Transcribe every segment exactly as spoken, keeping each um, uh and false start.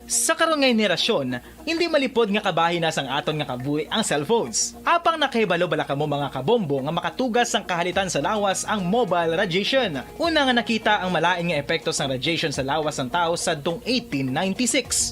Sa karon nga henerasyon, hindi malipod nga kabahin na sang aton nga kabuhi ang cellphones. Apang nakahibalo bala kamo, mga kabombo, nga makatuga sang kahalitan sa lawas ang mobile radiation? Una nga nakita ang malain nga epekto sang radiation sa lawas sang tawo sadtong eighteen ninety-six.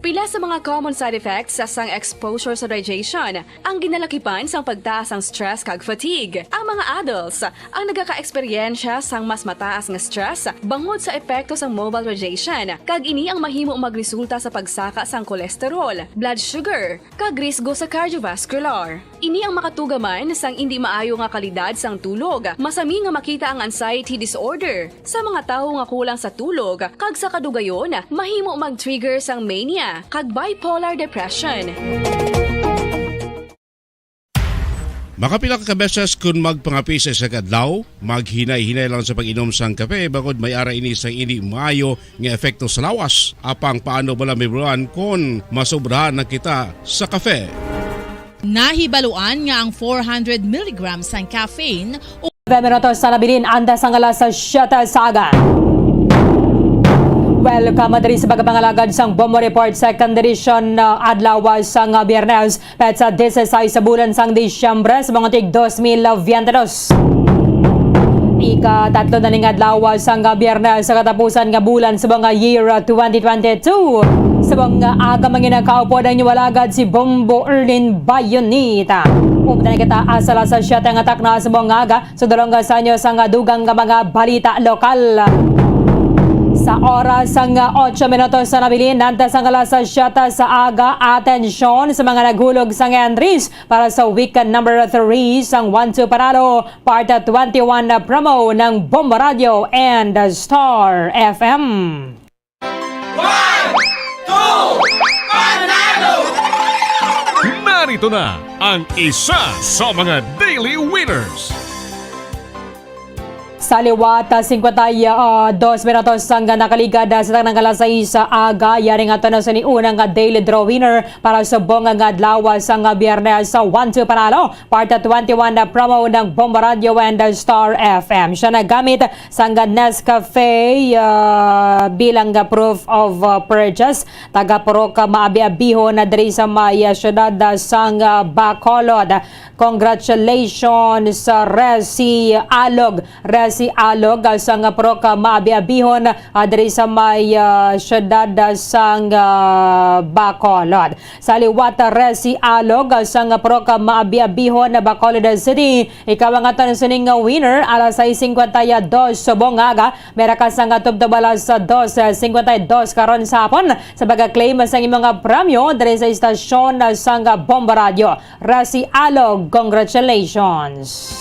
Pila sa mga common side effects sang exposure sa radiation? Ang ginalakipan sang pagtaas sang stress kag fatigue. Ang mga adults ang nagaka-eksperyensya sang mas mataas nga stress bangod sa epekto sang mobile radiation, kag ini ang mahimo magresulta sa pagsaka sang cholesterol, blood sugar, kag risgo sa cardiovascular. Ini ang makatuga man sang indi maayo nga kalidad sang tulog. Masami nga makita ang anxiety disorder sa mga tawo nga kulang sa tulog, kag sa kadugayon, mahimo mag-trigger sang mania kag bipolar depression. Makapila ka beses kon magpangape sa isa ka adlaw, maghinay-hinay lang sa pag-inom sang kape, bangod may ara ini sang indi maayo nga epekto sa lawas. Apang paano bala mahibaluan kon masobrahan na kita sa kape? Nahibaluan nga ang four hundred milligrams sang caffeine o Pwede na to sa nabilin antes ang alas siyete sa aga. Welcome diri sa pagpangalagad sang Bombo Report, second edition, uh, adlaw sang, uh, Biyernes, petsa dieciséis sa bulan sang Disyembre sa mga tig dos mil veinte dos. Ika-tatlo na ning adlaw sang, uh, Biyernes sa katapusan nga bulan sa mga year, uh, twenty twenty-two. Sa mga aga, mga nakaupod ang inyong alagad si Bombo Erlin Bayonita. Upod na kita sa alas siyete nga takna sa mga aga. Sudlon nga sa inyo sang dugang nga mga balita lokal. Sa oras sang otso minutos sa nabilin, antes ang alas siyete sa aga, atensyon sa mga naghulog sang entries para sa weekend number three sang One Two Panalo, Part twenty-one na promo ng Bombo Radio and Star F M. One, two, panalo! Narito na ang isa sa mga daily winners. Sa liwat, ah, singkwenta y dos minutos ang nakaligad, ah, sa tanang alas sais sa aga, yari nga to na sa niunang nga daily draw winner para subong nga adlaw sang Biyernes sa One Two Panalo, Part twenty-one na promo ng Bombo Radio and Star F M. Siya nagamit sang Nescafe, ah, bilang, ah, proof of, ah, purchase. Taga Purok, ah, Maabi-abihon na diri sa may, ah, siyudad, ah, sang, ah, Bacolod. Congratulations, ah, Resi Alog. Resi Alog, ah, sang Purok, ah, Maabi-abihon, ah, diri sa may, ah, siyudad, ah, sang, ah, Bacolod. Sa liwat, Resi Alog, sang Purok Maabi-abihon, Bacolod City. Ikaw ang aton sining nga winner, alas sais singkwenta y dos subong nga aga, may ra ka sang tubtob alas dos singkwenta y dos karon sa hapon sa pagka-claim sang imong nga premyo diri sa istasyon sang Bombo Radio. Resi Alog, congratulations!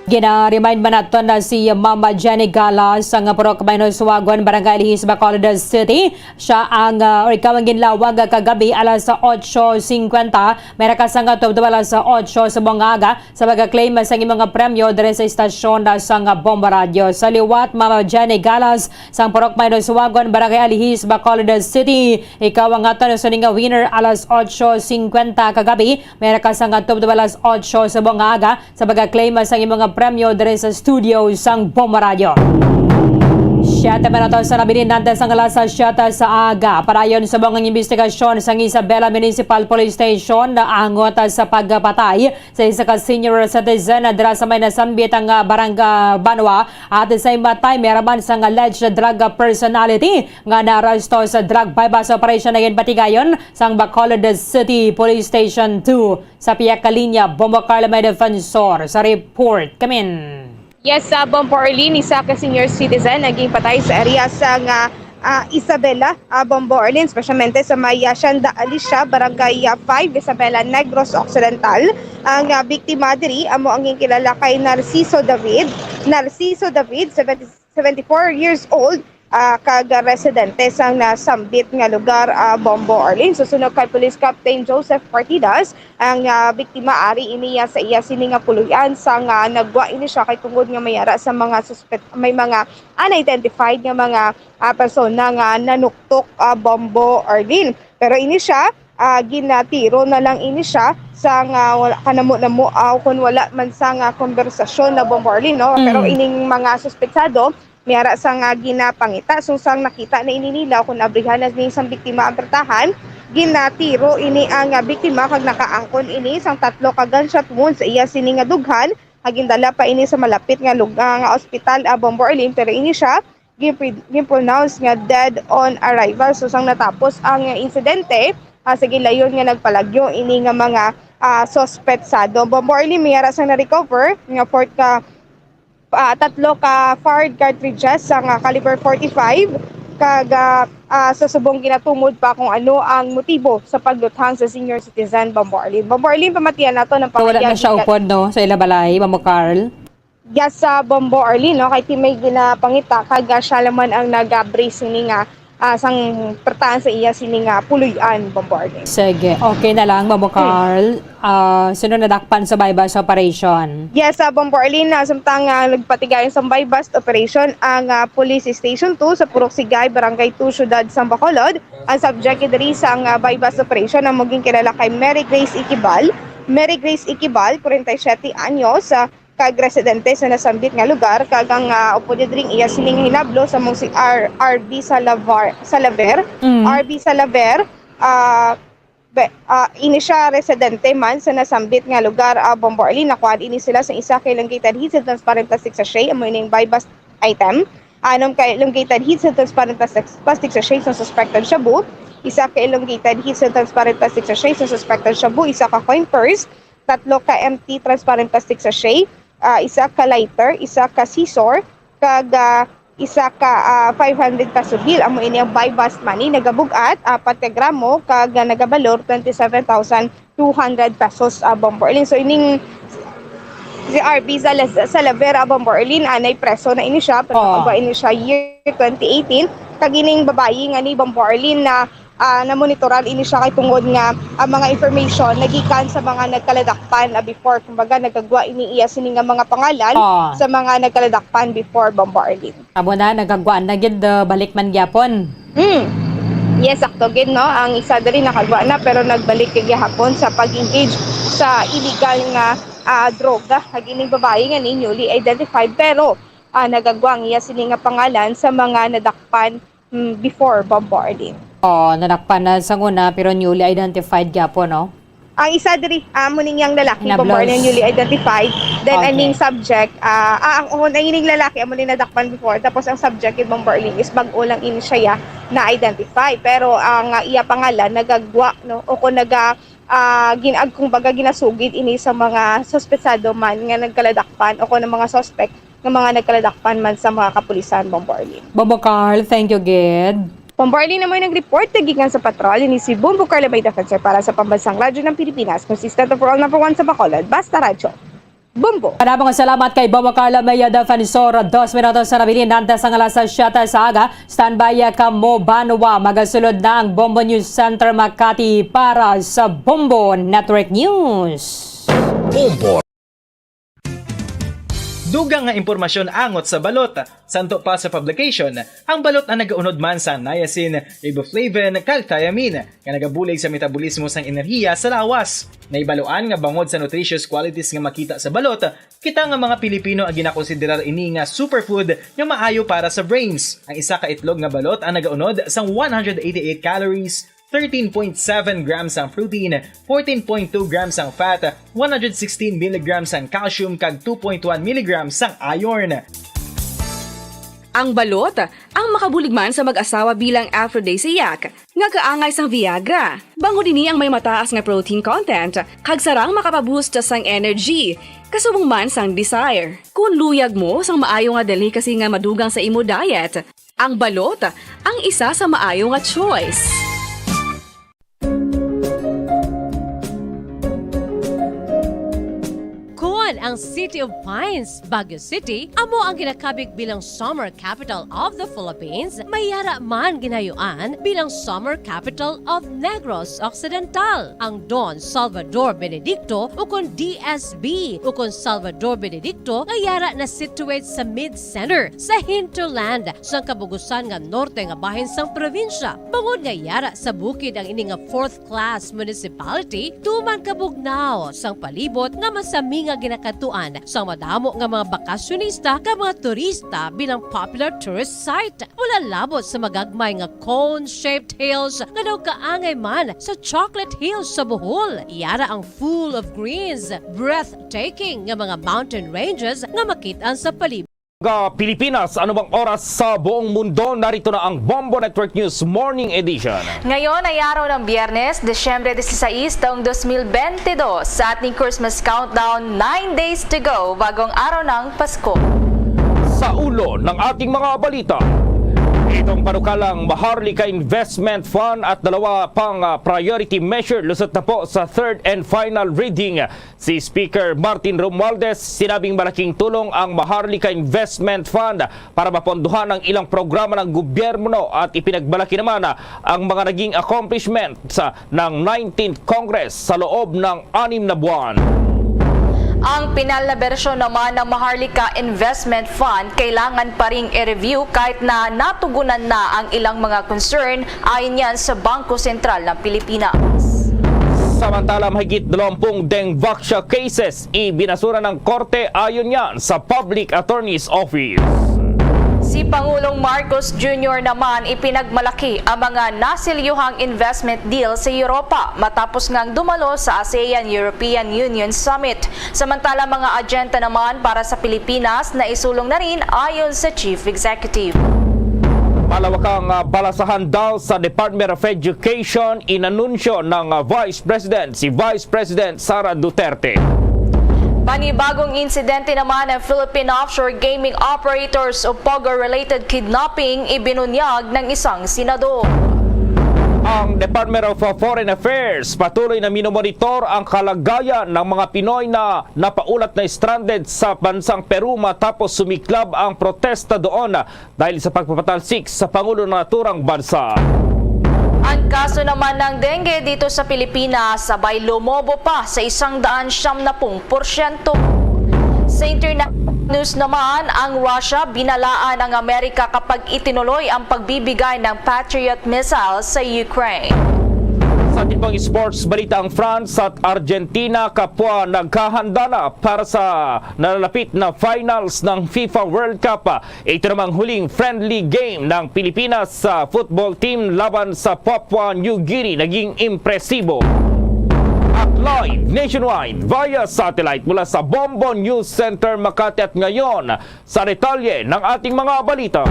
Gina-remind man naton na si Mama Jenny Galas, ang Purok Maynuswagon, Barangay Alihis, Bacolod City. Siya ang, ah, or ikaw ang ginlawag kagabi alas otso singkwenta. May ra ka sang tubtob alas otso subong nga aga sa pagka-claim sang imong premyo diri sa istasyon sang Bombo Radio. Sa liwat, Mama Jenny Galas, sang Purok Maynuswagon, Barangay Alihis, Bacolod City. Ikaw ang aton sining nga winner alas otso singkwenta kagabi. May ra ka sang tubtob alas otso subong nga aga sa pagka-claim sang imong premyo diri sa studio sang Bombo Radio. Siyete minutos sa nabilin antes ang alas siyete sa aga. Padayon subong ang imbestigasyon sang Isabela Municipal Police Station angot sa pagpatay sa isa ka senior citizen dira sa may nasambit ang, ah, barangay Banwa. At the same time, may ra man sang alleged drug personality nga naaresto sa drug buy-bust operation na ginpatigayon sang Bacolod City Police Station two. Sa pihak ka linya, Bombo Carlo may defensor sa report. Kamin. Yes, sa Bombo Arlene, isa ka senior citizen naging patay sa area sa nga, ah, Isabela, ah, Bombo Arlene, especialmente sa may, ah, Shanda Alicia, Barangay, ah, five, Isabela, Negros Occidental. Ang, ah, biktima diri amo ang ginkilala kay Narciso David. Narciso David, seventy, seventy-four years old, ah, kag residente sang nasambit nga lugar, ah, Bombo Arlene. Susunod kay Police Captain Joseph Partidas, ang, ah, biktima ari ini, ah, sa iya sini nga puloy-an sang, ah, nagwa ini siya kay tungod nga may ara sa mga suspek-, may mga unidentified nga mga, ah, persona nga nanuktok, ah, Bombo Arlene. Pero ini siya, ah, ginatiro na lang ini siya sang wala kanamo-namo, ah, kung wala man sang konbersasyon na Bombo Arlene, no? Pero Mm. ining mga suspetsado, May ara sang, ah, ginapangita, so sang nakita na ini nila o kon abrihan na ni sang biktima ang tratahan, ginatiro ini ang, ah, biktima kag nakaangkon ini sang tatlo ka gunshot wound sa iya sini nga dughan, kag gindala pa ini sa malapit nga lug-, ah, nga ospital, ah, Bombo Arlene, pero ini siya ginpre-, ginpronounce nga dead on arrival. So sang natapos ang, ah, insidente, ah, sa gilayon nga nagpalagyo ini nga mga, ah, suspetsado. Bombo Arlene, may ara sang na-recover nga fourth ka ah, tatlo ka fired cartridges sang, ah, caliber forty-five, kag, ah, ah, sa subong ginatumod pa kung ano ang motibo sa pagluthang sa senior citizen, Bombo Arlene. Bombo Arlene, pamatian nato ang Wala na siya upod, no, sa ila balay, Bombo Carl? Yes, sa Bombo Arlene, no, kay ti may ginapangita, kag, ah, siya naman ang nag-abri sini nga ah, sang pertaan sa iya sini nga puloy-an, Bombo Arlene. Sige, okay na lang, Bombo Carl. Ah, sino nadakpan sa buy-bust operation? Yes, sa Bombo Arlene, ah, samtang, ah, nagpatigayon sa buy-bust operation ang, ah, Police Station two sa Purok Sigay, Barangay two, Siyudad sang Bacolod. Ang subject diri sang, ah, buy-bust operation ang maging kilala kay Mary Grace Ikibal. Mary Grace Ikibal, forty-seven anyos, ah, kag residente sa nasambit nga lugar, kag ang, ah, upod niya diri ang iya sining hinablo sa mong si R-, R B Salavar-, Salaver. Mm. R B Salaver, ah, be-, ah, ini siya residente man sa nasambit nga lugar, ah, Bombo Arlene. Nakuha ini sila sa isa ka elongated heat sa transparent plastic sachet, amo ining buy-bust item. Anom ka elongated heat sa transparent plastic, plastic sachet sa suspected shabu, isa ka elongated heat sa transparent plastic sachet sa suspected shabu, isa ka coin purse, tatlo ka empty transparent plastic sachet, ah, isa ka lighter, isa ka scissor, kag, ah, isa ka, ah, five hundred peso bill. Amo ini ang buy-bust money. Nagabug-at, apat ka gramo, kag, ah, nagabalor, twenty-seven thousand two hundred pesos, ah, Bombo Arlene. So, ining si R B Sala-, Salaver, ah, Bombo Arlene, ah, nay preso na ini siya, pero Oh. nakuha ini siya year twenty eighteen. Kag ining babayi nga ni Bombo Arlene na ah, namonitoran ini siya kay tungod nga ang mga information nagikan sa mga nagkaladakpan, ah, before. Kumbaga, nagagwa ini iya sini nga mga pangalan Ah. sa mga nagkaladakpan before, Bombo Arlene. Amo na, nagagwa na gid, ah, balik man gyapon. Mm. Yes, sakto gid, no? Ang isa diri nakagwa na, pero nagbalik kay gihapon sa pag-engage sa illegal nga, ah, droga. Kag ining babayi nga ni newly identified, pero, ah, nagagwa ang iya sini nga pangalan sa mga nadakpan mm, before, Bombo Arlene. Oh, nadakpan na sa una, pero newly identified gyapon, no? Ang isa diri, amo ning yang lalaki, Bombo Arlene, newly identified. Then, Okay. aning subject, ah, ah, ang, oh, ang ining lalaki, amo ni nadakpan before. Tapos, ang subject, kay Bombo Arlene, is bag-o lang ini siya ya na-identify. Pero, ang, ah, iya pangalan, nagagwa, no? O kung naga, ah, gin-, ag-, kumbaga, ginasugid ini sa mga suspetsado man nga nagkaladakpan o kung ang mga suspect nga mga nagkaladakpan man sa mga kapulisan, Bombo Arlene. Bombo Carl, thank you gid. Bombo Arlene na mo'y nag-report, gikan sa patrol, ini si Bombo Carl, may defensor para sa Pambansang Radyo ng Pilipinas, consistent for all, number one sa Bacolod, Basta Radyo. Bombo! Panabang salamat kay Bombo Carl, may defensor, dos minutos sa nabilin, nantes ang alas siyete sa aga, standby ka mo, Banwa, magasulod na ang Bombo News Center Makati para sa Bombo Network News. Bombo. Dugang nga impormasyon angot sa balot. Santo pa sa publication, ang balot ang nagaunod man sa niacin, riboflavin, kag thiamine, nga nagabulig sa metabolismo sang enerhiya sa lawas. Nahibaluan nga bangod sa nutritious qualities nga makita sa balot, kita nga mga Pilipino ang ginakonsiderar ini nga superfood nga maayo para sa brains. Ang isa ka itlog nga balot ang nagaunod sang one hundred eighty-eight calories, thirteen point seven grams ang protein, fourteen point two grams ang fat, one hundred sixteen milligrams ang calcium, kag two point one milligrams ang iron. Ang balot, ang makabulig man sa mag-asawa bilang aphrodisiac, nga kaangay sang Viagra. Bangod ini ang may mataas nga protein content, kag sarang makapaboost sang energy, kasubong man sang desire. Kung luyag mo sang maayo nga delicacy nga madugang sa imo diet, ang balot ang isa sa maayo nga choice. Kon ang City of Pines, Baguio City, amo ang ginakabig bilang Summer Capital of the Philippines, may ara man ginayuan bilang Summer Capital of Negros Occidental. Ang Don Salvador Benedicto, ukon D S B, ukon Salvador Benedicto, nga yara na-situate sa mid-center, sa hinterland, sang kabugusan nga norte nga bahin sang probinsya. Bangod nga yara sa bukid ang ini nga fourth-class municipality, tuman kabugnaw sang palibot nga masami nga ginakad-, tuan sang madamo nga mga bakasyonista kag mga turista bilang popular tourist site. Wala labot sa magagmay nga cone-shaped hills nga daw kaangay man sa Chocolate Hills sa Bohol. Yara ang full of greens, breathtaking nga mga mountain ranges nga makit-an sa palibot. Mga Pilipinas, anumang oras sa buong mundo, narito na ang Bombo Network News Morning Edition. Ngayon ay araw ng Biyernes, Disyembre disisais, taong dos mil bentidós. Sa ating Christmas countdown, nine days to go bago ang araw ng Pasko. Sa ulo ng ating mga balita, itong panukalang Maharlika Investment Fund at dalawa pang, ah, priority measure lusot na po sa third and final reading. Si Speaker Martin Romualdez, sinabing malaking tulong ang Maharlika Investment Fund para mapondohan ang ilang programa ng gobyerno at ipinagmalaki naman ang mga naging accomplishments ng nineteenth Congress sa loob ng anim na buwan. Ang pinal na bersyon naman ng Maharlika Investment Fund kailangan pa ring i-review kahit na natugunan na ang ilang mga concern, ayon yan sa Bangko Sentral ng Pilipinas. Samantala, mahigit dalawampung dengvaxia cases ibinasura ng korte, ayon yan sa Public Attorney's Office. Si Pangulong Marcos Junior naman ipinagmalaki ang mga nasilyuhang investment deal sa Europa matapos ngang dumalo sa ASEAN-European Union Summit. Samantala, mga agenda naman para sa Pilipinas na isulong na rin, ayon sa Chief Executive. Malawakang, ah, balasahan daw sa Department of Education, inanunsyo ng, ah, Vice President, si Vice President Sara Duterte. Panibagong insidente naman ng Philippine offshore gaming operators o POGO-related kidnapping ibinunyag ng isang senador. Ang Department of Foreign Affairs patuloy na minomonitor ang kalagayan ng mga Pinoy na napaulat na stranded sa bansang Peru matapos sumiklab ang protesta doon dahil sa pagpapatalsik sa Pangulo ng naturang bansa. Ang kaso naman ng dengue dito sa Pilipinas sabay lumobo pa sa isang daan siyam na pung porsyento. Sa internet news naman, ang Russia binalaan ang Amerika kapag itinuloy ang pagbibigay ng Patriot missile sa Ukraine. Sa ating pang sports balita, ang France at Argentina kapwa naghahanda na para sa nalalapit na finals ng FIFA World Cup. Ito namang huling friendly game ng Pilipinas sa football team laban sa Papua New Guinea naging impresibo. At live nationwide via satellite mula sa Bombo News Center Makati at ngayon, sa detalye ng ating mga balita.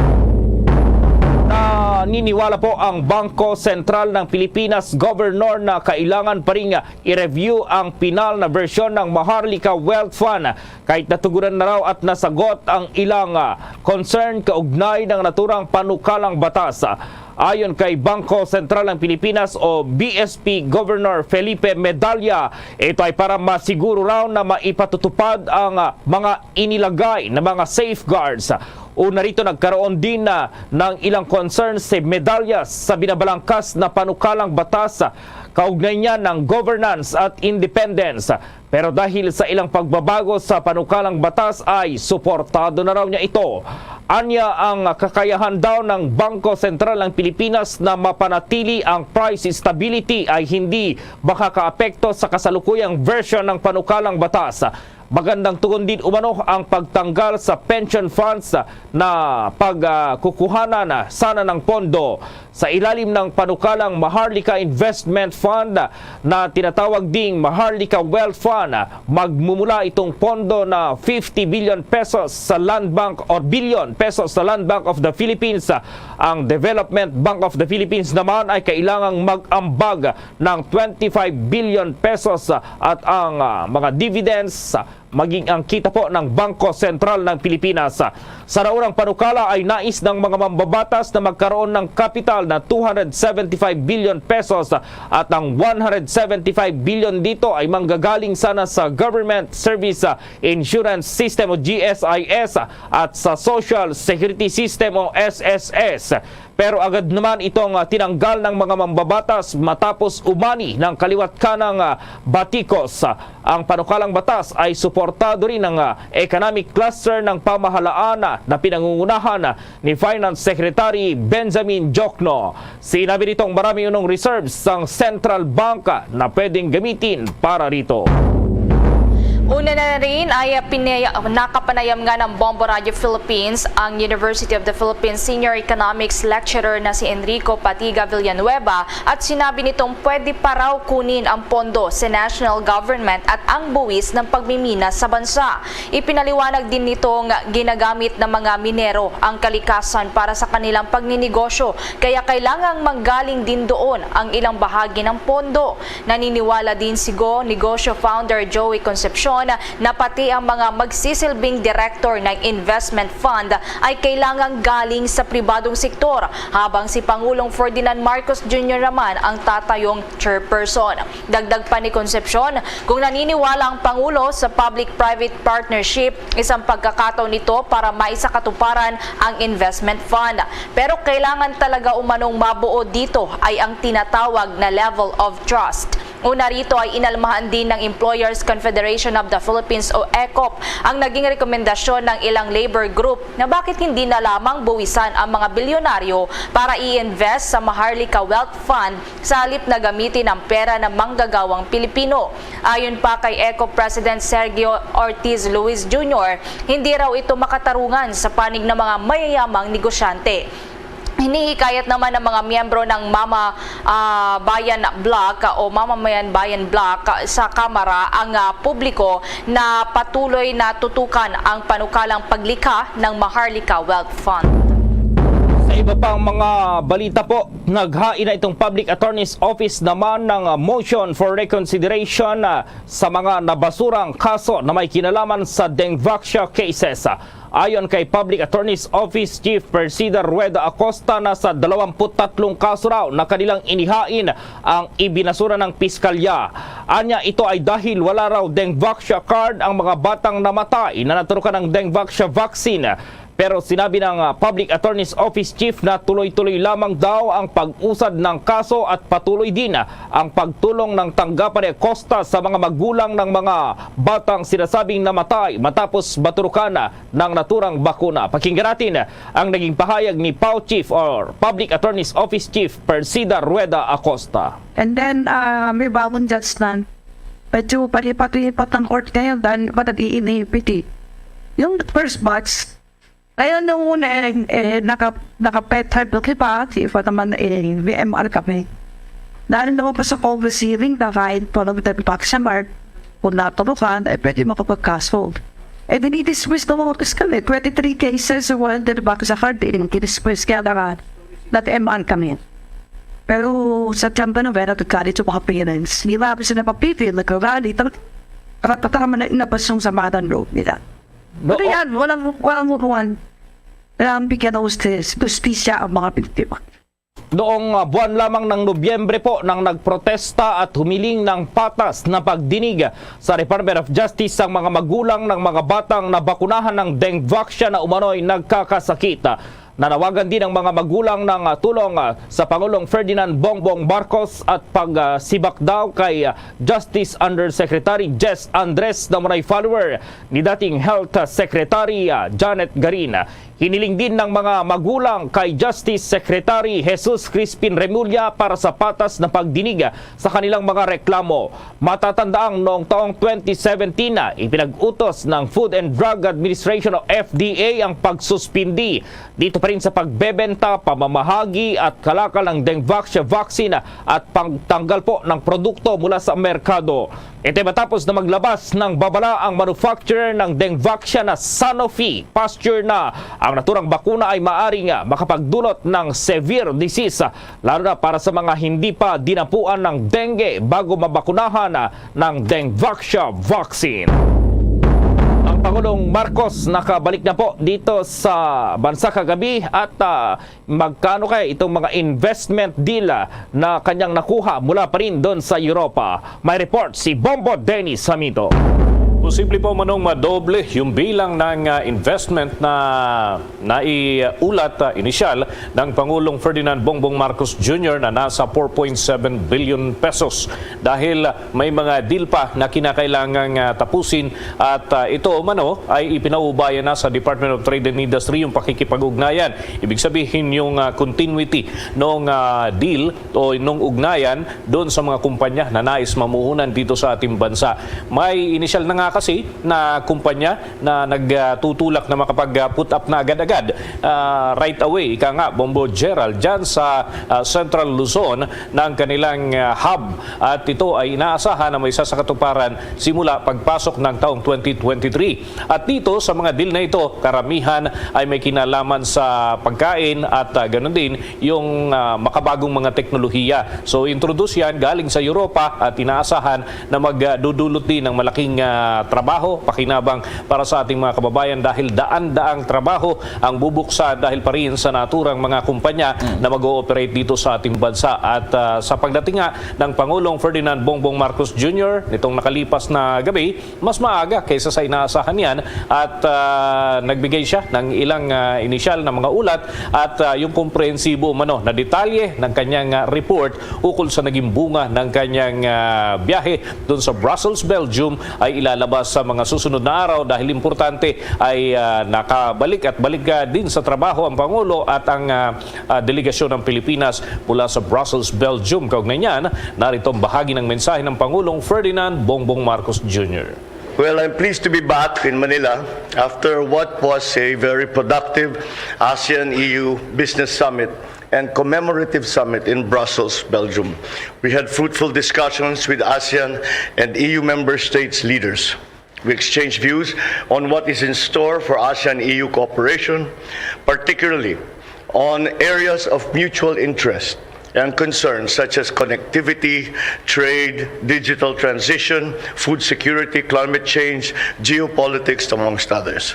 Naniniwala po ang Bangko Sentral ng Pilipinas, Governor, na kailangan pa rin i-review ang pinal na bersyon ng Maharlika Wealth Fund, kahit natugunan na raw at nasagot ang ilang, ah, concern kaugnay ng naturang panukalang batas. Ayon kay Bangko Sentral ng Pilipinas o B S P Governor Felipe Medalla, ito ay para masiguro raw na maipatutupad ang, ah, mga inilagay na mga safeguards. Una rito, nagkaroon din, ah, ng ilang concerns si Medalla sa binabalangkas na panukalang batas kaugnay niya ng governance at independence. Pero dahil sa ilang pagbabago sa panukalang batas ay suportado na raw niya ito. Anya, ang kakayahan daw ng Bangko Sentral ng Pilipinas na mapanatili ang price stability ay hindi makakaapekto sa kasalukuyang version ng panukalang batas. Magandang tugon din umano ang pagtanggal sa pension funds na pagkukuhanan sana ng pondo. Sa ilalim ng panukalang Maharlika Investment Fund na tinatawag ding Maharlika Wealth Fund, magmumula itong pondo na fifty billion pesos sa Land Bank or billion pesos sa Land Bank of the Philippines. Ang Development Bank of the Philippines naman ay kailangang mag-ambag ng twenty-five billion pesos at ang, ah, mga dividends maging ang kita po ng Bangko Sentral ng Pilipinas. Sa naunang panukala ay nais ng mga mambabatas na magkaroon ng kapital na two hundred seventy-five billion pesos at ang one hundred seventy-five billion dito ay manggagaling sana sa Government Service, ah, Insurance System o G S I S at sa Social Security System o S S S. Pero agad naman itong, ah, tinanggal ng mga mambabatas matapos umani ng kaliwat kanang, ah, batikos. Ang panukalang batas ay suportado rin ng, ah, economic cluster ng pamahalaan, ah, na pinangungunahan, ah, ni Finance Secretary Benjamin Jokno. Sinabi nitong marami unong reserves sang Central Bank, ah, na pwedeng gamitin para rito. Una na rin ay pinaya-, nakapanayam nga ng Bombo Radio Philippines ang University of the Philippines Senior Economics Lecturer na si Enrico Patiga Villanueva at sinabi nitong pwede pa raw kunin ang pondo sa national government at ang buwis ng pagmimina sa bansa. Ipinaliwanag din nitong ginagamit ng mga minero ang kalikasan para sa kanilang pagninegosyo, kaya kailangang manggaling din doon ang ilang bahagi ng pondo. Naniniwala din si Go Negosyo founder Joey Concepcion na pati ang mga magsisilbing direktor ng investment fund ay kailangang galing sa pribadong sektor, habang si Pangulong Ferdinand Marcos Junior naman ang tatayong chairperson. Dagdag pa ni Concepcion, kung naniniwala ang Pangulo sa public-private partnership, isang pagkakataon ito para maisakatuparan ang investment fund. Pero kailangan talaga umanong mabuo dito ay ang tinatawag na level of trust. Una rito ay inalmahan din ng Employers Confederation of the Philippines o ECOP ang naging rekomendasyon ng ilang labor group na bakit hindi na lamang buwisan ang mga bilyonaryo para i-invest sa Maharlika Wealth Fund sa halip na gamitin ang pera ng manggagawang Pilipino. Ayon pa kay ECOP President Sergio Ortiz Luis Junior, hindi raw ito makatarungan sa panig ng mga mayayamang negosyante. Hinihikayat naman ng mga miyembro ng Mama, ah, Bayan Bloc, ah, o Mamamayan Bayan Bloc, ah, sa Kamara ang, ah, publiko na patuloy na tutukan ang panukalang paglikha ng Maharlika Wealth Fund. Sa iba pang mga balita po, naghain na itong Public Attorney's Office naman ng, ah, motion for reconsideration, ah, sa mga nabasurang kaso na may kinalaman sa Dengvaxia cases. Ayon kay Public Attorney's Office Chief Persida Rueda Acosta, nasa dalawampu't tatlong kaso raw na kanilang inihain ang ibinasura ng piskalya. Anya, ito ay dahil wala raw Dengvaxia card ang mga batang namatay na naturukan ng Dengvaxia vaccine. Pero sinabi ng, ah, Public Attorney's Office Chief na tuloy-tuloy lamang daw ang pag-usad ng kaso at patuloy din ang pagtulong ng tanggapan ni Acosta sa mga magulang ng mga batang sinasabing namatay matapos maturukan ng naturang bakuna. Pakinggan natin ang naging pahayag ni PAO Chief or Public Attorney's Office Chief Persida Rueda Acosta. And then, ah, may bagong judge na. Medyo palipat-lipat ang court ngayon dahil iba nag-iinipit eh. Yung first batch, kaya nung una eh, eh naka, naka-petal pa, di pa naman eh, V M R kami. Dahil naman pa sa Congress hearing na kahit pa nagtatpak sa Mark, kung naturukan, eh pwede makapagkaso. Eh, dinidismiss ng mga opisyalis kami. Twenty-three cases sa World Delivery sa Cardin, dinidismiss kaya nga nag-M R kami. Pero sa September, November, nagkagalit yung mga parents. Di ba, sila papipil, nagkagalit. Ang katatama na inabas yung samaran loob nila. No, Pero o- yan, walang, walang uruan. Kailangan bigyan ng hustis-, hustisya ang mga biktima. Noong, ah, buwan lamang ng Nobyembre po nang nagprotesta at humiling ng patas na pagdinig sa Department of Justice ang mga magulang ng mga batang nabakunahan ng Dengvaxia na umano'y nagkakasakit. Nanawagan din ang mga magulang ng, ah, tulong, ah, sa Pangulong Ferdinand Bongbong Marcos at pagsibak daw kay, ah, Justice Undersecretary Jess Andres na umano'y follower ni dating Health Secretary, ah, Janet Garin. Hiniling din ng mga magulang kay Justice Secretary Jesus Crispin Remulla para sa patas na pagdinig sa kanilang mga reklamo. Matatandaang noong taong twenty seventeen na ipinag-utos ng Food and Drug Administration o F D A ang pagsuspindi dito pa rin sa pagbebenta, pamamahagi at kalakal ng Dengvaxia vaccine at pagtanggal po ng produkto mula sa merkado. Ito matapos na maglabas ng babala ang manufacturer ng Dengvaxia na Sanofi Pasteur na ang naturang bakuna ay maaring, ah, makapagdulot ng severe disease, ah, lalo na para sa mga hindi pa dinapuan ng dengue bago mabakunahan, ah, ng Dengvaxia vaccine. Ang Pangulong Marcos nakabalik na po dito sa bansa kagabi at, ah, magkano kaya itong mga investment deal, ah, na kanyang nakuha mula pa rin doon sa Europa. May report si Bombo Dennis Hamito. Posible po manong madoble yung bilang ng, ah, investment na naiulat, ah, inisyal ng Pangulong Ferdinand Bongbong Marcos Junior na nasa four point seven billion pesos dahil may mga deal pa na kinakailangang, ah, tapusin at, ah, ito umano ay ipinaubayan na sa Department of Trade and Industry yung pakikipag-ugnayan. Ibig sabihin yung, ah, continuity nung, ah, deal o nung ugnayan doon sa mga kumpanya na nais mamuhunan dito sa ating bansa. May inisyal na nga Kasi na kumpanya na nagtutulak na makapag-put up na agad-agad, ah, right away, ika nga, Bombo Gerald, dyan sa, ah, Central Luzon ng kanilang, ah, hub. At ito ay inaasahan na may sasakatuparan simula pagpasok ng taong twenty twenty-three. At dito sa mga deal na ito, karamihan ay may kinalaman sa pagkain at, ah, ganun din yung, ah, makabagong mga teknolohiya. So, introduce yan galing sa Europa at inaasahan na magdudulot din ng malaking, ah, trabaho, pakinabang para sa ating mga kababayan dahil daan-daang trabaho ang bubuksan dahil pa rin sa naturang mga kumpanya na mag-ooperate dito sa ating bansa. At, ah, sa pagdating nga ng Pangulong Ferdinand Bongbong Marcos Junior nitong nakalipas na gabi, mas maaga kaysa sa inaasahan niyan at, ah, nagbigay siya ng ilang, ah, inisyal na mga ulat at, ah, yung komprehensibo umano na detalye ng kanyang, ah, report ukol sa naging bunga ng kanyang, ah, biyahe doon sa Brussels, Belgium ay ilalabas sa mga susunod na araw dahil importante ay, ah, nakabalik at balik, ah, din sa trabaho ang Pangulo at ang, ah, ah, delegasyon ng Pilipinas mula sa Brussels, Belgium. Kaugnay niyan, narito ang bahagi ng mensahe ng Pangulong Ferdinand Bongbong Marcos Junior. Well, I'm pleased to be back in Manila after what was a very productive ASEAN-E U Business Summit and Commemorative Summit in Brussels, Belgium. We had fruitful discussions with ASEAN and E U member states leaders. We exchanged views on what is in store for ASEAN-E U cooperation, particularly on areas of mutual interest and concerns such as connectivity, trade, digital transition, food security, climate change, geopolitics, amongst others.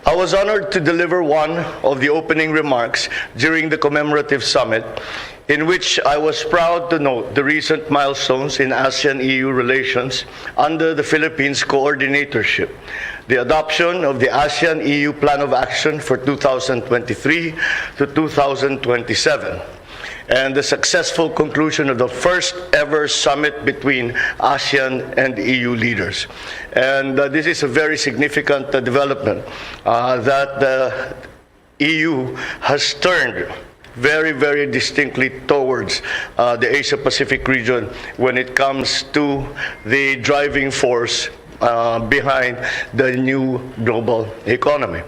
I was honored to deliver one of the opening remarks during the commemorative summit, in which I was proud to note the recent milestones in ASEAN-E U relations under the Philippines coordinatorship, the adoption of the ASEAN-E U Plan of Action for two thousand twenty-three to two thousand twenty-seven, and the successful conclusion of the first ever summit between ASEAN and E U leaders. And, uh, this is a very significant, uh, development, uh, that the E U has turned very, very distinctly towards, uh, the Asia-Pacific region when it comes to the driving force, uh, behind the new global economy.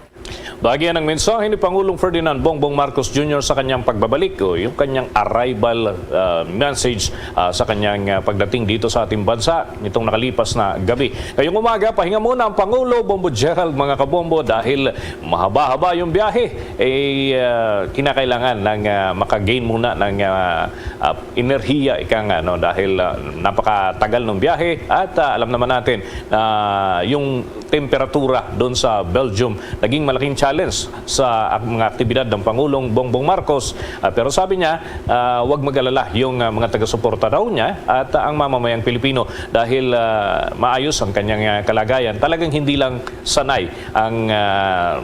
Bahagi ng mensahe ni Pangulong Ferdinand Bongbong Marcos Junior sa kanyang pagbabalik o yung kanyang arrival, uh, message, uh, sa kanyang, uh, pagdating dito sa ating bansa nitong nakalipas na gabi. Ngayong umaga, pahinga muna ang Pangulo, Bombo Gerald, mga kabombo, dahil mahaba-haba yung biyahe. Eh, uh, kinakailangan ng, uh, makagain muna ng, uh, uh, enerhiya, ika nga, no? Dahil, uh, napakatagal ng biyahe at, uh, alam naman natin na yung temperatura doon sa Belgium naging malaking challenge sa ak-, mga aktibidad ng Pangulong Bongbong Marcos. Ah, pero sabi niya, ah, wag mag-alala yung, ah, mga taga-suporta daw niya at, ah, ang mamamayang Pilipino dahil, ah, maayos ang kanyang, ah, kalagayan. Talagang hindi lang sanay ang, ah,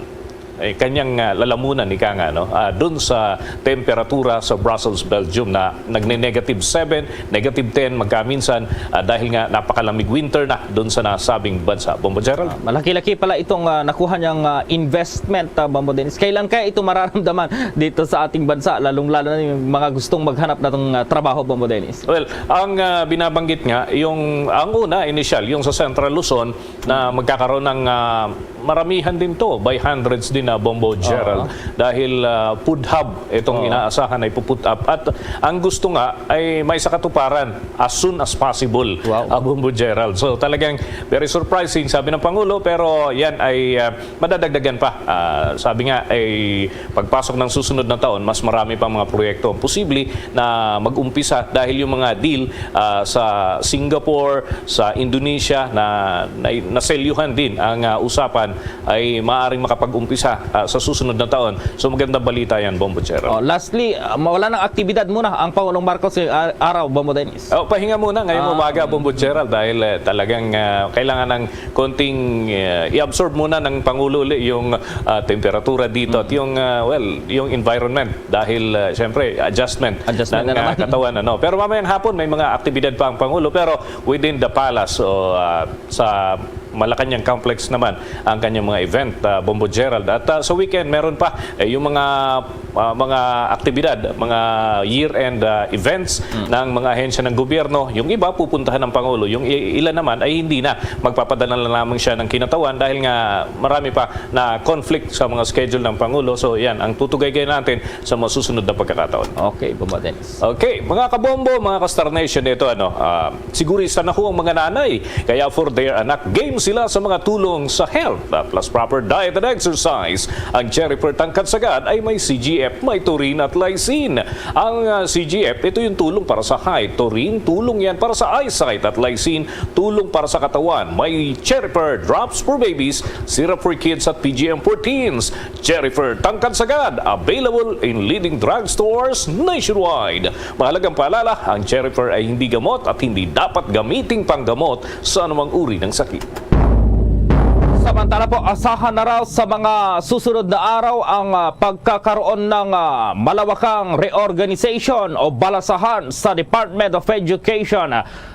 eh, kanyang, ah, lalamunan, ika nga, no? Ah, dun sa temperatura sa Brussels, Belgium na nagne-negative seven, negative ten, magkaminsan, ah, dahil nga napakalamig winter na dun sa nasabing bansa. Bombo Gerald? Ah, malaki-laki pala itong, ah, nakuha niyang, ah, investment, ah, Bombo Dennis. Kailan kaya ito mararamdaman dito sa ating bansa, lalong-lalo na yung mga gustong maghanap na itong, ah, trabaho, Bombo Dennis? Well, ang, ah, binabanggit nga, yung, ang una, initial, yung sa Central Luzon, na magkakaroon ng, ah, maramihan din to, by hundreds din na Bombo Gerald. Oo. Dahil, ah, food hub itong Oo. inaasahan ay puput up. At ang gusto nga ay may sa katuparan as soon as possible, Wow. ah, Bombo Gerald. So talagang very surprising, sabi ng Pangulo, pero yan ay, ah, madadagdagan pa. Ah, sabi nga ay pagpasok ng susunod na taon, mas marami pang mga proyekto ang posible na mag-umpisa dahil yung mga deal, ah, sa Singapore, sa Indonesia na, na naselyuhan din ang, ah, usapan ay maaaring makapag-umpisa, ah, sa susunod na taon. So magandang balita yan, Bombo Gerald. Oh, lastly, ah, mawala ng aktibidad muna ang Pangulong Marcos, eh, ah, araw, Bombo Dennis. Oh, pahinga muna ngayong Ah. umaga, Bombo Gerald, dahil, eh, talagang, ah, kailangan ng konting, eh, i-absorb muna ng Pangulo uli yung, ah, temperatura dito at Mm. yung, ah, well, yung environment dahil, ah, syempre, adjustment Adjustment ng, na ah, naman. katawan, ano. Pero mamayang hapon may mga aktibidad pa ang Pangulo, pero within the palace o, ah, sa Malacañang Complex naman ang kanyang mga event, ah, Bombo Gerald. At, ah, sa weekend, meron pa, eh, yung mga, ah, mga aktibidad, mga year-end, ah, events ng mga ahensya ng gobyerno. Yung iba, pupuntahan ng Pangulo. Yung i-, ilan naman ay hindi na. Magpapadala na lamang siya ng kinatawan dahil nga marami pa na conflict sa mga schedule ng Pangulo. So, yan, ang tutugay-gay natin sa mga susunod na pagkakataon. Okay, Bombo Dennis. Okay, mga kabombo, mga ka-Star Nation, ito, ano, ah, sigurista na ho ang mga nanay. Kaya for their anak, game sila sa mga tulong sa health. Ah, plus proper diet and exercise. Ang Cherry Pearl Tangkad Sagad ay may C G F, may taurine at lysine. Ang, ah, C G F, ito yung tulong para sa height. Taurine, tulong yan para sa eyesight. At lysine, tulong para sa katawan. May Cherry Pearl Drops for Babies, Syrup for Kids at P G M for Teens. Cherry Pearl Tangkad Sagad, available in leading drugstores nationwide. Mahalagang paalala, ang Cherry Pearl ay hindi gamot at hindi dapat gamiting panggamot sa anumang uri ng sakit. Samantala po, asahan na raw sa mga susunod na araw ang, ah, pagkakaroon ng, ah, malawakang reorganization o balasahan sa Department of Education.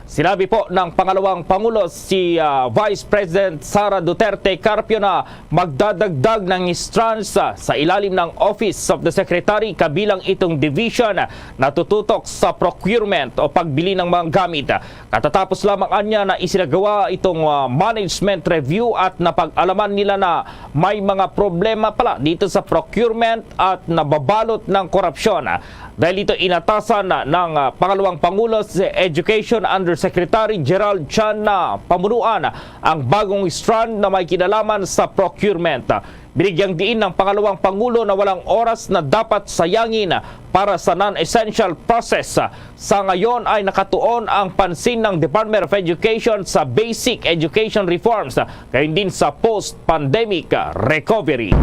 Sinabi po ng pangalawang pangulo, si, ah, Vice President Sara Duterte Carpio, na magdadagdag ng strands, ah, sa ilalim ng Office of the Secretary, kabilang itong division na tututok sa procurement o pagbili ng mga gamit. Katatapos lamang anya na isinagawa itong, ah, management review at napag-alaman nila na may mga problema pala dito sa procurement at nababalot ng korupsyon. Dahil dito, inatasan na ng, ah, pangalawang pangulo, si Education Undersecretary Gerald Chan, na pamunuan ang bagong strand na may kinalaman sa procurement. Binigyang diin ng pangalawang pangulo na walang oras na dapat sayangin para sa non-essential process. Sa ngayon ay nakatuon ang pansin ng Department of Education sa basic education reforms, gayon din sa post-pandemic recovery.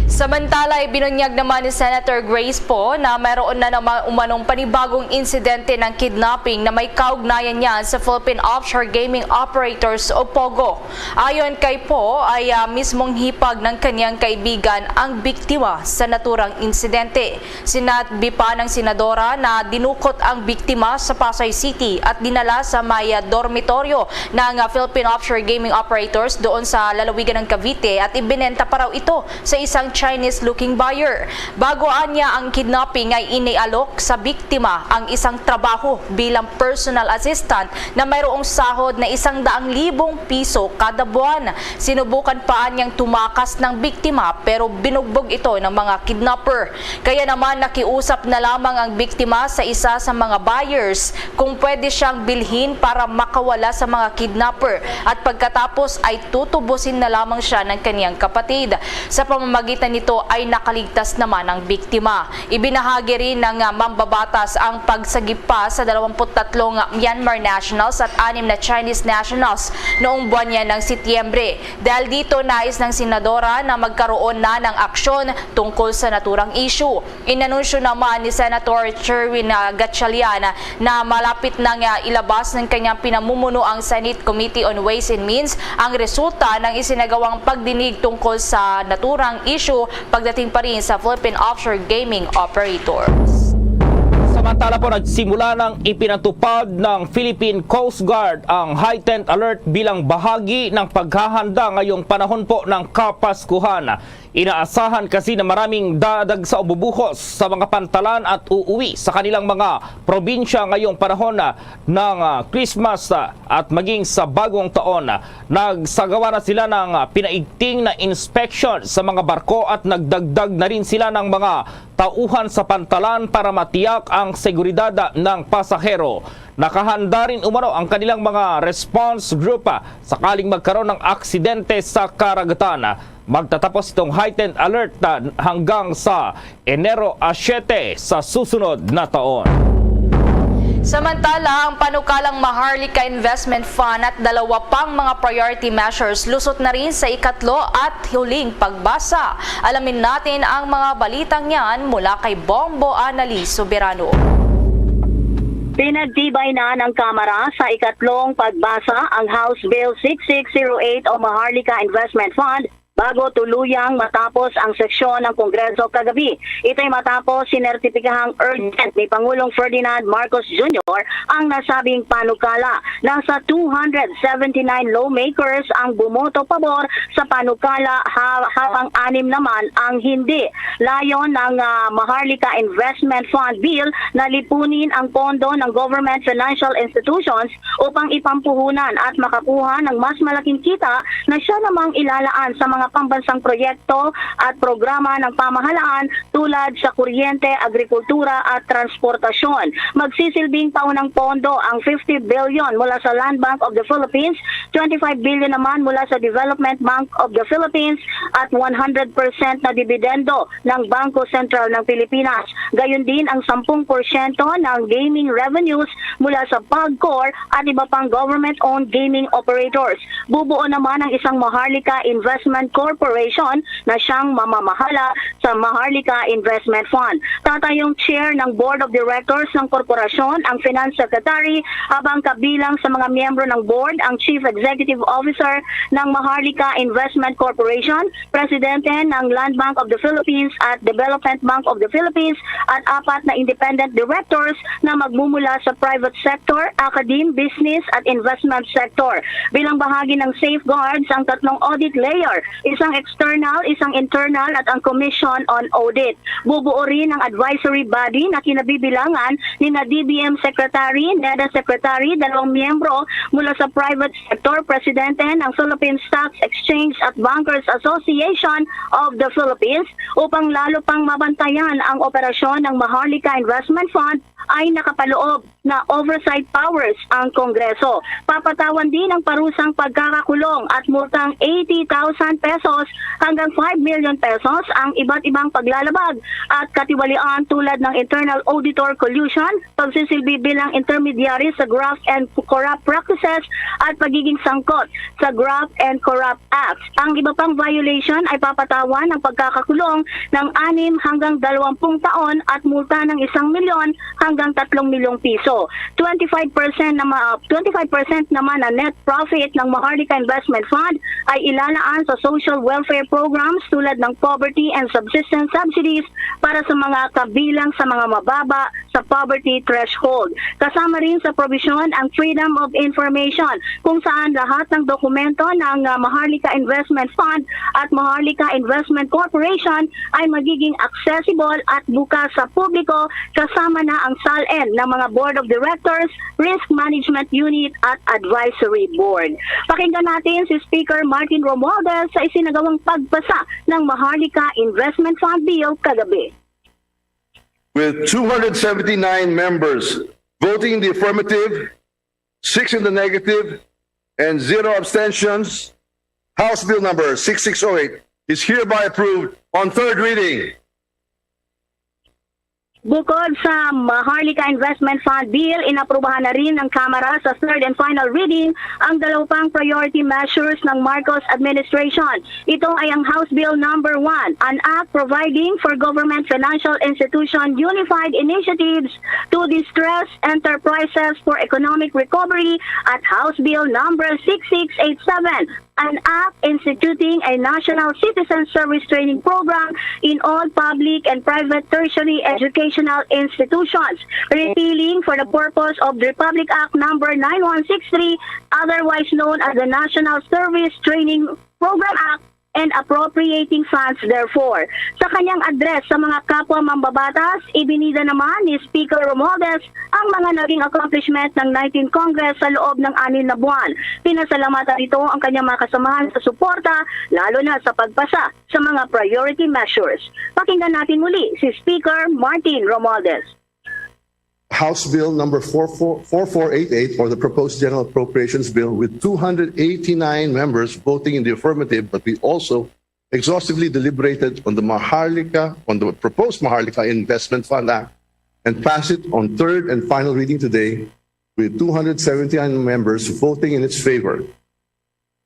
Samantala, ibinunyag naman ni Senator Grace Poe na mayroon na naman umanong panibagong insidente ng kidnapping na may kaugnayan niyan sa Philippine Offshore Gaming Operators o POGO. Ayon kay Poe, ay, ah, mismong hipag ng kanyang kaibigan ang biktima sa naturang insidente. Sinabi pa ng senadora na dinukot ang biktima sa Pasay City at dinala sa may, ah, dormitoryo ng, ah, Philippine Offshore Gaming Operators doon sa lalawigan ng Cavite at ibinenta pa raw ito sa isang Chinese-looking buyer. Bago anya ang kidnapping ay inialok sa biktima ang isang trabaho bilang personal assistant na mayroong sahod na isang daang libong piso kada buwan. Sinubukan pa anyang tumakas ng biktima pero binugbog ito ng mga kidnapper. Kaya naman nakiusap na lamang ang biktima sa isa sa mga buyers kung pwede siyang bilhin para makawala sa mga kidnapper at pagkatapos ay tutubusin na lamang siya ng kanyang kapatid. Sa pamamagitan nito ay nakaligtas naman ang biktima. Ibinahagi rin ng, ah, mambabatas ang pagsagip pa sa dalawampu't tatlong Myanmar nationals at anim na Chinese nationals noong buwan yan ng Setyembre. Dahil dito, nais ng senadora na magkaroon na ng aksyon tungkol sa naturang issue. Inanunsyo naman ni Senator Sherwin, ah, Gatchalian na malapit nang, ah, ilabas ng kanyang pinamumuno ang Senate Committee on Ways and Means ang resulta ng isinagawang pagdinig tungkol sa naturang issue pagdating pa rin sa Philippine Offshore Gaming Operators. Samantala po, nagsimula ng ipinatupad ng Philippine Coast Guard ang heightened alert bilang bahagi ng paghahanda ngayong panahon po ng Kapaskuhan. Inaasahan kasi na maraming dadag sa ububuhos sa mga pantalan at uuwi sa kanilang mga probinsya ngayong panahon na ng, ah, Christmas, ah, at maging sa bagong taon. Nagsagawa na sila ng, ah, pinaigting na inspection sa mga barko at nagdagdag na rin sila ng mga tauhan sa pantalan para matiyak ang seguridad ng pasahero. Nakahanda rin umano ang kanilang mga response group, ah, sakaling magkaroon ng aksidente sa karagatan. Magtatapos itong heightened alert, ah, hanggang sa Enero a siyete sa susunod na taon. Samantala, ang panukalang Maharlika Investment Fund at dalawa pang mga priority measures lusot na rin sa ikatlo at huling pagbasa. Alamin natin ang mga balitang yan mula kay Bombo Anali Soberano. Pinagtibay na ng Kamara sa ikatlong pagbasa ang House Bill six six zero eight o Maharlika Investment Fund bago tuluyang matapos ang sesyon ng Kongreso kagabi. Ito'y matapos sinertipikahang urgent ni Pangulong Ferdinand Marcos Junior ang nasabing panukala. Nasa two hundred seventy-nine lawmakers ang bumoto pabor sa panukala, ha- habang anim naman ang hindi. Layon ng ah, Maharlika Investment Fund Bill na lipunin ang pondo ng government financial institutions upang ipampuhunan at makakuha ng mas malaking kita na siya namang ilalaan sa mga pambansang proyekto at programa ng pamahalaan, tulad sa kuryente, agrikultura at transportasyon. Magsisilbing paunang pondo ang fifty billion mula sa Land Bank of the Philippines, twenty-five billion naman mula sa Development Bank of the Philippines, at one hundred percent na dibidendo ng Bangko Sentral ng Pilipinas. Gayon din ang sampung porsyento ng gaming revenues mula sa PAGCOR at iba pang government-owned gaming operators. Bubuo naman ang isang Maharlika Investment Corporation na siyang mamamahala sa Maharlika Investment Fund. Tatayong chair ng Board of Directors ng korporasyon ang Finance Secretary, habang kabilang sa mga miyembro ng board ang Chief Executive Officer ng Maharlika Investment Corporation, Presidente ng Land Bank of the Philippines at Development Bank of the Philippines, at apat na independent directors na magmumula sa private sector, academe, business at investment sector. Bilang bahagi ng safeguards ang tatlong audit layer, isang external, isang internal at ang Commission on Audit. Bubuo rin ang advisory body na kinabibilangan ni na D B M Secretary, NEDA Secretary, dalawang miyembro mula sa private sector, presidente ng Philippine Stocks Exchange at Bankers Association of the Philippines, upang lalo pang mabantayan ang operasyon ng Maharlika Investment Fund ay nakapaloob na oversight powers ang Kongreso. Papatawan din ang parusang pagkakakulong at multang eighty thousand pesos hanggang five million pesos ang iba't ibang paglalabag at katiwalian, tulad ng internal auditor collusion, pagsisilbi bilang intermediary sa graft and corrupt practices, at pagiging sangkot sa Graft and Corrupt Act. Ang iba pang violation ay papatawan ng pagkakakulong ng anim hanggang dalawampung taon at multa ng isang milyon hanggang tatlong milyong piso. Twenty-five percent na ma- twenty-five percent naman na net profit ng Maharlika Investment Fund ay ilalaan sa social welfare programs, tulad ng poverty and subsistence subsidies para sa mga kabilang sa mga mababa sa poverty threshold. Kasama rin sa probisyon ang Freedom of Information, kung saan lahat ng dokumento ng ah, Maharlika Investment Fund at Maharlika Investment Corporation ay magiging accessible at bukas sa publiko, kasama na ang SALN ng mga Board of Directors, Risk Management Unit at Advisory Board. Pakinggan natin si Speaker Martin Romualdez sa isinagawang pagpasa ng Maharlika Investment Fund Bill kagabi. With two hundred seventy-nine members voting in the affirmative, six in the negative, and zero abstentions, House Bill number six six oh eight is hereby approved on third reading. Bukod sa Maharlika Investment Fund Bill, inaprubahan na rin ng Kamara sa third and final reading ang dalawa pang priority measures ng Marcos administration. Ito ay ang House Bill number one, an act providing for government financial institution unified initiatives to distress enterprises for economic recovery, at House Bill number six six eight seven, an act instituting a national citizen service training program in all public and private tertiary educational institutions, repealing for the purpose of the Republic Act number nine one six three, otherwise known as the National Service Training Program Act, and appropriating funds therefore. Sa kanyang address sa mga kapwa mambabatas, ibinida naman ni Speaker Romualdez ang mga naging accomplishment ng nineteenth Congress sa loob ng anin na buwan. Pinasalamatan nito ang kanyang mga kasamahan sa suporta, lalo na sa pagpasa sa mga priority measures. Pakinggan natin muli si Speaker Martin Romualdez. House Bill number four four eight eight, or the proposed General Appropriations Bill, with two hundred eighty-nine members voting in the affirmative, but we also exhaustively deliberated on the Maharlika, on the proposed Maharlika Investment Fund Act, and passed it on third and final reading today with two hundred seventy-nine members voting in its favor.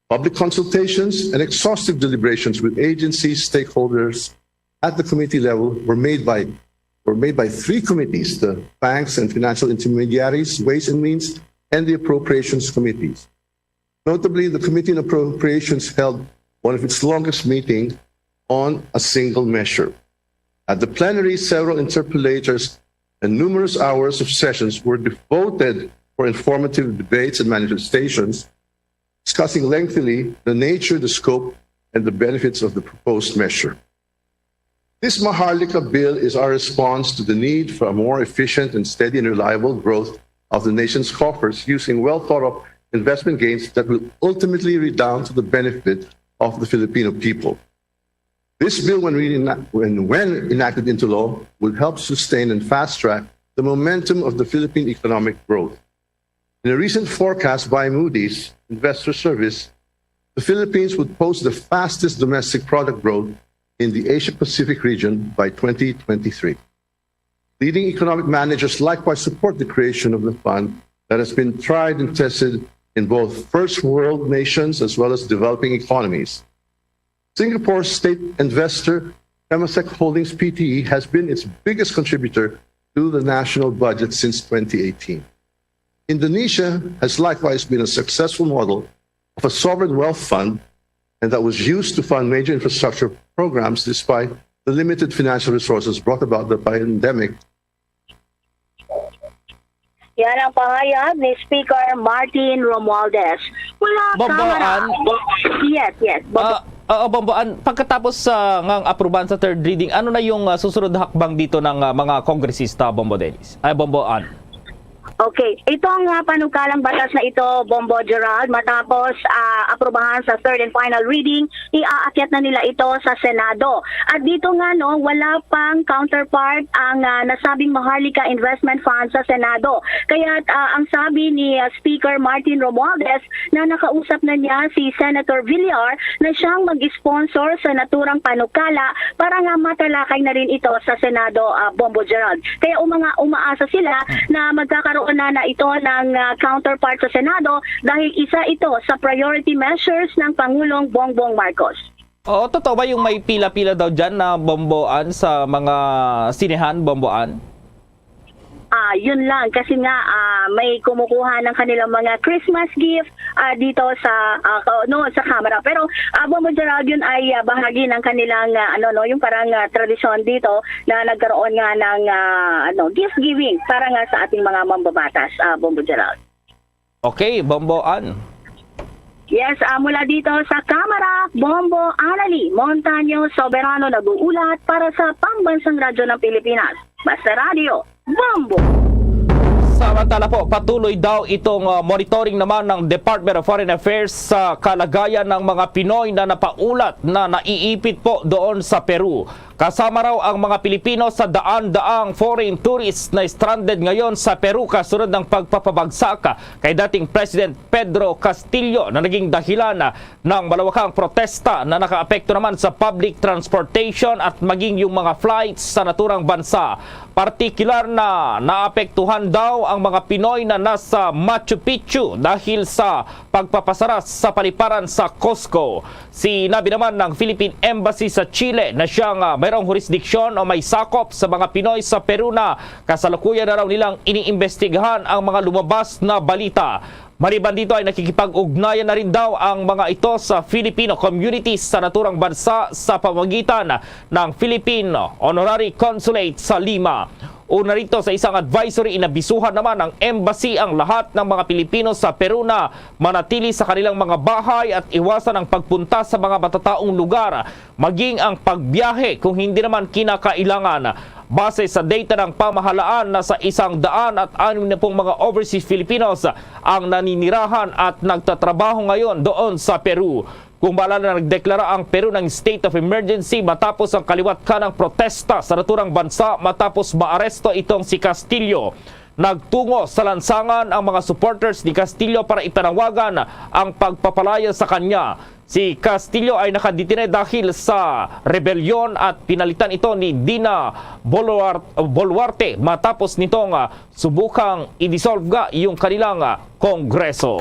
Public consultations and exhaustive deliberations with agencies, stakeholders at the committee level were made by were made by three committees: the Banks and Financial Intermediaries, Ways and Means, and the Appropriations Committees. Notably, the Committee on Appropriations held one of its longest meeting on a single measure. At the plenary, several interpellators and numerous hours of sessions were devoted for informative debates and manifestations, discussing lengthily the nature, the scope, and the benefits of the proposed measure. This Maharlika bill is our response to the need for a more efficient and steady and reliable growth of the nation's coffers using well thought of investment gains that will ultimately redound to the benefit of the Filipino people. This bill, when, we ena- when, when enacted into law, would help sustain and fast track the momentum of the Philippine economic growth. In a recent forecast by Moody's Investor Service, the Philippines would post the fastest domestic product growth in the Asia Pacific region by twenty twenty-three. Leading economic managers likewise support the creation of the fund that has been tried and tested in both first world nations as well as developing economies. Singapore's state investor, Temasek Holdings P T E, has been its biggest contributor to the national budget since twenty eighteen. Indonesia has likewise been a successful model of a sovereign wealth fund, and that was used to fund major infrastructure programs despite the limited financial resources brought about the pandemic. Yan ang pahayag ni Speaker Martin Romualdez. Mula Bombo, Kamara. An? Yes, yes. Bombo. Ah, oo, Bombo An, pagkatapos sa ngang aprubahan sa third reading, ano na yung ah, susunod na hakbang dito ng ah, mga kongresista, Bombo Dennis? Ay, Bombo An. Okay, itong ah, panukalang batas na ito, Bombo Gerald, matapos ah, aprubahan sa third and final reading, iaakyat na nila ito sa Senado. At dito nga, no, wala pang counterpart ang ah, nasabing Maharlika Investment Fund sa Senado. Kaya ah, ang sabi ni ah, Speaker Martin Romualdez na nakausap na niya si Senator Villar na siyang mag-sponsor sa naturang panukala para nga matalakay na rin ito sa Senado, ah, Bombo Gerald. Kaya umanga, umaasa sila na magkakaroon na, na ito ng ah, counterpart sa Senado dahil isa ito sa priority measures ng Pangulong Bongbong Marcos. Oo, totoo ba yung may pila-pila daw dyan na bomboan sa mga sinehan, bomboan? Ah, yun lang kasi nga ah, may kumukuha ng kanilang mga Christmas gift ah, dito sa ah, ka- no, sa Kamara. Pero ah, Bombo Gerald, yun ay ah, bahagi ng kanilang ah, ano no, yung parang ah, tradisyon dito na nagkaroon nga ng ah, ano, gift giving para nga sa ating mga mambabatas, ah, Bombo Gerald. Okay, Bombo An. Yes, ah, mula dito sa Kamara, Bombo Anali Montaño Soberano nag-uulat para sa Pambansang Radyo ng Pilipinas, Basta Radyo, Bombo! Samantala po, patuloy daw itong uh, monitoring naman ng Department of Foreign Affairs sa kalagayan ng mga Pinoy na napaulat na naiipit po doon sa Peru. Kasama raw ang mga Pilipino sa daan-daang foreign tourists na stranded ngayon sa Peru kasunod ng pagpapabagsak kay dating President Pedro Castillo na naging dahilan ng malawakang protesta na nakaapekto naman sa public transportation at maging yung mga flights sa naturang bansa. Partikular na naapektuhan daw ang mga Pinoy na nasa Machu Picchu dahil sa pagpapasara sa paliparan sa Cusco. Sinabi naman ng Philippine Embassy sa Chile na siyang ah, mayroong jurisdiksyon o may sakop sa mga Pinoy sa Peru na kasalukuyan na raw nilang iniimbestigahan ang mga lumabas na balita. Maliban dito ay nakikipag-ugnayan na rin daw ang mga ito sa Filipino community sa naturang bansa sa pamagitan ng Philippine Honorary Consulate sa Lima. Una rito sa isang advisory, inabisuhan naman ng embassy ang lahat ng mga Pilipino sa Peru na manatili sa kanilang mga bahay at iwasan ang pagpunta sa mga matataong lugar, maging ang pagbiyahe kung hindi naman kinakailangan. Base sa data ng pamahalaan, nasa isang daan at anim na pong mga overseas Filipinos ang naninirahan at nagtatrabaho ngayon doon sa Peru. Kung maalala, nagdeklara ang Peru ng state of emergency matapos ang kaliwat kanang protesta sa naturang bansa matapos maaresto itong si Castillo. Nagtungo sa lansangan ang mga supporters ni Castillo para ipanawagan ang pagpapalaya sa kanya. Si Castillo ay nakadetine dahil sa rebelyon at pinalitan ito ni Dina Boluarte matapos nitong ah, subukang i-dissolve nga yung kanilang ah, Kongreso.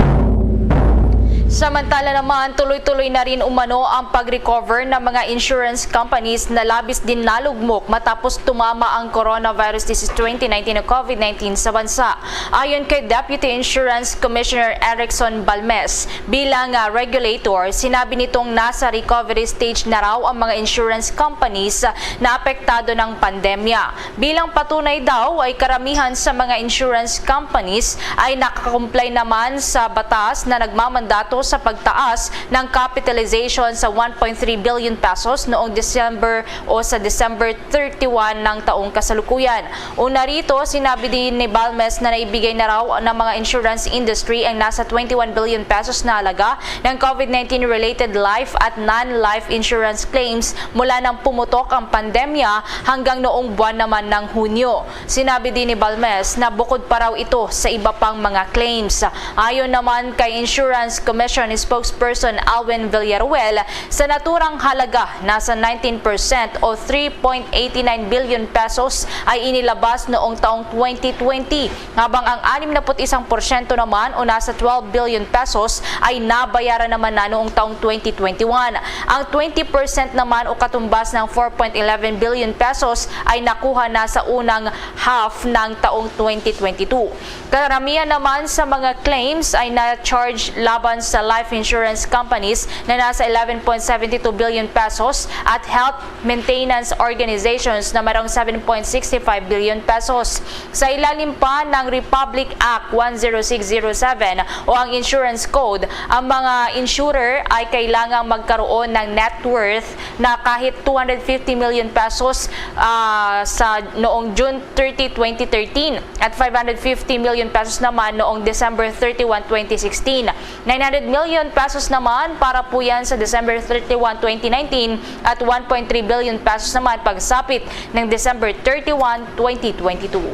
Samantala naman, tuloy-tuloy na rin umano ang pag-recover ng mga insurance companies na labis din nalugmok matapos tumama ang coronavirus disease twenty nineteen o COVID nineteen sa bansa. Ayon kay Deputy Insurance Commissioner Erickson Balmes, bilang, ah, regulator, sinabi nitong nasa recovery stage na raw ang mga insurance companies, ah, na apektado ng pandemya. Bilang patunay daw ay karamihan sa mga insurance companies ay nakakomply naman sa batas na nagmamandato sa pagtaas ng capitalization sa one point three billion pesos noong December o sa December thirty-one ng taong kasalukuyan. Una rito, sinabi din ni Balmes na naibigay na raw ng mga insurance industry ang nasa twenty-one billion pesos na halaga ng COVID nineteen related life at non-life insurance claims mula nang pumutok ang pandemya hanggang noong buwan naman ng Hunyo. Sinabi din ni Balmes na bukod pa raw ito sa iba pang mga claims. Ayon naman kay Insurance Commission Spokesperson Alwin Villaruel, sa naturang halaga, nasa nineteen percent o three point eighty nine billion pesos ay inilabas noong taong twenty twenty, habang ang anim na put isang porsyento naman o nasa twelve billion pesos ay nabayaran naman na noong taong twenty twenty-one. Ang twenty percent naman o katumbas ng four point eleven billion pesos ay nakuha na sa unang half ng taong twenty twenty-two. Karamihan naman sa mga claims ay na-charge laban sa life insurance companies na nasa eleven point seventy two billion pesos at health maintenance organizations na mayroong seven point six five billion pesos. Sa ilalim pa ng Republic Act one zero six zero seven o ang Insurance Code, ang mga insurer ay kailangang magkaroon ng net worth na kahit two hundred fifty million pesos, ah, sa noong June thirty, twenty thirteen, at five hundred fifty million pesos naman noong December thirty-one, twenty sixteen. Nine hundred million pesos naman para po yan sa December thirty-one, twenty nineteen, at one point three billion pesos naman pagsapit ng December thirty-one, twenty twenty-two.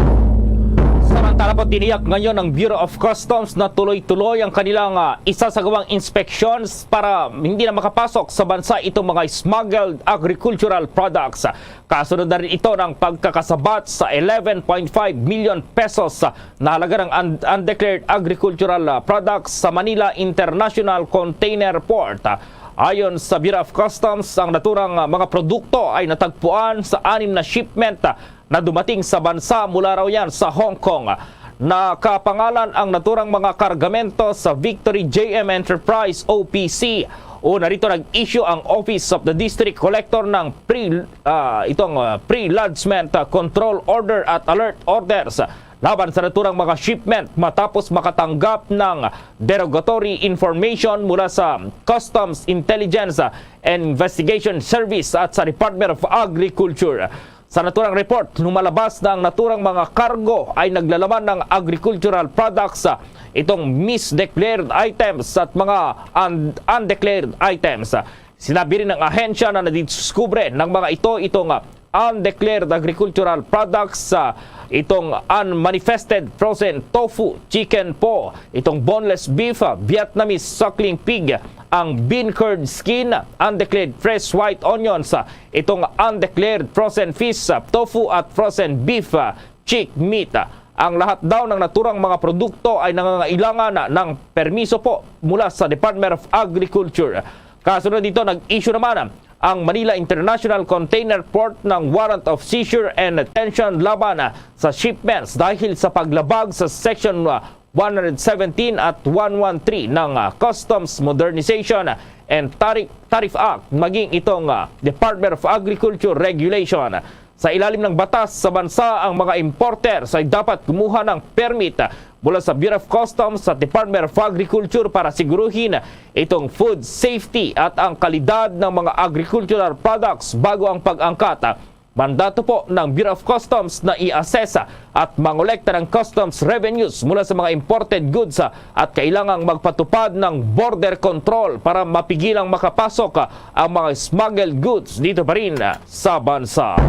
Samantala po, tiniyak ngayon ng Bureau of Customs na tuloy-tuloy ang kanilang, ah, isasagawang inspections para hindi na makapasok sa bansa itong mga smuggled agricultural products. Kasunod na rin ito ng pagkakasabat sa eleven point five million pesos na halaga ng un-, undeclared agricultural, ah, products sa Manila International Container Port. Ayon sa Bureau of Customs, ang naturang, ah, mga produkto ay natagpuan sa anim na shipment, ah, na dumating sa bansa mula raw yan sa Hong Kong. Nakapangalan ang naturang mga kargamento sa Victory J M Enterprise, O P C. Una rito, nag-issue ang Office of the District Collector ng pre-, ah, itong, ah, pre-lodgement, ah, control order at alert orders laban sa naturang mga shipment matapos makatanggap ng derogatory information mula sa Customs Intelligence and Investigation Service at sa Department of Agriculture. Sa naturang report, lumalabas na ang naturang mga kargo ay naglalaman ng agricultural products, ah, itong misdeclared items at mga un-, undeclared items. Sinabi rin ng ahensya na nadiskubre ng mga ito itong, ah, undeclared agricultural products, ah, itong unmanifested frozen tofu, chicken po, itong boneless beef, ah, Vietnamese suckling pig, ang bean curd skin, undeclared fresh white onions, ah, itong undeclared frozen fish, ah, tofu at frozen beef, ah, chick meat. Ah, ang lahat daw ng naturang mga produkto ay nangangailangan ng permiso po mula sa Department of Agriculture. Kasunod dito, nag-issue naman ang Manila International Container Port ng warrant of seizure and detention laban, ah, sa shipments dahil sa paglabag sa Section, ah, one hundred seventeen at one one three ng, ah, Customs Modernization and Tari-, Tariff Act, maging itong, ah, Department of Agriculture Regulation. Sa ilalim ng batas sa bansa, ang mga importers ay dapat kumuha ng permit mula sa Bureau of Customs at Department of Agriculture para siguruhin itong food safety at ang kalidad ng mga agricultural products bago ang pag-angkat. Mandato po ng Bureau of Customs na i-assess at mangolekta ng customs revenues mula sa mga imported goods at kailangang magpatupad ng border control para mapigilang makapasok ang mga smuggled goods dito pa rin sa bansa.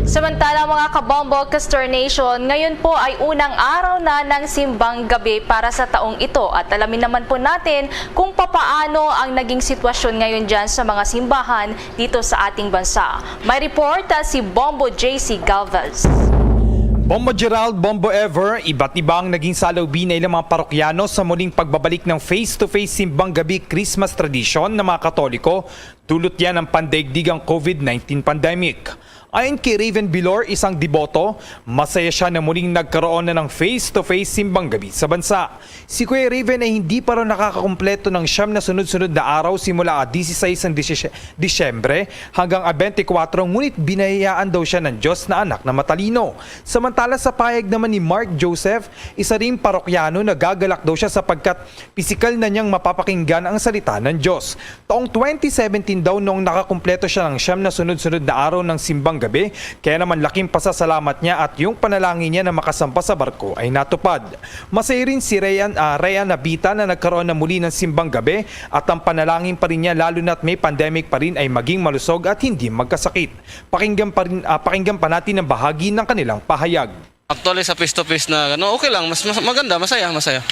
Samantala, mga kabombo, Castor Nation, ngayon po ay unang araw na ng simbang gabi para sa taong ito at alamin naman po natin kung papaano ang naging sitwasyon ngayon dyan sa mga simbahan dito sa ating bansa. May report, ah, si Bombo J C Galvez. Bombo Gerald, Bombo Ever, iba't iba ang naging saloobin ng ilang mga parokyano sa muling pagbabalik ng face-to-face simbang gabi Christmas tradisyon ng mga Katoliko, dulot yan ng pandaigdigang COVID nineteen pandemic. Ayon kay Raven Bilor, isang deboto, masaya siya na muling nagkaroon na ng face-to-face simbang gabi sa bansa. Si Kuya Raven ay hindi pa raw nakakakumpleto ng siyam na sunod-sunod na araw simula a dieciséis ng Disye-, Disyembre hanggang a twenty-four, ngunit biniyayaan daw siya ng Diyos na anak na matalino. Samantala, sa pahayag naman ni Mark Joseph, isa ring parokyano, nagagalak daw siya sapagkat pisikal na niyang mapapakinggan ang salita ng Diyos. Taong twenty seventeen daw noong nakakumpleto siya ng siyam na sunod-sunod na araw ng simbang gabi, kaya naman laking pasasalamat niya at yung panalangin niya na makasampa sa barko ay natupad. Masaya rin si Ryan, ah, Ryan Nabita na nagkaroon na muli ng simbang gabi at ang panalangin pa rin niya lalo na't may pandemic pa rin ay maging malusog at hindi magkasakit. Pakinggan pa rin, ah, pakinggan pa natin ang bahagi ng kanilang pahayag. Actually, sa face-to-face na, ano, okay lang. Mas, mas maganda, masaya, masaya.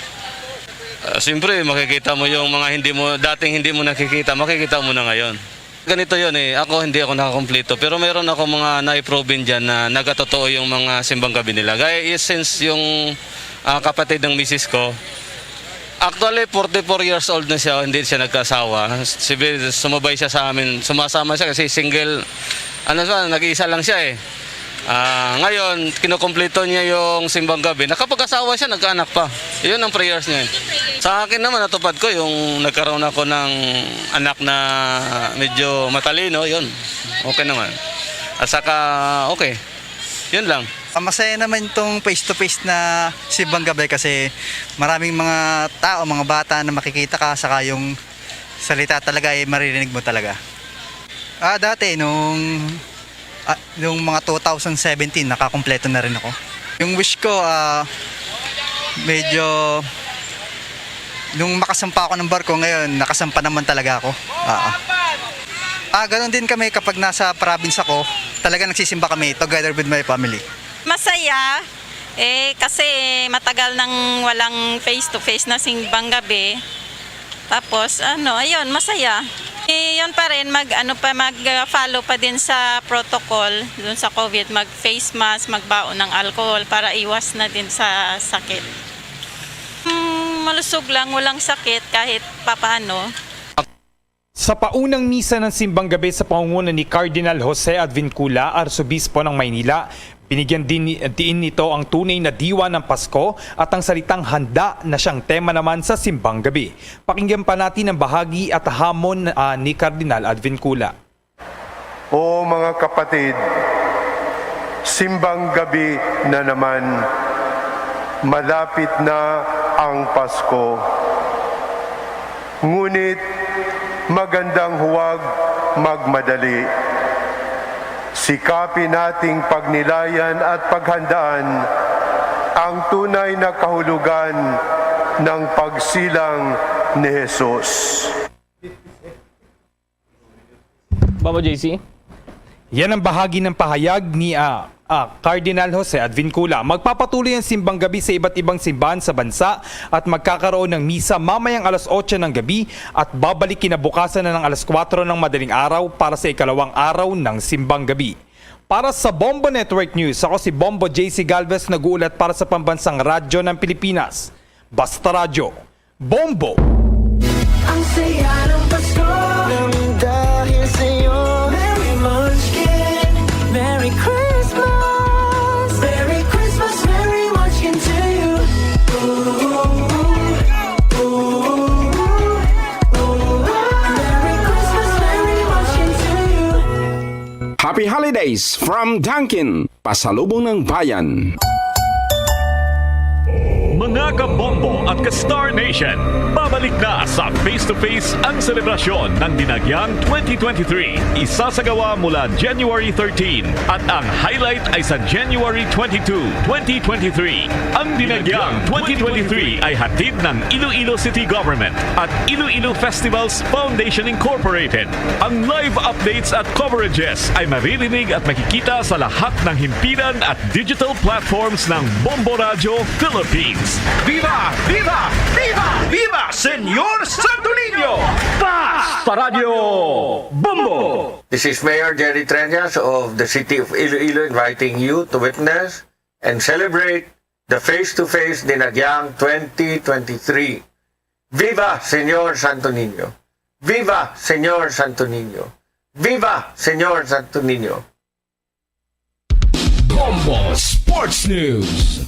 Ah, siyempre, makikita mo yung mga hindi mo, dating hindi mo nakikita, makikita mo na ngayon. Ganito yun eh, ako hindi ako nakakumpleto, pero meron ako mga naiproven dyan na nagkatotoo yung mga simbang gabi nila. Gaya is since yung, ah, kapatid ng misis ko, actually, forty-four years old na siya, hindi siya nagkaasawa. Sibi-, sumabay siya sa amin, sumasama siya kasi single, ano siya, nag-iisa lang siya eh. Ah, ngayon, kinukumpleto niya yung simbang gabi. Nakapag-asawa siya, nagkaanak pa. Yun ang prayers niya eh. Sa akin naman, natupad ko yung nagkaroon ako ng anak na medyo matalino, yun. Okay naman. At saka, okay. Yun lang. Ah, masaya naman itong face-to-face na simbang gabi kasi maraming mga tao, mga bata na makikita ka, saka yung salita talaga ay maririnig mo talaga. Ah, dati nung, ah, nung mga two thousand seventeen, nakakumpleto na rin ako. Yung wish ko, ah, medyo nung makasampa ako ng barko, ngayon nakasampa naman talaga ako. Ah, ah. Ah, ganun din kami kapag nasa province ako, talaga nagsisimba kami together with my family. Masaya, eh, kasi matagal nang walang face-to-face na simbang gabi. Tapos, ano, ayun, masaya. Eh, yun pa rin, mag, ano pa, mag, uh, follow pa din sa protocol dun sa COVID, mag face mask, magbaon ng alcohol para iwas na din sa sakit. Hmm, malusog lang, walang sakit kahit papaano. Sa paunang misa ng simbang gabi sa pangunguna ni Cardinal Jose Advincula, Arsobispo ng Maynila, binigyan din ni, diin nito ang tunay na diwa ng Pasko at ang salitang handa na siyang tema naman sa simbang gabi. Pakinggan pa natin ang bahagi at hamon, ah, ni Cardinal Advincula. O mga kapatid, simbang gabi na naman, malapit na ang Pasko. Ngunit magandang huwag magmadali. Sikapin nating pagnilayan at paghandaan ang tunay na kahulugan ng pagsilang ni Jesus. Baba, J C. Yan ang bahagi ng pahayag ni, ah, ah, Cardinal Jose Advincula. Magpapatuloy ang simbang gabi sa iba't ibang simbahan sa bansa at magkakaroon ng misa mamayang alas otso ng gabi at babalik kinabukasan na ng alas kwatro ng madaling araw para sa ikalawang araw ng simbang gabi. Para sa Bombo Network News, ako si Bombo J C Galvez, nag-uulat para sa Pambansang Radyo ng Pilipinas, Basta Radyo. Bombo! Ang saya ng Pasko nang dahil sa'yo. Merry Munchkin, Merry Christmas, Merry Christmas, Merry Munchkin to you. Ooh, ooh, ooh, ooh. Merry Christmas, Merry Munchkin to you. Happy Holidays from Dunkin', Pasalubong ng Bayan. Mga ka-Bombo at ka-Star Nation, babalik na sa Face to Face ang selebrasyon ng Dinagyang twenty twenty-three. Isasagawa mula January thirteen at ang highlight ay sa January twenty-two, twenty twenty-three. Ang Dinagyang twenty twenty-three ay hatid ng Iloilo City Government at Iloilo Festivals Foundation Incorporated. Ang live updates at coverages ay maririnig at makikita sa lahat ng himpilan at digital platforms ng Bombo Radyo Philippines. Viva! Viva! Viva! Viva Señor Santo Niño! Basta Radyo Bombo! This is Mayor Jerry Treñas of the City of Iloilo inviting you to witness and celebrate the face-to-face Dinagyang twenty twenty-three. Viva Señor Santo Niño! Viva Señor Santo Niño! Viva Señor Santo Niño! Bombo Sports News.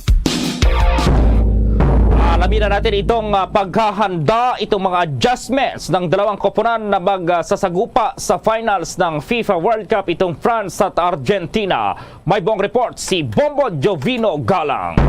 Alamin na natin itong ah, paghahanda, itong mga adjustments ng dalawang koponan na magsasagupa sa finals ng FIFA World Cup, itong France at Argentina. May buong report si Bombo Jovino Galang.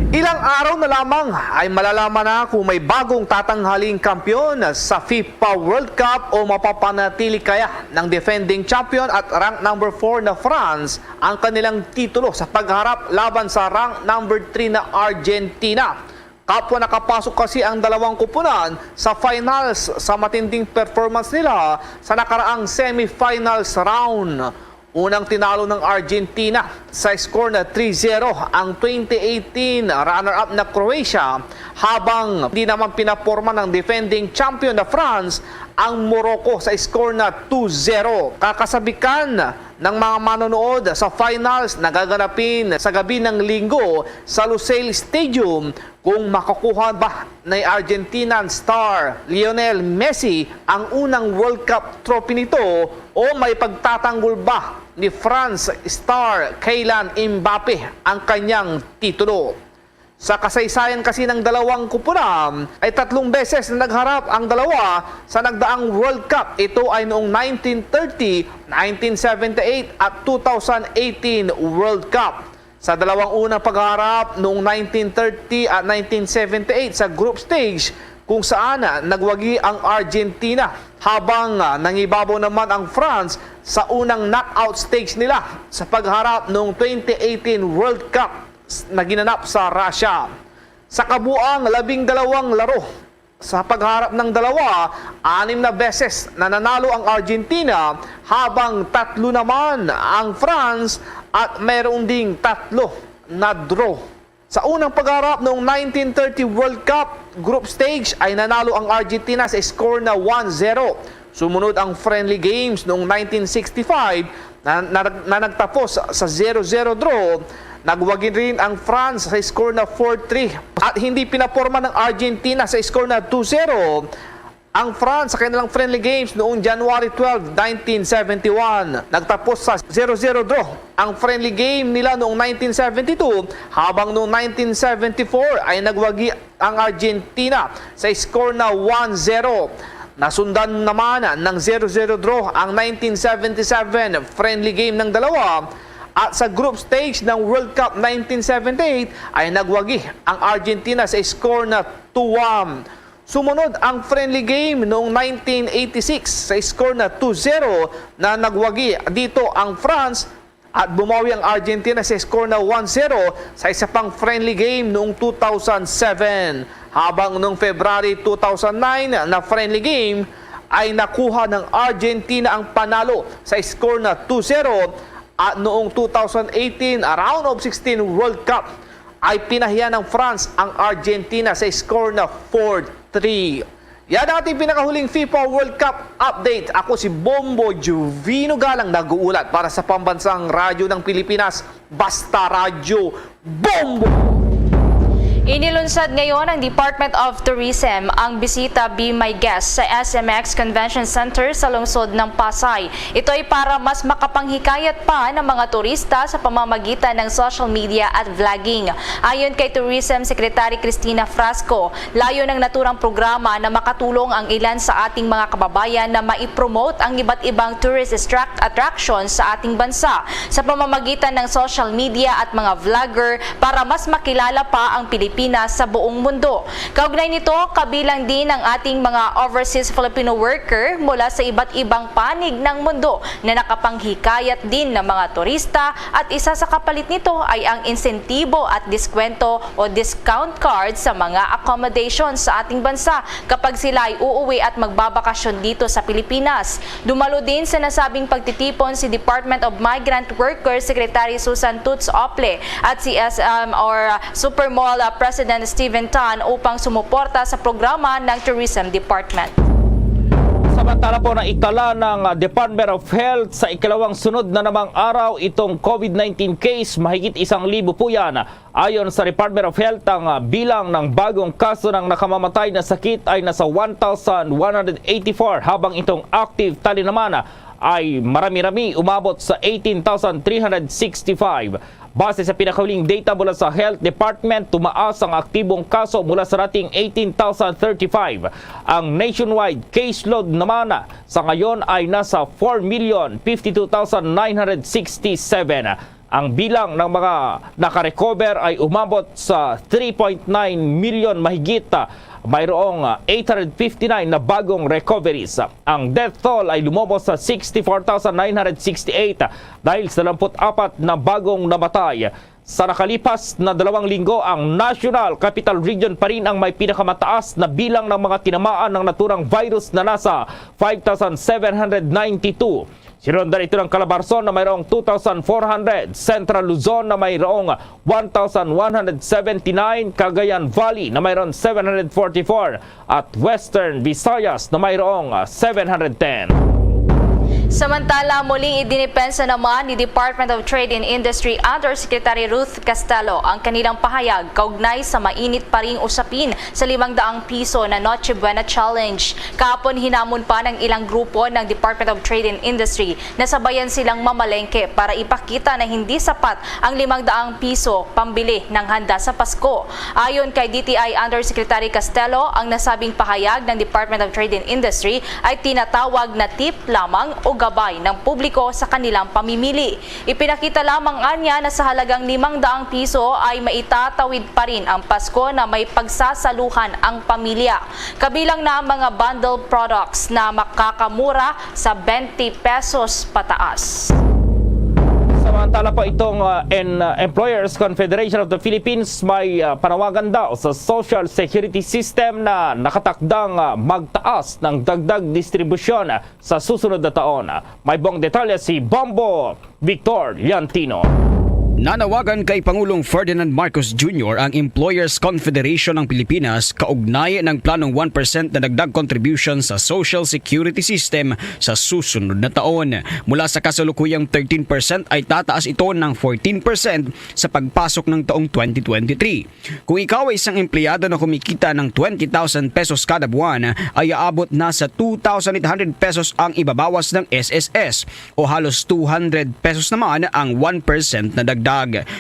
Ilang araw na lamang ay malalaman na kung may bagong tatanghaling kampiyon sa FIFA World Cup o mapapanatili kaya ng defending champion at rank number four na France ang kanilang titulo sa pagharap laban sa rank number three na Argentina. Kapwa nakapasok kasi ang dalawang kupunan sa finals sa matinding performance nila sa nakaraang semifinals round. Unang tinalo ng Argentina sa score na three zero ang twenty eighteen runner-up na Croatia, habang di naman pinaporma ng defending champion na France ang Morocco sa score na two zero. Kakasabikan ng mga manonood sa finals na gaganapin sa gabi ng Linggo sa Lusail Stadium kung makukuha ba ni Argentinian star Lionel Messi ang unang World Cup trophy nito o may pagtatanggol ba ni France star Kylian Mbappe ang kanyang titulo. Sa kasaysayan kasi ng dalawang kupunan ay tatlong beses na nagharap ang dalawa sa nagdaang World Cup. Ito ay noong nineteen thirty, nineteen seventy-eight at two thousand eighteen World Cup. Sa dalawang unang pagharap noong nineteen thirty at nineteen seventy-eight sa group stage, kung saan nagwagi ang Argentina, habang nangibabaw naman ang France sa unang knockout stage nila sa pagharap noong twenty eighteen World Cup na ginanap sa Russia. Sa kabuang labing dalawang laro sa pagharap ng dalawa, anim na beses na nanalo ang Argentina, habang tatlo naman ang France at mayroon ding tatlo na draw. Sa unang pagharap noong nineteen thirty World Cup group stage ay nanalo ang Argentina sa score na one zero. Sumunod ang friendly games noong nineteen sixty-five na, na, na nagtapos sa zero zero draw, nagwagi rin ang France sa score na four three at hindi pinaporma ng Argentina sa score na two zero ang France sa kanilang friendly games noong January twelve, nineteen seventy-one. Nagtapos sa zero zero draw ang friendly game nila noong nineteen seventy-two, habang noong nineteen seventy-four ay nagwagi ang Argentina sa score na one zero. Nasundan naman ng zero zero draw ang nineteen seventy-seven friendly game ng dalawa, at sa group stage ng World Cup nineteen seventy-eight ay nagwagi ang Argentina sa score na two one. Sumunod ang friendly game noong nineteen eighty-six sa score na two zero na nagwagi dito ang France, at bumawi ang Argentina sa score na one zero sa isa pang friendly game noong two thousand seven. Habang noong February two thousand nine na friendly game ay nakuha ng Argentina ang panalo sa score na two zero, at noong two thousand eighteen round of sixteen World Cup ay pinahiya ng France ang Argentina sa score na four three. Yan ang ating pinakahuling FIFA World Cup update. Ako si Bombo Juvino Galang, nag-uulat para sa Pambansang Radyo ng Pilipinas, Basta Radyo Bombo! Inilunsad ngayon ng Department of Tourism ang Bisita Be My Guest sa S M X Convention Center sa lungsod ng Pasay. Ito ay para mas makapanghikayat pa ng mga turista sa pamamagitan ng social media at vlogging. Ayon kay Tourism Secretary Cristina Frasco, layo ng naturang programa na makatulong ang ilan sa ating mga kababayan na maipromote ang iba't ibang tourist distract attractions sa ating bansa sa pamamagitan ng social media at mga vlogger para mas makilala pa ang Pilipinas sa buong mundo. Kaugnay nito, kabilang din ang ating mga overseas Filipino worker mula sa iba't ibang panig ng mundo na nakapanghikayat din ng mga turista, at isa sa kapalit nito ay ang insentibo at diskwento o discount card sa mga accommodation sa ating bansa kapag sila ay uuwi at magbabakasyon dito sa Pilipinas. Dumalo din sa nasabing pagtitipon si Department of Migrant Workers Secretary Susan Toots Ople at si S M or Supermall President Steven Tan upang sumuporta sa programa ng Tourism Department. Sa Samantala po, naitala ng, ah, Department of Health sa ikalawang sunod na namang araw itong COVID nineteen case, mahigit isang libo po yan. Ayon sa Department of Health, ang, ah, bilang ng bagong kaso ng nakamamatay na sakit ay nasa one thousand one hundred eighty-four, habang itong active tally naman ay marami-rami, umabot sa eighteen thousand three hundred sixty-five. Base sa pinakahuling data mula sa Health Department, tumaas ang aktibong kaso mula sa dating eighteen thousand thirty-five. Ang nationwide caseload naman sa ngayon ay nasa four million fifty-two thousand nine hundred sixty-seven. Ang bilang ng mga nakarecover ay umabot sa three point nine million mahigit. Mayroong, ah, eight hundred fifty-nine na bagong recoveries. Ang death toll ay lumubos sa sixty-four thousand nine hundred sixty-eight dahil sa dalawampu't apat na bagong namatay. Sa nakalipas na dalawang linggo, ang National Capital Region pa rin ang may pinakamataas na bilang ng mga tinamaan ng naturang virus na nasa five thousand seven hundred ninety-two. Sinundan ito ng Calabarzon na mayroong two thousand four hundred, Central Luzon na mayroong one thousand one hundred seventy-nine, Cagayan Valley na mayroong seven hundred forty-four, at Western Visayas na mayroong, ah, seven hundred ten. Samantala, muling idinipensa naman ni Department of Trade and Industry Undersecretary Ruth Castelo ang kanilang pahayag kaugnay sa mainit pa ring usapin sa limang daang piso na Noche Buena Challenge. Kahapon, hinamon pa ng ilang grupo ng Department of Trade and Industry na sabayan silang mamalengke para ipakita na hindi sapat ang limang daang piso pambili ng handa sa Pasko. Ayon kay D T I Undersecretary Castelo, ang nasabing pahayag ng Department of Trade and Industry ay tinatawag na tip lamang o gabay ng publiko sa kanilang pamimili. Ipinakita lamang anya na sa halagang limang daang piso ay maitatawid pa rin ang Pasko na may pagsasaluhan ang pamilya, kabilang na ang mga bundle products na makakamura sa twenty pesos pataas. Samantala po, itong, uh, en-, uh, Employers Confederation of the Philippines may, uh, panawagan daw sa social security system na nakatakdang, uh, magtaas ng dagdag distribusyon sa susunod na taon. May buong detalye si Bombo Victor Liantino. Nanawagan kay Pangulong Ferdinand Marcos Junior ang Employers Confederation ng Pilipinas kaugnay ng planong one percent na dagdag contribution sa Social Security System sa susunod na taon. Mula sa kasalukuyang thirteen percent ay tataas ito ng fourteen percent sa pagpasok ng taong twenty twenty-three. Kung ikaw ay isang empleyado na kumikita ng twenty thousand pesos kada buwan, ay aabot na sa two thousand eight hundred pesos ang ibabawas ng S S S, o halos two hundred pesos naman ang one percent na dagdag.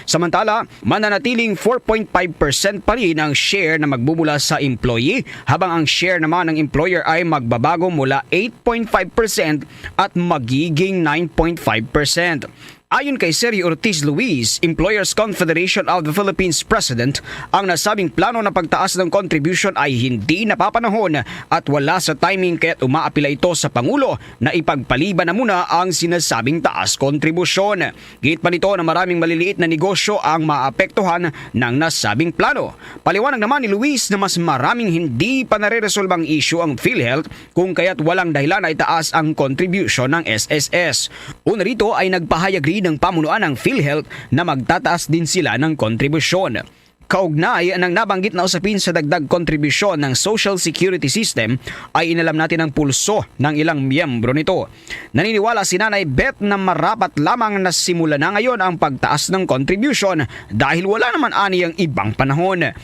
Samantala, mananatiling four point five percent pa rin ang share na magmumula sa employee, habang ang share naman ng employer ay magbabago mula eight point five percent at magiging nine point five percent. Ayon kay Sergio Ortiz Luis, Employers Confederation of the Philippines President, ang nasabing plano ng pagtaas ng contribution ay hindi napapanahon at wala sa timing, kaya't umaapila ito sa Pangulo na ipagpaliban na muna ang sinasabing taas kontribusyon. Giit pa nito na maraming maliliit na negosyo ang maapektuhan ng nasabing plano. Paliwanag naman ni Luis na mas maraming hindi pa nareresolbang issue ang PhilHealth, kung kaya't walang dahilan na itaas ang contribution ng S S S. Una rito ay nagpahayag rin ang pamunuan ng PhilHealth na magtataas din sila ng kontribusyon. Kaugnay ng nabanggit na usapin sa dagdag kontribusyon ng Social Security System, ay inalam natin ang pulso ng ilang miyembro nito. Naniniwala si Nanay Beth na marapat lamang na simula na ngayon ang pagtaas ng contribution dahil wala naman aniyang ibang panahon.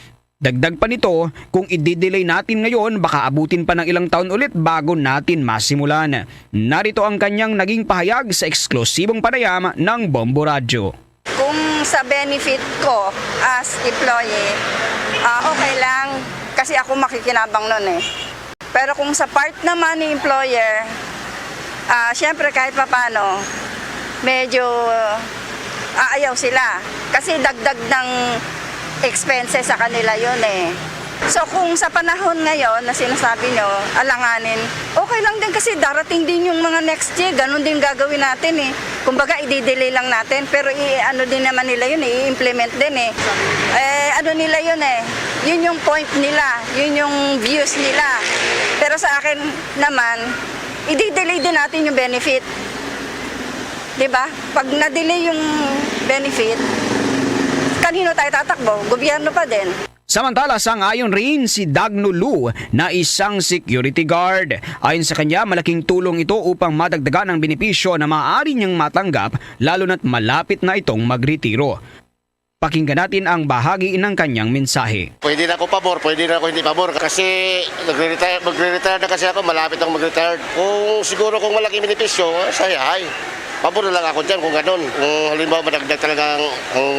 Dagdag pa nito, kung i-delay natin ngayon, baka abutin pa ng ilang taon ulit bago natin masimulan. Narito ang kanyang naging pahayag sa eksklusibong panayam ng Bombo Radyo. Kung sa benefit ko as employee, ah, okay lang kasi ako makikinabang nun eh. Pero kung sa part naman ni employer, ah, syempre kahit papano, medyo aayaw sila. Kasi dagdag ng expenses sa kanila yun eh. So kung sa panahon ngayon na sinasabi nyo, alanganin, okay lang din kasi darating din yung mga next year, ganun din gagawin natin eh. Kumbaga, i-delay lang natin, pero i-ano din naman nila yun eh, i-implement din eh. Eh, ano nila yun eh, yun yung point nila, yun yung views nila. Pero sa akin naman, i-delay din natin yung benefit. 'Di ba? Pag na-delay yung benefit, kanino tayo tatakbo? Gobyerno pa din. Samantala, sang-ayon rin si Dagno Lu na isang security guard. Ayon sa kanya, malaking tulong ito upang madagdagan ang benepisyo na maaari niyang matanggap, lalo na't malapit na itong magretiro. Pakinggan natin ang bahagi ng kanyang mensahe. Pwede na ako pabor, pwede na ako hindi pabor. Kasi nagre-retire, magre-retire na kasi ako, malapit akong mag-retire. Kung siguro kung malaking benepisyo, saya ay. Pabor na lang ako dyan kung ganun. Kung halimbawa madagdag talaga ang, ang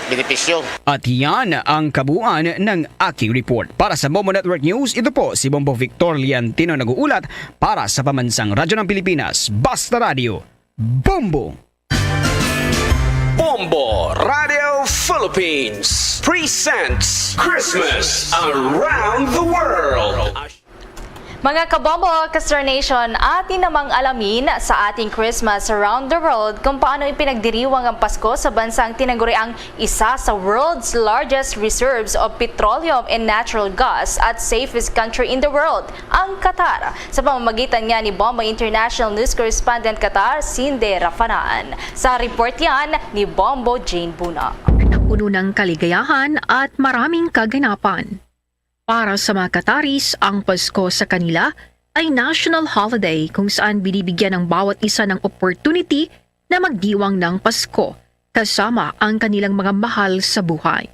benepisyo. At yan ang kabuuan ng Aki Report. Para sa Bombo Network News, ito po si Bombo Victor Liantino nag-uulat para sa Pambansang Radyo ng Pilipinas, Basta Radio, Bombo! Bombo Radio Philippines presents Christmas Around the World. Mga kabombo, Kastar Nation, atin namang alamin sa ating Christmas Around the World kung paano ipinagdiriwang ang Pasko sa bansang tinaguriang isa sa world's largest reserves of petroleum and natural gas at safest country in the world, ang Qatar, sa pamamagitan niya ni Bombo International News Correspondent Qatar, Cindy Rafanan. Sa report yan ni Bombo Jane Buna. Napuno ng kaligayahan at maraming kaganapan. Para sa mga Qataris, ang Pasko sa kanila ay national holiday kung saan binibigyan ng bawat isa ng opportunity na magdiwang ng Pasko kasama ang kanilang mga mahal sa buhay.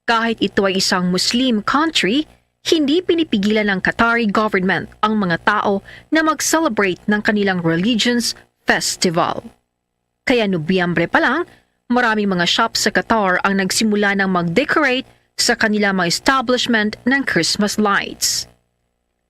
Kahit ito ay isang Muslim country, hindi pinipigilan ng Qatari government ang mga tao na mag-celebrate ng kanilang religion's festival. Kaya Nobyembre pa lang, maraming mga shop sa Qatar ang nagsimula ng mag-decorate sa kanilang mga establishment ng Christmas lights.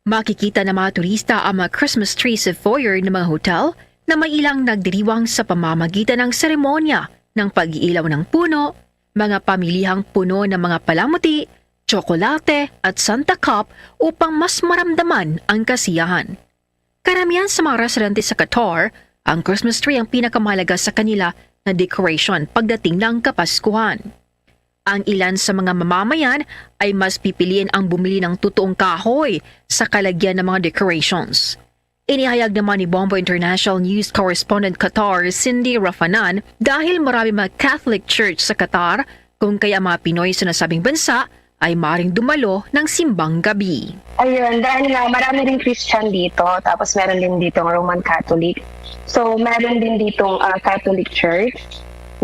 Makikita ng mga turista ang mga Christmas tree sa foyer ng mga hotel na may ilang nagdiriwang sa pamamagitan ng seremonya ng pag-iilaw ng puno, mga pamilihang puno ng mga palamuti, tsokolate, at Santa Cup upang mas maramdaman ang kasiyahan. Karamihan sa mga residente sa Qatar, ang Christmas tree ang pinakamahalaga sa kanila na decoration pagdating ng Kapaskuhan. Ang ilan sa mga mamamayan ay mas pipiliin ang bumili ng totoong kahoy sa kalagyan ng mga decorations. Inihayag naman ni Bombo International News Correspondent Qatar, Cindy Rafanan, dahil marami mga Catholic Church sa Qatar, kung kaya ang mga Pinoy sa nasabing bansa ay maring dumalo ng simbang gabi. Ayun, dahil nga marami rin Christian dito, tapos meron din ditong Roman Catholic. So, meron din ditong ah, Catholic Church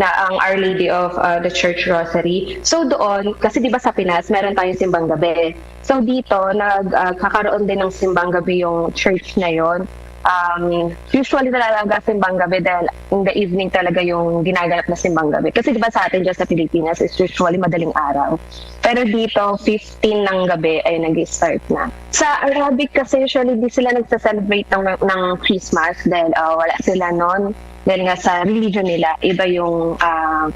na ang Our Lady of ah, the Church Rosary. So, doon, kasi di ba sa Pinas, meron tayong simbang gabi. So, dito, nagkakaroon din ng simbang gabi yung church na yon. Um, usually talaga simbang gabi dahil in the evening talaga yung ginaganap na simbang gabi. Kasi di ba sa atin dyan sa Pilipinas is usually madaling araw. Pero dito, fifteen ng gabi ay nag-start na. Sa Arabic kasi usually di sila nagsa-celebrate ng, ng Christmas dahil ah, wala sila noon. Dahil nga sa religion nila, iba yung ah,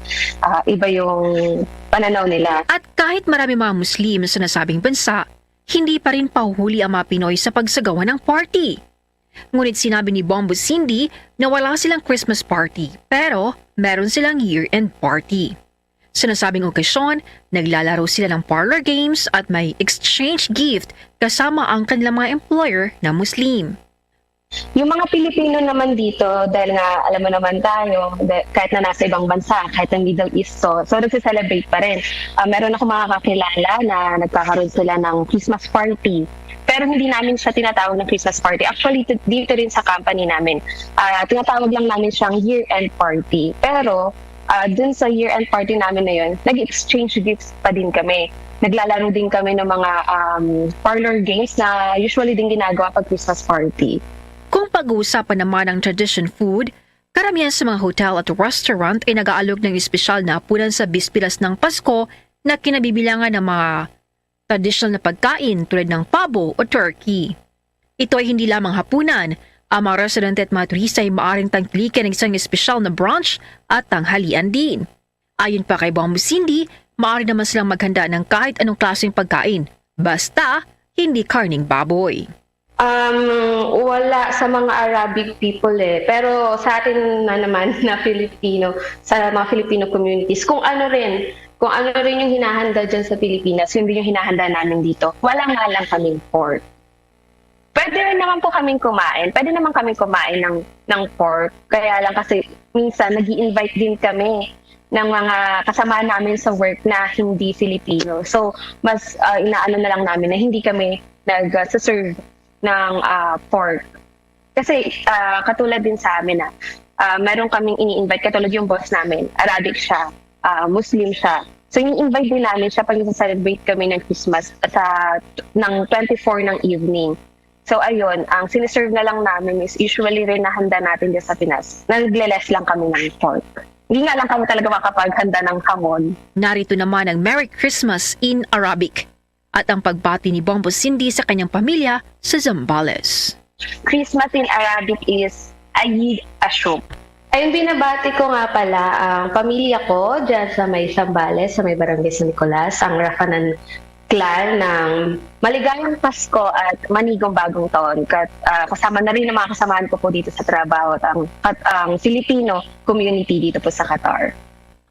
ah, iba yung pananaw nila. At kahit marami mga Muslim sa nasabing bansa, hindi pa rin pahuhuli ang mga Pinoy sa pagsagawa ng party. Ngunit sinabi ni Bombo Cindy na wala silang Christmas party, pero meron silang year-end party. Sa nasabing okasyon, naglalaro sila ng parlor games at may exchange gift kasama ang kanilang mga employer na Muslim. Yung mga Pilipino naman dito, dahil nga alam mo naman tayo, da- kahit na nasa ibang bansa, kahit ng Middle East, so, so nagse-celebrate pa rin. Ah, meron ako mga kakilala na nagkakaroon sila ng Christmas party. Pero hindi namin siya tinatawag ng Christmas party. Actually, t- dito rin sa company namin, ah, tinatawag lang namin siyang year-end party. Pero ah, dun sa year-end party namin na yun, nag-exchange gifts pa din kami. Naglalaro din kami ng mga um, parlor games na usually din ginagawa pag Christmas party. Kung pag-uusapan naman ang tradition food, karamihan sa mga hotel at restaurant ay nag-aalok ng espesyal na hapunan sa bisperas ng Pasko na kinabibilangan ng mga tradisyonal na pagkain tulad ng pabo o turkey. Ito ay hindi lamang hapunan. Ang mga residente at mga turista ay maaaring tangkilikin ng isang espesyal na brunch at tanghalian din. Ayon pa kay Bombo Cindy, maaari naman silang maghanda ng kahit anong klaseng pagkain, basta hindi karning baboy. Um, wala sa mga Arabic people eh. Pero sa atin na naman na Filipino, sa mga Filipino communities, kung ano rin, kung ano rin yung hinahanda dyan sa Pilipinas, yun din yung hinahanda namin dito. Wala nga lang kaming pork. Pwede rin naman po kaming kumain. Pwede naman kaming kumain ng, ng pork. Kaya lang kasi minsan nag invite din kami. ng mga kasama namin sa work na hindi Filipino. So, mas, ah, inaano na lang namin na hindi kami nag-serve ng, ah, pork. Kasi, ah, katulad din sa amin na, ah, meron kaming ini-invite, katulad yung boss namin, Arabic siya, ah, Muslim siya. So, ini-invite din namin siya pag nagse-celebrate kami ng Christmas sa, ng twenty-four ng evening. So, ayun, ang siniserve na lang namin is usually rin na handa natin dyan sa Pinas. Nagle-less lang kami ng pork. Hindi nga lang kami talaga makapaghanda ng hamon. Narito naman ang Merry Christmas in Arabic at ang pagbati ni Bombo Cindy sa kanyang pamilya sa Zambales. Christmas in Arabic is Eid Ashuk. Ayun, binabati ko nga pala ang pamilya ko dyan sa may Zambales, sa may Barangay San Nicolas, ang Rafanan clan ng maligayang Pasko at manigong bagong taon. Kat-, ah, kasama na rin ang mga kasamahan ko po dito sa trabaho at ang, at ang Filipino community dito po sa Qatar.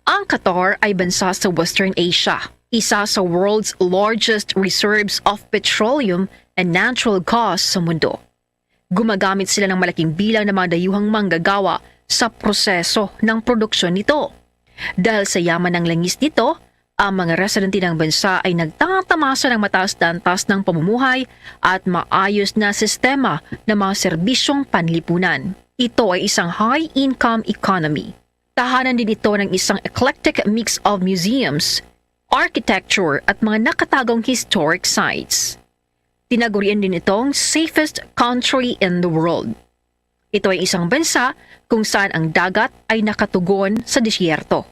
Ang Qatar ay bansa sa Western Asia, isa sa world's largest reserves of petroleum and natural gas sa mundo. Gumagamit sila ng malaking bilang ng mga dayuhang manggagawa sa proseso ng produksyon nito. Dahil sa yaman ng langis nito, ang mga residente ng bansa ay nagtatamasa ng mataas na antas ng pamumuhay at maayos na sistema ng mga serbisyong panlipunan. Ito ay isang high-income economy. Tahanan din ito ng isang eclectic mix of museums, architecture at mga nakatagong historic sites. Tinagurian din itong safest country in the world. Ito ay isang bansa kung saan ang dagat ay nakatugon sa disyerto.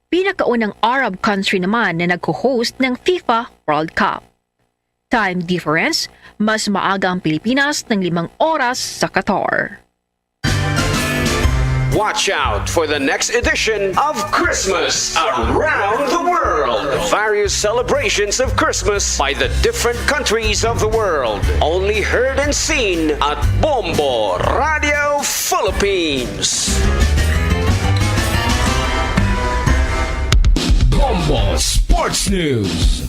Pinakaunang Arab country naman na nagho-host ng FIFA World Cup. Time difference, mas maaga ang Pilipinas ng limang oras sa Qatar. Watch out for the next edition of Christmas Around the World. Various celebrations of Christmas by the different countries of the world. Only heard and seen at Bombo Radio Philippines. Bombo Sports News.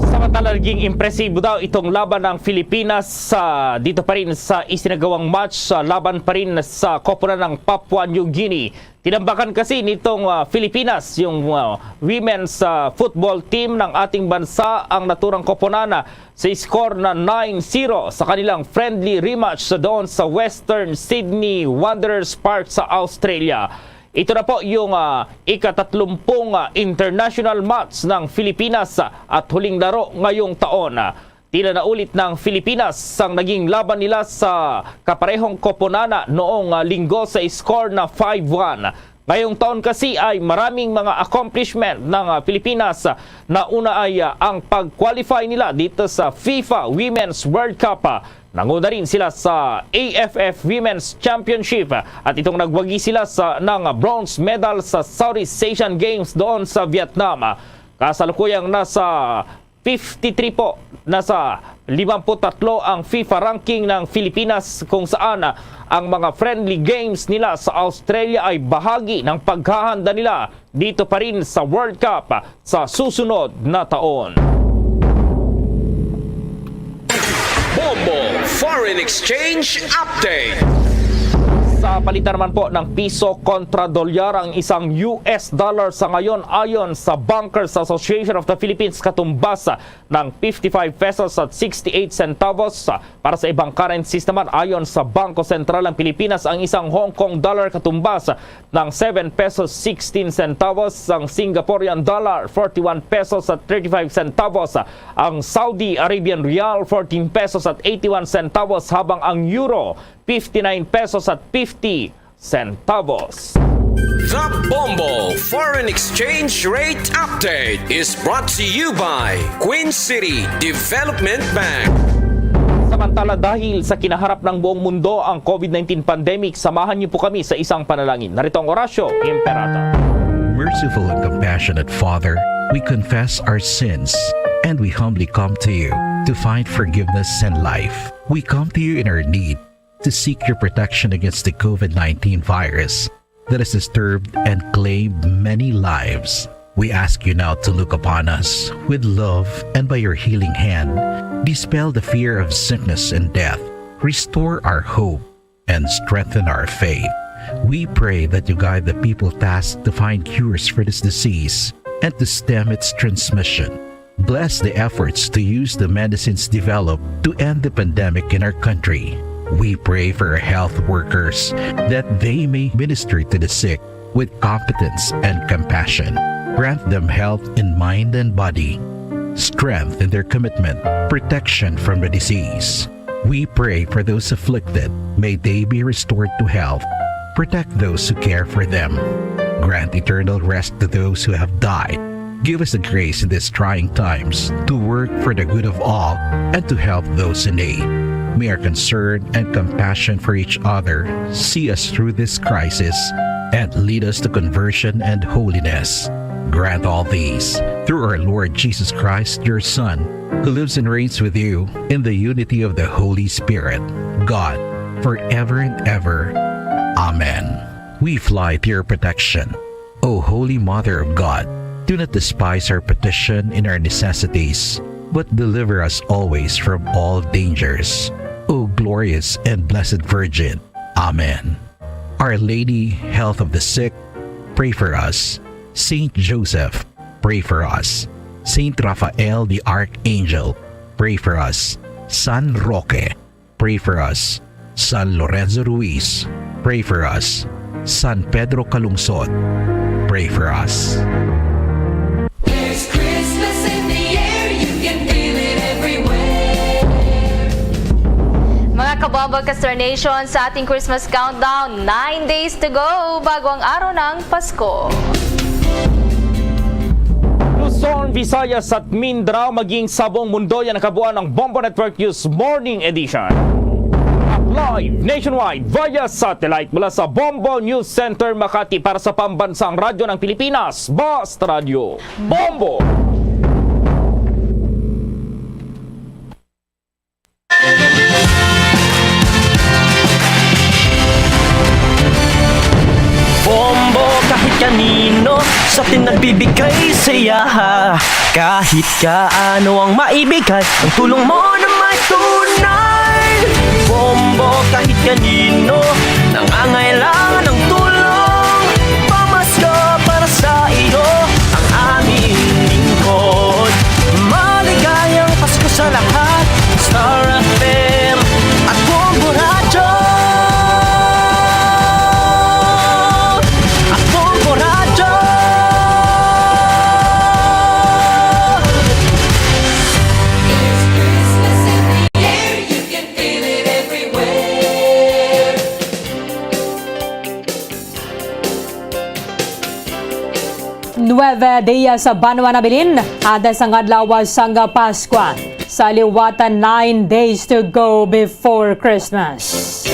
Samantala, naging impresibo daw itong laban ng Pilipinas sa, dito pa rin sa isinagawang match, sa laban pa rin sa koponan ng Papua New Guinea. Tinambakan kasi nitong, ah, Pilipinas yung, ah, women's, ah, football team ng ating bansa ang naturang koponan, ah, sa score na nine zero sa kanilang friendly rematch sa doon sa Western Sydney Wanderers Park sa Australia. Ito na po yung, ah, ikatatlumpung, ah, international match ng Pilipinas, ah, at huling laro ngayong taon. Ah, tila naulit ng Pilipinas ang naging laban nila sa kaparehong koponan, ah, noong, ah, linggo sa score na five one. Ngayong taon kasi ay maraming mga accomplishment ng, ah, Pilipinas, ah, na una ay, ah, ang pag-qualify nila dito sa FIFA Women's World Cup, ah, nanguna rin sila sa A F F Women's Championship, ah, at itong nagwagi sila sa, ng bronze medal sa Southeast Asian Games doon sa Vietnam. Ah, kasalukuyang nasa fifty-three po, nasa limampu't tatlo ang FIFA ranking ng Pilipinas, kung saan, ah, ang mga friendly games nila sa Australia ay bahagi ng paghahanda nila dito pa rin sa World Cup sa susunod na taon. Bombo Foreign Exchange Update. Sa palitan naman po ng piso kontra dolyar ang isang U S dollar sa ngayon, ayon sa Bankers Association of the Philippines, katumbas ng fifty-five pesos at sixty-eight centavos. Para sa ibang currencies naman, ayon sa Bangko Sentral ng Pilipinas, ang isang Hong Kong dollar katumbas ng seven pesos sixteen centavos, ang Singaporean dollar, forty-one pesos at thirty-five centavos, ang Saudi Arabian rial, fourteen pesos at eighty-one centavos, habang ang euro, fifty-nine pesos at fifty centavos. The Bombo Foreign Exchange Rate Update is brought to you by Queen City Development Bank. Samantala, dahil sa kinaharap ng buong mundo ang COVID nineteen pandemic, samahan niyo po kami sa isang panalangin. Narito ang Orasyo Imperata. Merciful and compassionate Father, we confess our sins and we humbly come to you to find forgiveness and life. We come to you in our need to seek your protection against the COVID nineteen virus that has disturbed and claimed many lives. We ask you now to look upon us with love and by your healing hand, dispel the fear of sickness and death, restore our hope, and strengthen our faith. We pray that you guide the people tasked to find cures for this disease and to stem its transmission. Bless the efforts to use the medicines developed to end the pandemic in our country. We pray for our health workers that they may minister to the sick with competence and compassion. Grant them health in mind and body, strength in their commitment, protection from the disease. We pray for those afflicted. May they be restored to health. Protect those who care for them. Grant eternal rest to those who have died. Give us the grace in these trying times to work for the good of all and to help those in need. May our concern and compassion for each other see us through this crisis and lead us to conversion and holiness. Grant all these through our Lord Jesus Christ, your Son, who lives and reigns with you in the unity of the Holy Spirit, God, forever and ever. Amen. We fly to your protection. O Holy Mother of God, do not despise our petition in our necessities, but deliver us always from all dangers. O glorious and blessed Virgin. Amen. Our Lady, Health of the Sick, pray for us. Saint Joseph, pray for us. Saint Raphael the Archangel, pray for us. San Roque, pray for us. San Lorenzo Ruiz, pray for us. San Pedro Calungsod, pray for us. There's Christmas in the air, you can feel it everywhere. Mga kabombo, ka-Star Nation, sa ating Christmas countdown, nine days to go bago ang araw ng Pasko. Luzon, Visayas at Mindanao, maging sa buong mundo, yan ang kabuuan ng Bombo Network News Morning Edition. Live nationwide via satellite mula sa Bombo News Center, Makati, para sa Pambansang Radyo ng Pilipinas, Basta Radyo Bombo! Bombo kahit kanino, sa atin nagbibigay saya. Kahit kaano ang maibigay, ang tulong mo na may tunay. Bombo kahit kanino, nangangailangan ng tulong. Pamasko para sa iyo, ang aming lingkod. Maligayang Pasko sa lahat, Star F M at Bombo Radyo. At Bombo Radyo. It's Christmas in the air, you can feel it everywhere. Nuebe dias sa banwa nabilin, antes ang adlaw sang Paskwa. Sa liwatan, nine days to go before Christmas.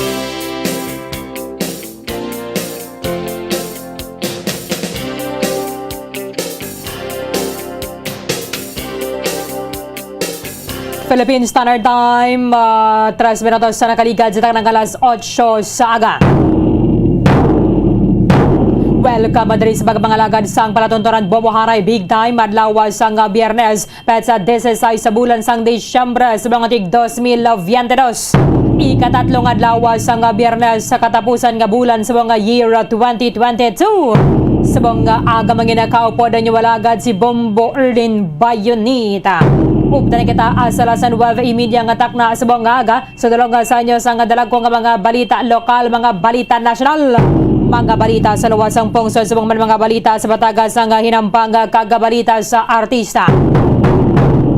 Philippine Standard Time, ah, tres minutos sa nakaligad sa taknang alas otso sa aga. Welcome diri sa pagpangalagad sang palatuntunan Bombo Haray Big Time, adlaw sang Biyernes, petsa disisais sa bulan sang Disyembre, sa mga tig dos mil veinte dos. Ikatatlo nga adlaw sang Biyernes sa katapusan nga bulan sa mga year twenty twenty-two. Sa mga aga, mga nakaupod ang inyong alagad si Bombo Erlin Bayonita. Updan kita sa alas nuebe y media nga takna sa buong aga. Sa dulong sa inyo sang dalagko nga mga balita lokal, mga balita nasyonal, mga balita sa luwas sang pungsod, subong man mga balita sa bataga sang hinampang kag balita sa artista.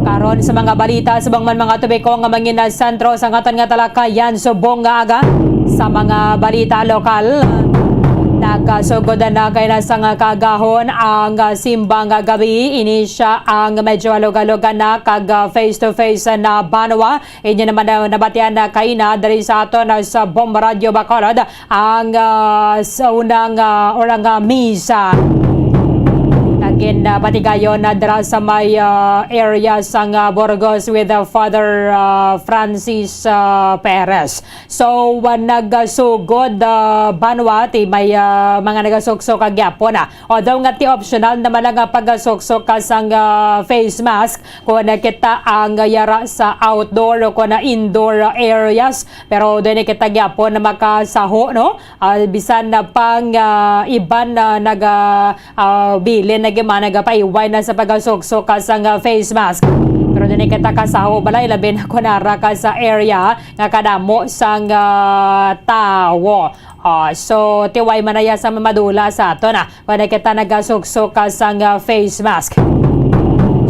Karon sa mga balita, subong man mga topiko nga mangin sentro sa aton nga talakayan subong nga aga. Sa mga balita lokal, nagasugod na kay na sang kaagahon ang simbang gabii. Ini sia ang medyo alog-alogan na kag face to face na banwa. Inyo naman na nabatian na kaina diri sa aton, ah, sa Bombo Radyo Bacolod, ang, ah, sa unang, ah, or ang, ah, misa. Kag Ginapatigayon na dira sa may, ah, area sang, ah, Burgos with, ah, Father, ah, Francis, ah, Perez. So, ah, nagasugod, ah, banwa, ti may, ah, mga nagasuksok ka gyapon, ah. Although nga ti optional naman lang ang pagasuksok ka sang, ah, face mask kung nakita ang yara sa outdoor o kung na indoor areas. Pero dili kita gyapon na makasaho, no? Ah, bisan na pang, ah, iban na naga, ah, bilin na gyud man nagapaiway na sa pagasuksok ka sang, ah, face mask. Pero dili kita kasaho balay, labi na kung nara ka sa area nga kadamo sang, ah, tawo. Ah, so, tiway man na ya sa mamadula sa ato na kung na kita nagasuksok ka sang, ah, face mask.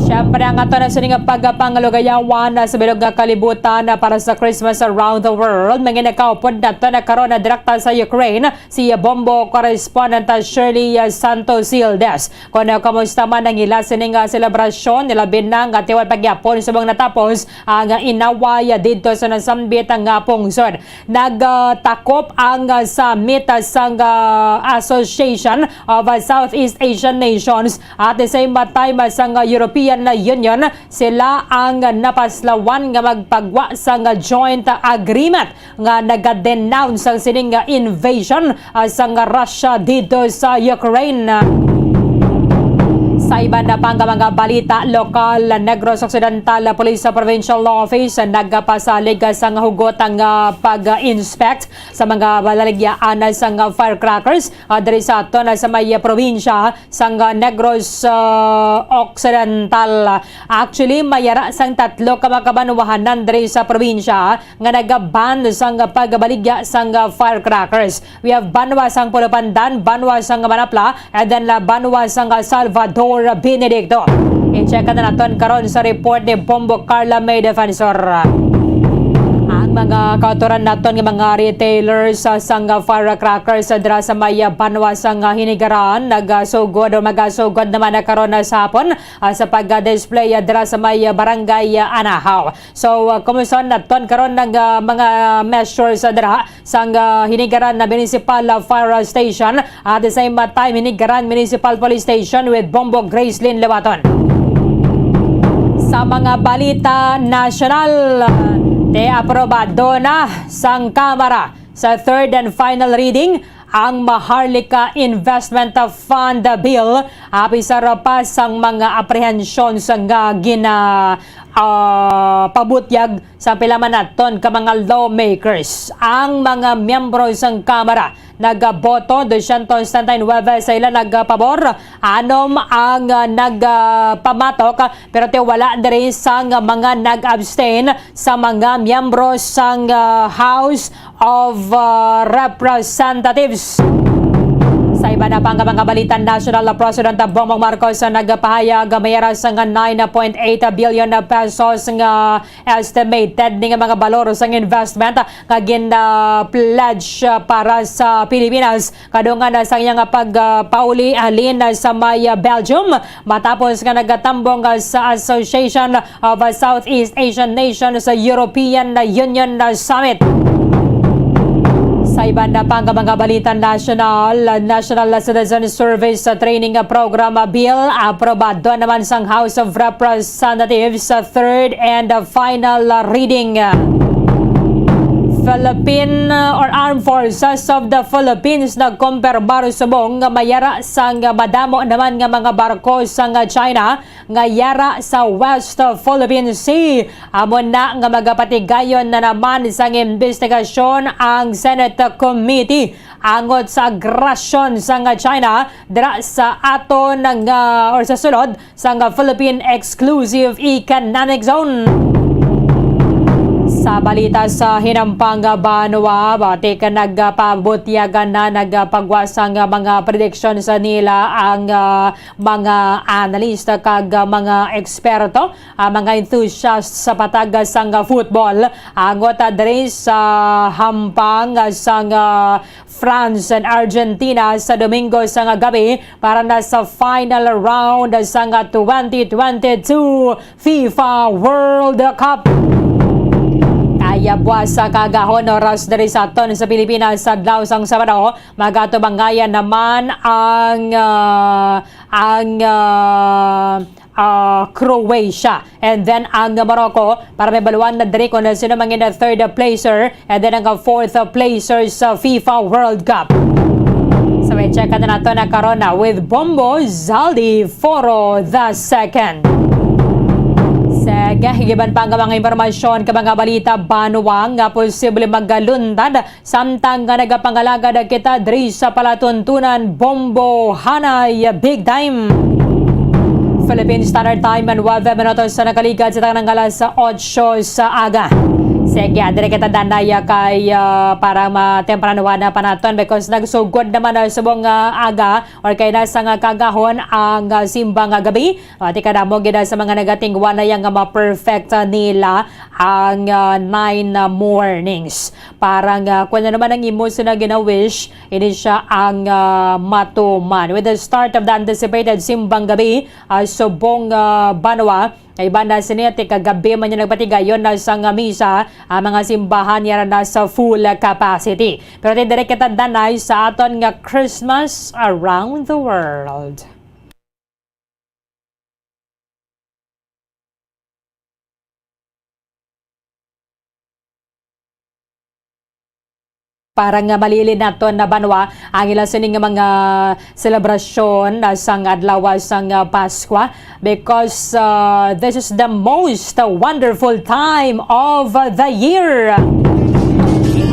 Siyempre, ang ato na sining pagpanglugayawan na sa bilog nga kalibutan na para sa Christmas around the world, mga nakaupod nato na karon na direkta sa Ukraine, si Bombo correspondent, ah, Shirley, ah, Santos Hildes. Kung, ah, kamusta man ang ila sining, ah, selebrasyon, nilabi na nga tiwal pagyapon subong natapos ang, ah, inaway, ah, didto sa nasambit nga pungsod. Nagtakop ang, ah, summit, ah, sang, ah, Association of, ah, Southeast Asian Nations at the same time, ah, sang, ah, European Union. Sila ang napaslawan nga magpagwa sang, ah, joint agreement nga naga-denounce sang sining, ah, invasion, ah, sang Russia dito sa Ukraine. Sa iban na pang mga balita, lokal, Negros Occidental Police Provincial Office nagapasalig sang hugot ang, ah, pag-inspect sa mga balaligyanan sang firecrackers, ah, diri sa aton, ah, sa may probinsya sang, ah, Negros, ah, Occidental. Actually, may yara sang tatlo ka mga kabanwahanan diri sa probinsya nga nagaban sang pagbaligya sang firecrackers. We have banwa sang Pulupandan, banwa sang Manapla, and then la banwa sang Salvador Benedicto. I-check na naton karon sa report ni Bombo Carla May Defensor. Ang mga kautoran naton nga mga retailers sa sang firecrackers dira sa may banwa sang Hinigaran nagasugod o magasugod naman na karon sa hapon, ah, sa pag-display, ah, dira sa may, ah, barangay, ah, Anahaw. So, ah, kumusta naton karon ang, ah, mga measures, ah, dira sang, ah, Hinigaran na Municipal, ah, Fire Station, at the same, ah, time Hinigaran Municipal Police Station with Bombo Gracelyn Lewaton. Sa mga balita nasyonal, ah, ti aprobado na sang Kamara sa third and final reading ang Maharlika Investment Fund Bill, apisar pa sang mga apprehensions nga gina, ah, pabutyag sa pila man naton ka mga lawmakers. Ang mga miyembro sang Kamara nagaboto, dosyentos setenta y nuebe sa ila nagapabor, anom ang, ah, nagapamatok, pero ti wala diri sang mga nag-abstain sa mga miyembro sang, ah, House of, ah, Representatives. Sa iba na pang mga balita, National President Bongbong Marcos ang nagpahayag nga may ara sang nine point eight billion pesos nga estimated ni nga mga balor sang investment nga gin, ah, pledge, ah, para sa Pilipinas. Kadungan na sa iyang pag, ah, pauli halin na sa may, ah, Belgium, matapos nga nagatambong, ah, sa Association of, ah, Southeast Asian Nations sa European Union, ah, Summit. Sa iban na pang mga balita nasyonal, National Citizen Service Training Program Bill, aprobado naman sang House of Representatives sa third and final reading. Philippine, uh, or Armed Forces of the Philippines nagkompirmar subong nga may ara sang madamo naman nga mga barko sang China nga yara sa West Philippine Sea. Amo na nga magapatigayon na naman sang imbestigasyon ang Senate Committee angot sa agresyon sang China dira sa aton nga, or sa sulod sang Philippine Exclusive Economic Zone. Sa balita sa hinampang banwa, batik nagpabutyagan na nagpagwa sang mga prediksyon sa nila ang, ah, mga analista kag mga eksperto, ah, mga enthusiast sa patag sang football. Angot, ah, diri sa hampang sang, ah, France and Argentina sa Domingo sang gabi para na sa final round sang twenty twenty-two FIFA World Cup. Iya buwas sa kaagahon, oras diri sa aton sa Pilipinas, sa adlaw sang Sabado, magatubangayan naman ang, ah, ang, ah, ah, Croatia. And then ang Morocco, para may baluan na diri kung sino man ang third placer, and then ang fourth placer sa FIFA World Cup. So, i-check na nato na karon na with Bombo Zaldi Foro the second. Sige, iban pa ang mga impormasyon ka mga balita banwa nga posible magalundad samtang nga nagapangalagad kita diri sa palatuntunan Bombo Hanay Big Time. Philippine Standard Time, nuebe minutos sa nakaligad sa tanang alas otso sa aga. Sige, diri kita danay kay, ah, para matempranuhan na pa naton because nagsugod naman na subong nga aga or kay nasa nga kagahon ang, ah, simbang gabi. Ati kadamo gid sa mga nagatingwa na yang nga ma-perfect nila ang, ah, nine mornings. Para nga kung ano man ang imo sina gina-wish, ini siya ang, ah, matuman. With the start of the anticipated simbang gabi, ah, subong, ah, banwa, kay banda sini, ti kagabi man yung nagpatigayon na sa nga misa, ang mga simbahan yara na sa full capacity. Pero ti diri kita danay sa aton nga Christmas around the world. Para nga malili naton na banwa ang ila sining nga mga selebrasyon, ah, sang adlaw sang, ah, Paskwa, because, ah, this is the most wonderful time of the year.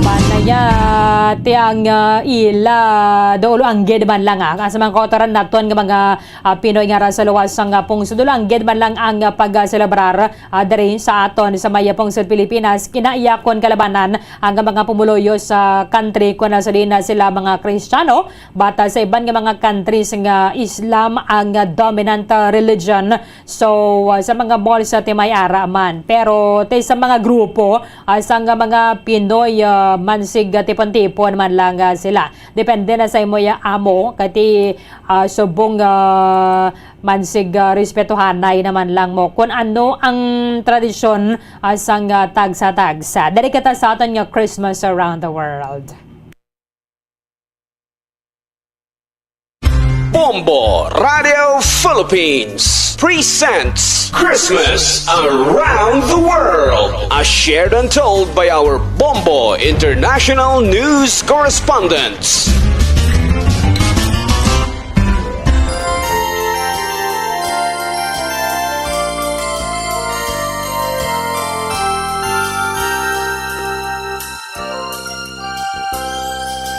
Manaya ti ang, ah, ila dulo anggid man lang, ah, sa mga kautoran naton nga mga ah, Pinoy nga ra sa luwas sang, ah, pungsod. Dulo anggid man lang ang, ah, pagselebrar, ah, diri sa aton sa may pungsod Pilipinas. Kinaiya kon kalabanan ang mga pumuluyo sa country kon nasa din na sila mga Kristiyano, but, ah, sa iban nga mga countries nga Islam ang, ah, dominant, ah, religion. So, ah, sa mga malls, ah, ti may ara man. Pero ti sa mga grupo, ah, sang mga Pinoy, ah, mansig, ah, tipon-tipon man lang, ah, sila. Depende na sa imo ya amo, kay ti, ah, subong, ah, mansig, ah, respetuhanay naman lang mo kung ano ang tradisyon, ah, sang, ah, tagsa-tagsa. Diri kita sa aton nga Christmas around the world. Bombo Radio Philippines presents Christmas Around the World, as shared and told by our Bombo International News correspondents.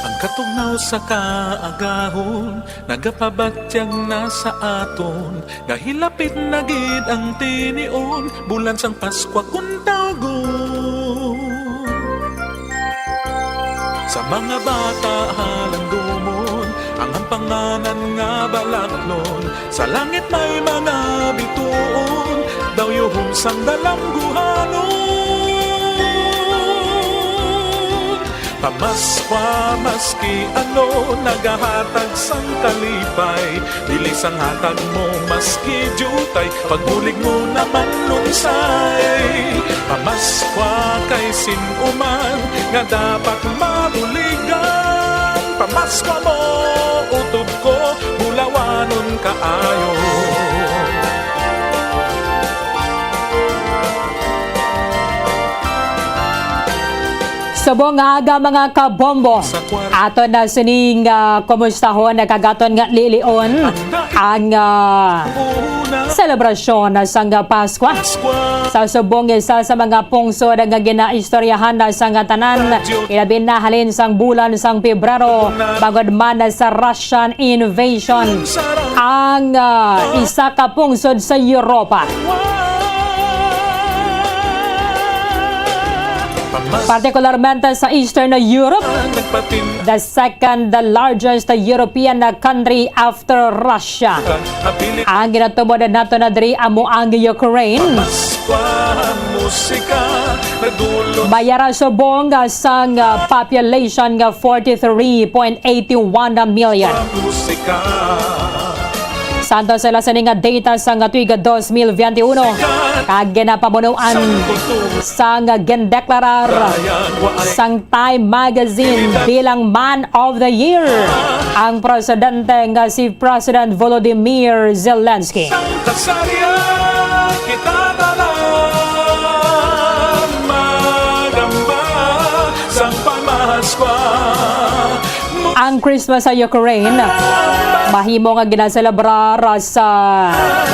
Ang katugnaw sa kaagahon nagapabatyag na sa aton, nga hilapit na gid ang tinion, bulan sang Paskwa kun tawgon. Sa mga bata halangdomon, ang ampanganan nga balaklon, sa langit may mga bituon, daw yuhom sang dalangguhanon. Pamaskwa, maski ano, nagahatag sang kalipay. Dili sang hatag mo maski diutay, pagbulig mo naman lunsay. Pamaskwa kay sin-o man nga dapat mabuligan. Pamaskwa mo, utod ko, bulawanon kaayo. Subong nga aga, mga kabombo. Aton na sining, ah, kumustahon, nagkagaton nga lilion ang, ah, selebrasyon na sang Paskwa. Sa subong, isa sa mga pungsod nga ginaistoryahan na sang tanan, ilabi na halin sang bulan sang Pebrero, bangod man na sa Russian invasion ang, ah, isa ka pungsod sa Europa. Partikularmente sa Eastern Europe, the second largest European country after Russia. Ang ginatumod nato na diri amo ang Ukraine. Mayara subong sang population nga forty-three point eight one million. Santo sila sini nga data sang tuig dos mil veintiuno, kag ginapamunuan sang gindeklarar sang Time Magazine bilang Man of the Year ang presidente nga si President Volodymyr Zelensky. Sang kasarian kita tanan magamba sang pamaskwa. Ang Christmas sa Ukraine mahimo nga ginaselebrar sa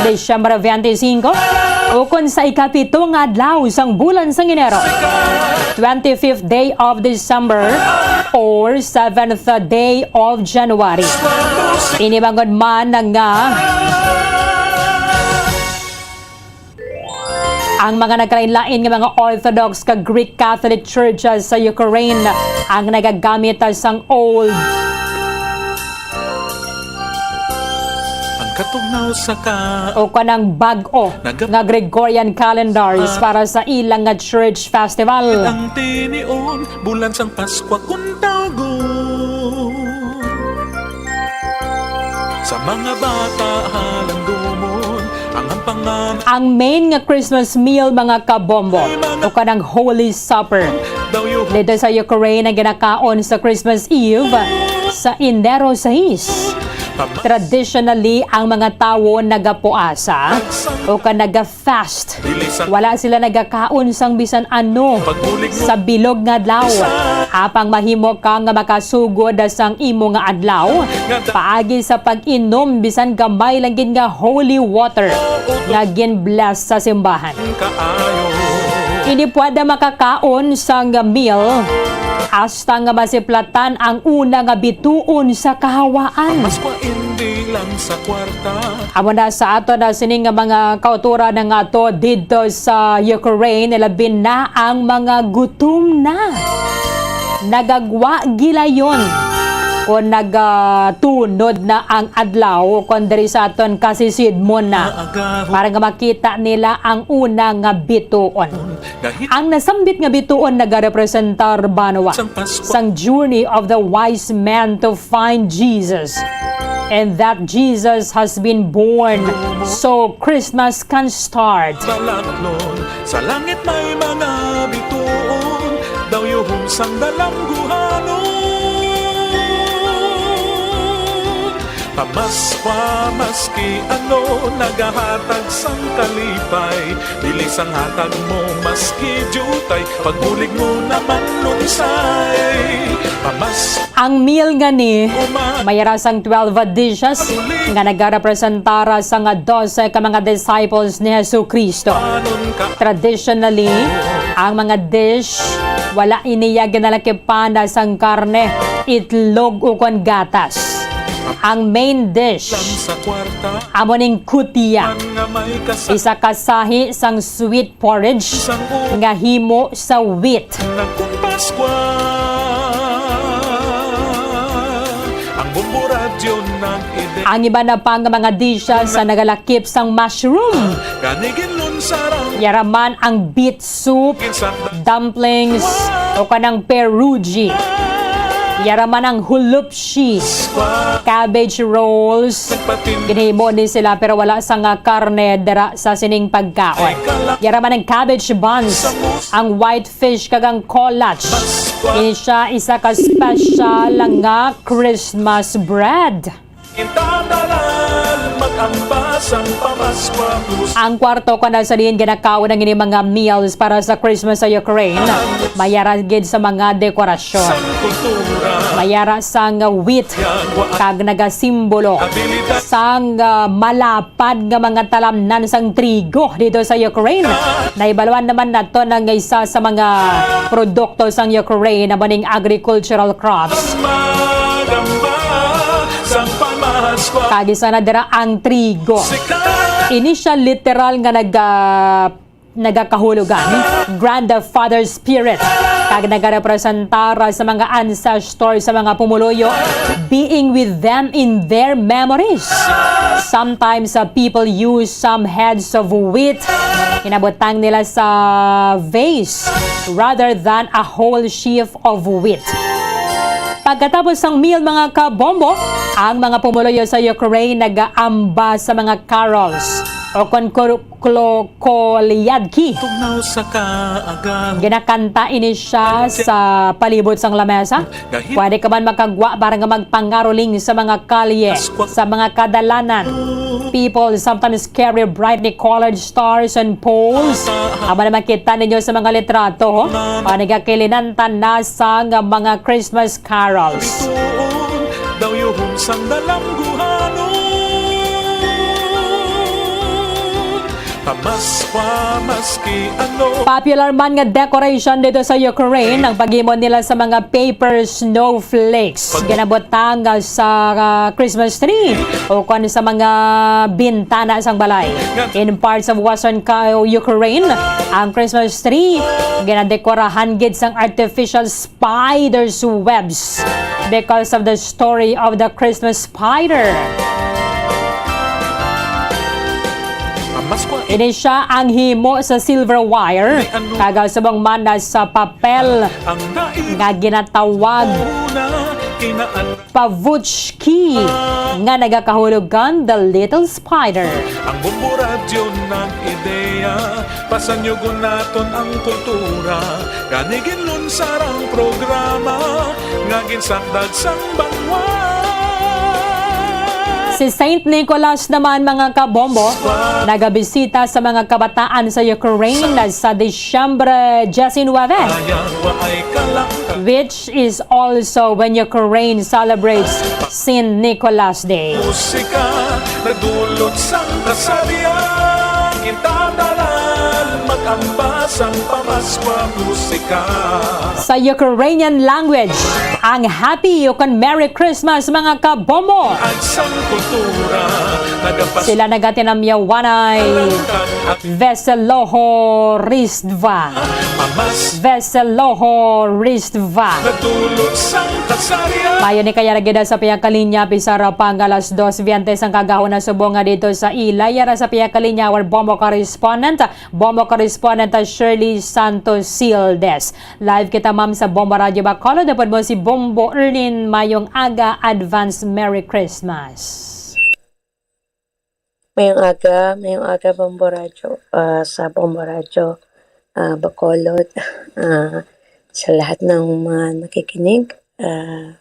Disyembre twenty-five ukon sa ikapito nga adlaw sang bulan sang Enero, twenty-fifth day of December or seventh day of January. Ini bangod man nga ang mga nagkalain-lain nga mga Orthodox kag Greek Catholic churches sa Ukraine ang nagagamit sang old Ang katugnaw sa ka o kanang bag-o Nagap- nga Gregorian calendars Ah. para sa ilang nga church festival. Ang tinion, bulan sang Paskwa kung tawgon. Sa mga bata halangdomon ang ampangan. Ang main nga Christmas meal, mga kabombo, o kanang Holy Supper, dito sa Ukraine ang ginakaon sa Christmas Eve sa Enero sais. Traditionally, ang mga tawo nagapuasa o ka naga-fast. Wala sila nagakaon sang bisan ano sa bilog nga adlaw. Apang mahimo ka nga makasugod sang imo nga adlaw paagi sa pag-inom bisan gamay lang gid nga holy water nga gin-bless sa simbahan. Ini pwede makakaon sang meal hasta nga masiplatan ang una nga bituon sa kahawaan. Paskwa indi lang sa kwarta. Amo na sa ato na sini nga mga kautoran nga ato didto sa Ukraine, labi na ang mga gutom na. Nagagwa gilayon kon nagatunod na ang adlaw, kon diri sa aton kasisidmon na, para nga makita nila ang una nga bituon. Ang nasambit nga bituon nagarepresentar banwa sang journey of the wise men to find Jesus, and that Jesus has been born so Christmas can start. Sa langit may mga bituon, daw yuhon sang dalangguhanon. Pamaskwa, maski ano, nagahatag sang kalipay. Dili sang hatag mo maski diutay, pagbulig mo naman lunsay. Pamas- Ang meal nga ni, may ara sang twelve dishes nga nagarepresentar sa nga dose ka mga disciples ni Jesu-Cristo. Traditionally, ang mga dish, wala iniya ginalakipan sang karne, itlog, ukon gatas. Ang main dish, amo ning kutia, isa ka sahi sang sweet porridge nga himo sa wheat. Ang iba na pa nga mga dishes sa nagalakip sang mushroom. Yara man ang beet soup, dumplings, o kanang pierogi. Yara man ang hulupshi, cabbage rolls. Ginhimo ni sila pero wala sang karne dira sa sining pagkaon. Yara man ang cabbage buns, ang white fish kag ang kolach. Ini sia isa ka special nga Christmas bread. Ang kwarto kon asa diin ginakaon ang ini mga meals para sa Christmas sa Ukraine, may ara gid sa mga dekorasyon. May ara sang wheat kag nagasimbolo sang, ah, malap pad nga mga talamnan sang trigo dito sa Ukraine. Naibaluan naman nato na nga isa sa mga produkto sang Ukraine amo ning agricultural crops. Kag isa na dira ang trigo. Ini sia literal nga naga- nagakahulugan, Grandfather Spirit, kag nagarepresentar sa mga ancestor sa mga pumuluyo, being with them in their memories. Sometimes, uh, people use some heads of wheat, hinabutang nila sa vase, rather than a whole sheaf of wheat. Pagkatapos sang meal, mga kabombo, Ang mga pumuluyo sa Ukraine nagaamba sa mga carols o kon kul-, klo-, kolyadki. Tugnaw sa kaagaw. Ginakanta ini siya sa palibot sang lamesa. Pwede ka man makagwa para nga magpangaroling sa mga kalye, sa mga kadalanan. People sometimes carry brightly colored stars and poles. Amo na makita ninyo sa mga litrato, ho? Ang nagakilinan tana sa nga mga Christmas carols. Daw yuhom sang dalangguhanon. Pamaskwa maski ano. Popular man nga decoration dito sa Ukraine ang paghimo nila sa mga paper snowflakes. Ginabutang sa, ah, Christmas tree o kon sa mga bintana sang balay. In parts of western ka-, Ukraine, ang Christmas tree ginadekorahan gid sang artificial spiders' webs because of the story of the Christmas spider. Ini siya ang himo sa silver wire, kag subong man na sa papel nga ginatawag pavuchki, nga nagakahulugan the little spider. Ang Bombo Radyo nag-ideya, pasanyugon naton ang kultura, gani ginlunsar ang programa nga ginsakdag sang banwa. Si Saint Nicholas naman, mga kabombo, nagabisita sa mga kabataan sa Ukraine sa Disyembre diecinuebe, which is also when Ukraine celebrates Saint Nicholas Day. Musika, nagdulot sang kasarian, gintatalan, mag-ambas ang pamaskwa musika. Sa Ukrainian language, ang Happy o kon Merry Christmas, mga kabombo. Agsang kultura, nagapas- Sila nagatinamyawanay. Veseloho Rizdva. Mamas- Veseloho Rizdva. Nagdulot sang kasarian. Mayo ni kaya ra gid sa pihak ka linya, bisara pa nga alas dos veinte sang kagahon na subong nga dito sa Ilay. Yara sa pihak ka linya, our Bombo correspondent, Bombo correspondent, uh, Shirley Santos Sildes. Live kita, ma'am, sa Bombo Radio Bacolod. Upod mo si Bombo Erlin, mayong aga, advance Merry Christmas. Mayong aga, mayong aga, Bombo Radyo, ah, sa Bombo Radyo, ah, Bacolod, ah, sa lahat ng mga nakikinig, ah,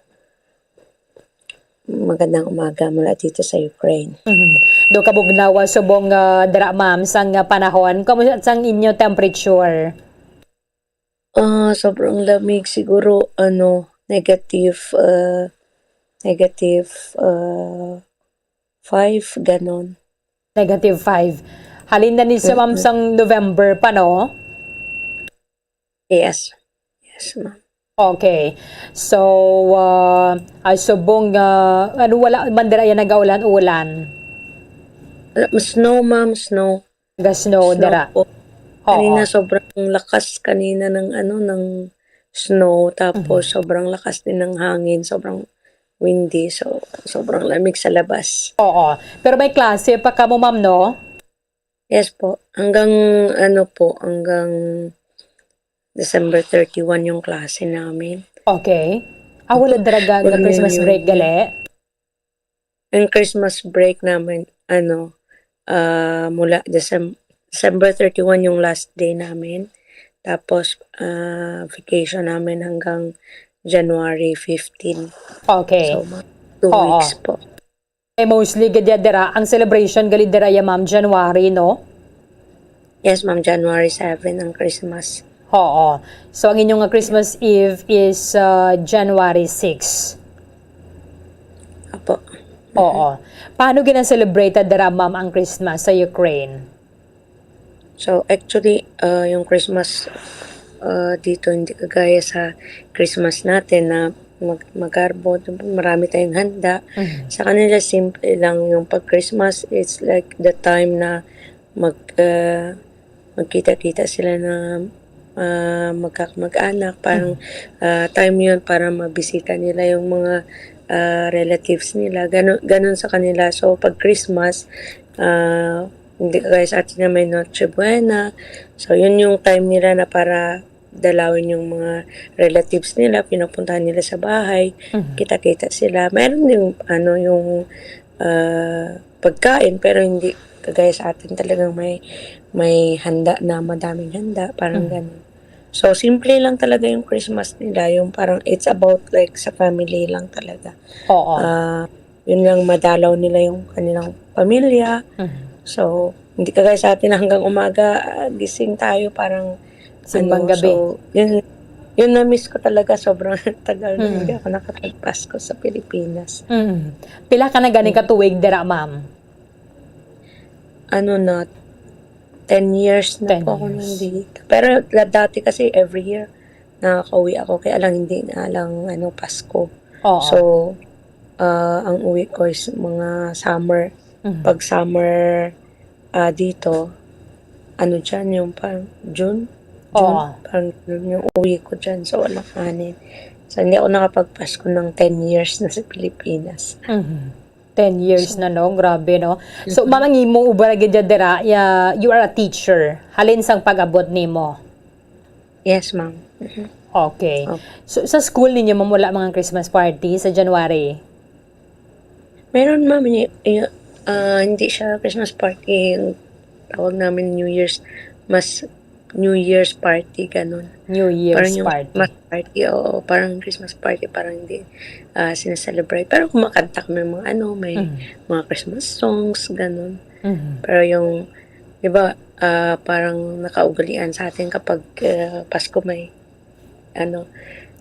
magandang umaga mula dito sa Ukraine. Mhm. Do kabugnawa subong, ah, dira, ma'am, sang, ah, panahon. Kamusta sang inyo temperature? Ah, sobrang lamig siguro, ano, negative, ah, negative, ah, five, ganon. Negative five. Halin na ni sa, ma'am, mm-mm, sang November pa, no? Yes. Yes, ma'am. Okay. So, ah, ah, subong, ah, ano, wala man dira yan nagaulan-ulan? Wala, snow, ma'am, snow. Ga-snow dira. Snow po. Oo. Kanina sobrang lakas kanina ng ano, ng snow, tapos, mhm, sobrang lakas din ng hangin, sobrang windy, so sobrang lamig sa labas. Oo. Pero may klase pa kamo, ma'am, no? Yes po. Hanggang ano po, hanggang December thirty-one yung klase namin. Okay. Ah, wala talaga, wala, Christmas break, gali? Yung Christmas break namin, ano, ah, mula Decem-, December thirty-one yung last day namin. Tapos, ah, vacation namin hanggang January fifteen. Okay. So, mga two weeks po. Eh, mostly gid ya dira, ang celebration gali dira ya, ma'am, January, no? Yes, ma'am, January seven ang Christmas. Oo. So, ang inyong nga Christmas Eve is, uh, January six. Apo. Oo. Paano gina-celebrate dira, ma'am, ang Christmas sa Ukraine? So, actually, uh, yung Christmas, uh, dito hindi kagaya sa Christmas natin na mag-, magarbo, marami tayong handa. Mhm. Sa kanila, simple lang yung pag-Christmas. It's like the time na mag-, uh, magkita-kita sila na, ah, magkakamag-anak, parang, mm, ah, time yun para mabisita nila yung mga, ah, relatives nila. Ganun, ganun sa kanila. So, pag Christmas, ah, hindi kagaya sa atin na may Noche Buena. So, yun yung time nila na para dalawin yung mga relatives nila, pinupuntahan nila sa bahay, Mhm. kita-kita sila. Meron din, ano, yung, ah, pagkain, pero hindi kagaya sa atin talagang may, may handa na madaming handa, parang Mhm. ganun. So, simple lang talaga yung Christmas nila, yung parang it's about, like, sa family lang talaga. Oo. Ah, yun lang, madalaw nila yung kanilang pamilya. Mhm. So, hindi kagaya sa atin na hanggang umaga, ah, gising tayo, parang, Simbang ano, gabi. So, yun, yun na-miss ko talaga. Sobrang tagal na hindi Mm. ako nakapagpasko sa Pilipinas. Mm. Pila ka na gani ka Mm. tuig dira, ma'am? Ano na, ten years na Ten po ako years. Nandito. Pero la-, dati kasi every year, nakakauwi ako. Kaya lang hindi na lang, ano, Pasko. Oo. So, ah, ang uwi ko is mga summer. Mhm. Pag summer, ah, dito, ano dyan, yung parang June? June? Oo. Parang June yung uwi ko dyan. So, wala kanin. So, hindi ako nakapagpasko ng ten years na sa Pilipinas. Mhm. Ten years So, na, no? Grabe, no? So, mhm. Ma'am, ang imo ubra gid dira, ya, you are a teacher. Halin sang pag-abot nimo? Yes, ma'am. Mhm. Okay. Oh. So, sa school ninyo, ma'am, wala mga Christmas party sa January? Meron, ma'am. Y-, y-, ah, hindi siya Christmas party. Yung tawag namin New Year's, mas New Year's party, ganun. New Parang Year's yung party. Christmas party, oo, parang Christmas party, parang hindi, ah, sineselebrate. Pero kumakanta kami mga ano, may Mhm. mga Christmas songs, ganun. Mhm. Pero yung, di ba, ah, parang nakaugalian sa atin kapag, ah, Pasko may, ano,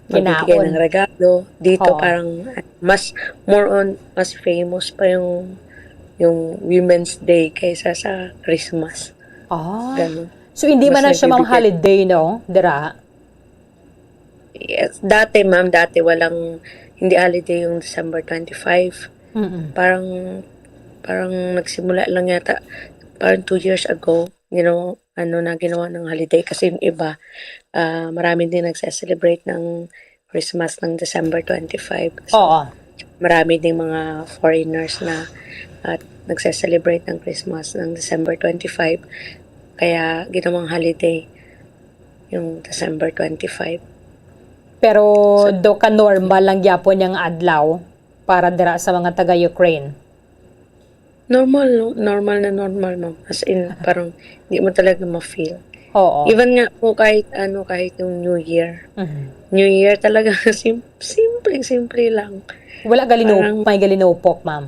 magbibigay ng Kinaon. regalo. Dito Oo. parang ah, mas, more on, mas famous pa yung, yung Women's Day kaysa sa Christmas. Ah. Ganun. So, hindi man Mas na siya, ma'am, nagbibigay. Holiday, no? Dira? Yes. Dati, ma'am, dati walang, hindi holiday yung December twenty-five. Mm-mm. Parang, parang nagsimula lang yata, parang two years ago, you know, ano na ginawa ng holiday kasi yung iba, ah, marami din nagse-celebrate ng Christmas ng December twenty-five. So, Oo. marami ding mga foreigners na at nagse-celebrate ng Christmas ng December twenty-five. Kaya ginawang holiday yung December twenty-five. Pero So, do ka normal lang gyapon yang adlaw para dira sa mga taga Ukraine? Normal, no? Normal na normal, ma'am. As in, parang di mo talaga ma-feel. Oo. Even nga po kahit ano, kahit yung New Year. Mhm. New Year talaga, sim-, simple-simple lang. Wala galino-, Parang may galinopok, ma'am?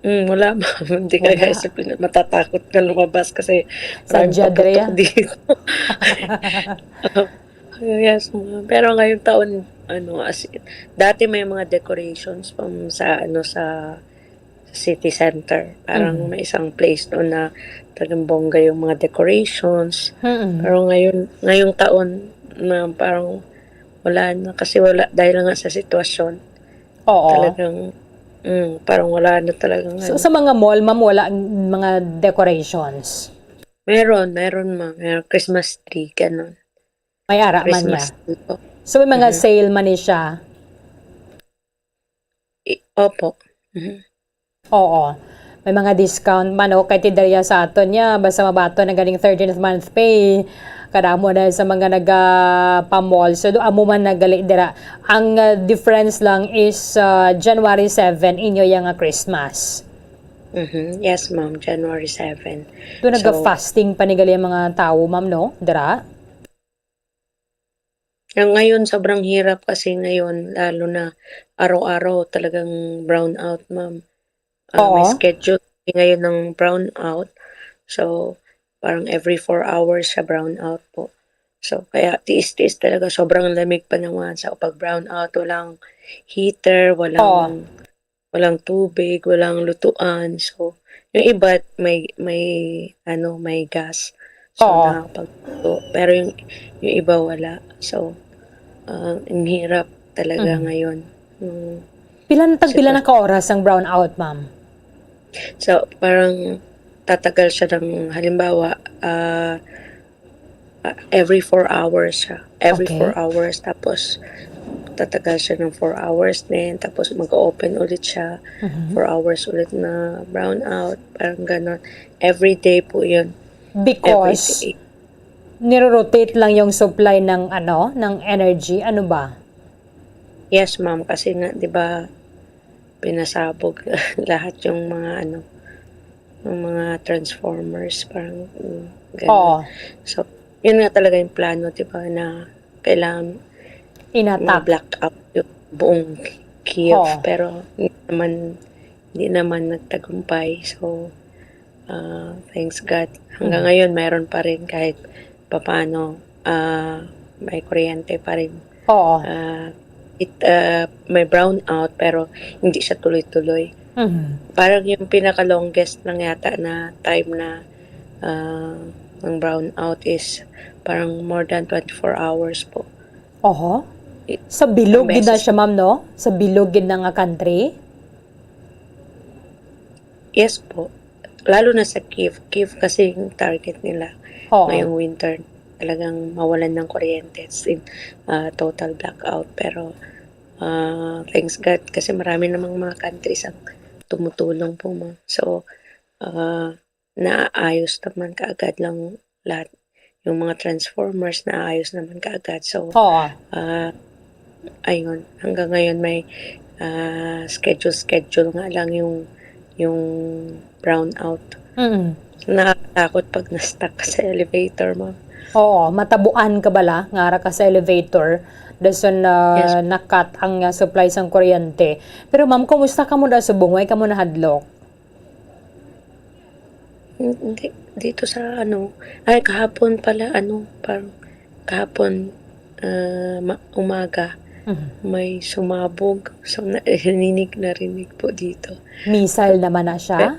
Mm, wala, ma'am. Hindi ka, Wala. Guys, matatakot ka lumabas kasi Sa maraming Jadre, pagputok ah. Dito. Yes, ma'am. Pero ngayong taon, ano, as in, dati may mga decorations pa sa, ano, sa, sa city center. Parang Mhm. may isang place doon na talagang bongga yung mga decorations. Mm-mm. Pero ngayon, ngayong taon, na parang wala na kasi wala, dahil nga sa sitwasyon. Oo. Talagang, mm, parang wala na talagang So, ano. Sa mga mall, ma'am, wala ang mga decorations? Meron, meron, ma'am. Meron Christmas tree, ganun. May ara man niya. Christmas tree po. So, may mga Mhm. sale man ni siya? I-, opo. Mhm. Oo. May mga discount man, o, kay ti Daria sa aton niya, basta mabaton na ganing thirteenth month pay, kadamo na sa mga naga-, pa-mall. So, do, amo man nagali dira. Ang, uh, difference lang is, uh, January seven, inyo yang nga Christmas. Mhm. Yes, ma'am. January seven. Do So, naga-fasting pa ni gali ang mga tawo, ma'am, no? Dira? Ang ngayon, sobrang hirap kasi ngayon, lalo na araw-araw talagang brownout, ma'am. Ah, may Oo. schedule ngayon ng brownout. So, parang every four hours siya brownout po. So, kaya tiis-tiis talaga, sobrang lamig pa naman. So, pag brownout, walang heater, Oo. walang, walang tubig, walang lutuan. So, yung iba may, may, ano, may gas. So, Oo. nakakapagluto. Pero yung, yung iba wala. So, ah, ang hirap talaga Mhm. ngayon. Yung Pila na, tag pila na sitwasyon. ka oras ang brownout, ma'am? So, parang tatagal siya ng, halimbawa, ah, ah, every four hours siya. Every four Okay. hours, tapos tatagal siya ng four hours din, tapos mag-open ulit siya, Mhm. four hours ulit na brownout, parang ganon. Every day po yun. Every Because, day. Niro-rotate lang yung supply ng ano, ng energy, ano ba? Yes, ma'am, kasi nga, 'di ba, pinasabog lahat yung mga ano, yung mga transformers, parang, mm, ganun. Oo. So, yun nga talaga yung plano, 'di ba, na kailangan Inattack. ma-blackout yung buong Kiev, Oo. pero hindi naman, hindi naman nagtagumpay. So, ah, thanks God, hanggang Mhm. ngayon mayroon pa rin kahit papaano, ah, may kuryente pa rin. Oo. Ah, it, ah, may brownout pero hindi siya tuloy-tuloy. Mhm. Parang yung pinaka-longest lang yata na time na, ah, ang brownout is parang more than twenty-four hours po. Oho. I-, Sa bilog ang gid na beses siya, ma'am, no? Sa bilog gid na nga country? Yes po. Lalo na sa Kiev. Kiev kasi yung target nila Oo. ngayong winter. Talagang mawalan ng kuryente. As in, ah, total blackout. Pero, ah, thanks God kasi marami namang mga countries ang tumutulong po, ma'am. So, ah, naayos naman kaagad lang lahat. Yung mga transformers, naayos naman kaagad. So, Oo. ah, ayun, hanggang ngayon may, ah, schedule-schedule nga lang yung, yung brownout. Mm. Nakakatakot pag na-stuck ka sa elevator, ma'am. Oo, matabuan ka bala nga ara ka sa elevator, dason na Yes. na-cut ang, ah, supply sang kuryente. Pero ma'am, kumusta kamo da subong? Way kamo nahadlok? Hindi, dito sa ano, ay, kahapon pala, ano, parang kahapon, ah, ma-, umaga, Mhm. may sumabog. So, narinig, narinig po dito. Missile naman na siya?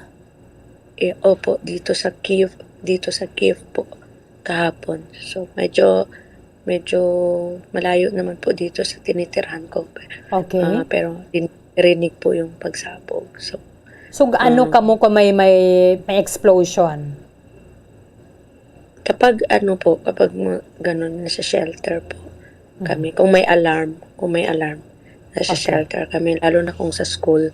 Eh, eh, opo, dito sa Kiev, dito sa Kiev po, kahapon. So, medyo, medyo malayo naman po dito sa tinitirahan ko. Okay. Ah, pero din-, rinig po yung pagsabog. So, So, gaano um, kamo kung may, may, may explosion? Kapag ano po, kapag ma-, ganun, nasa shelter po Mhm. kami. Kung may alarm, kung may alarm, nasa Okay. shelter kami. Lalo na kung sa school,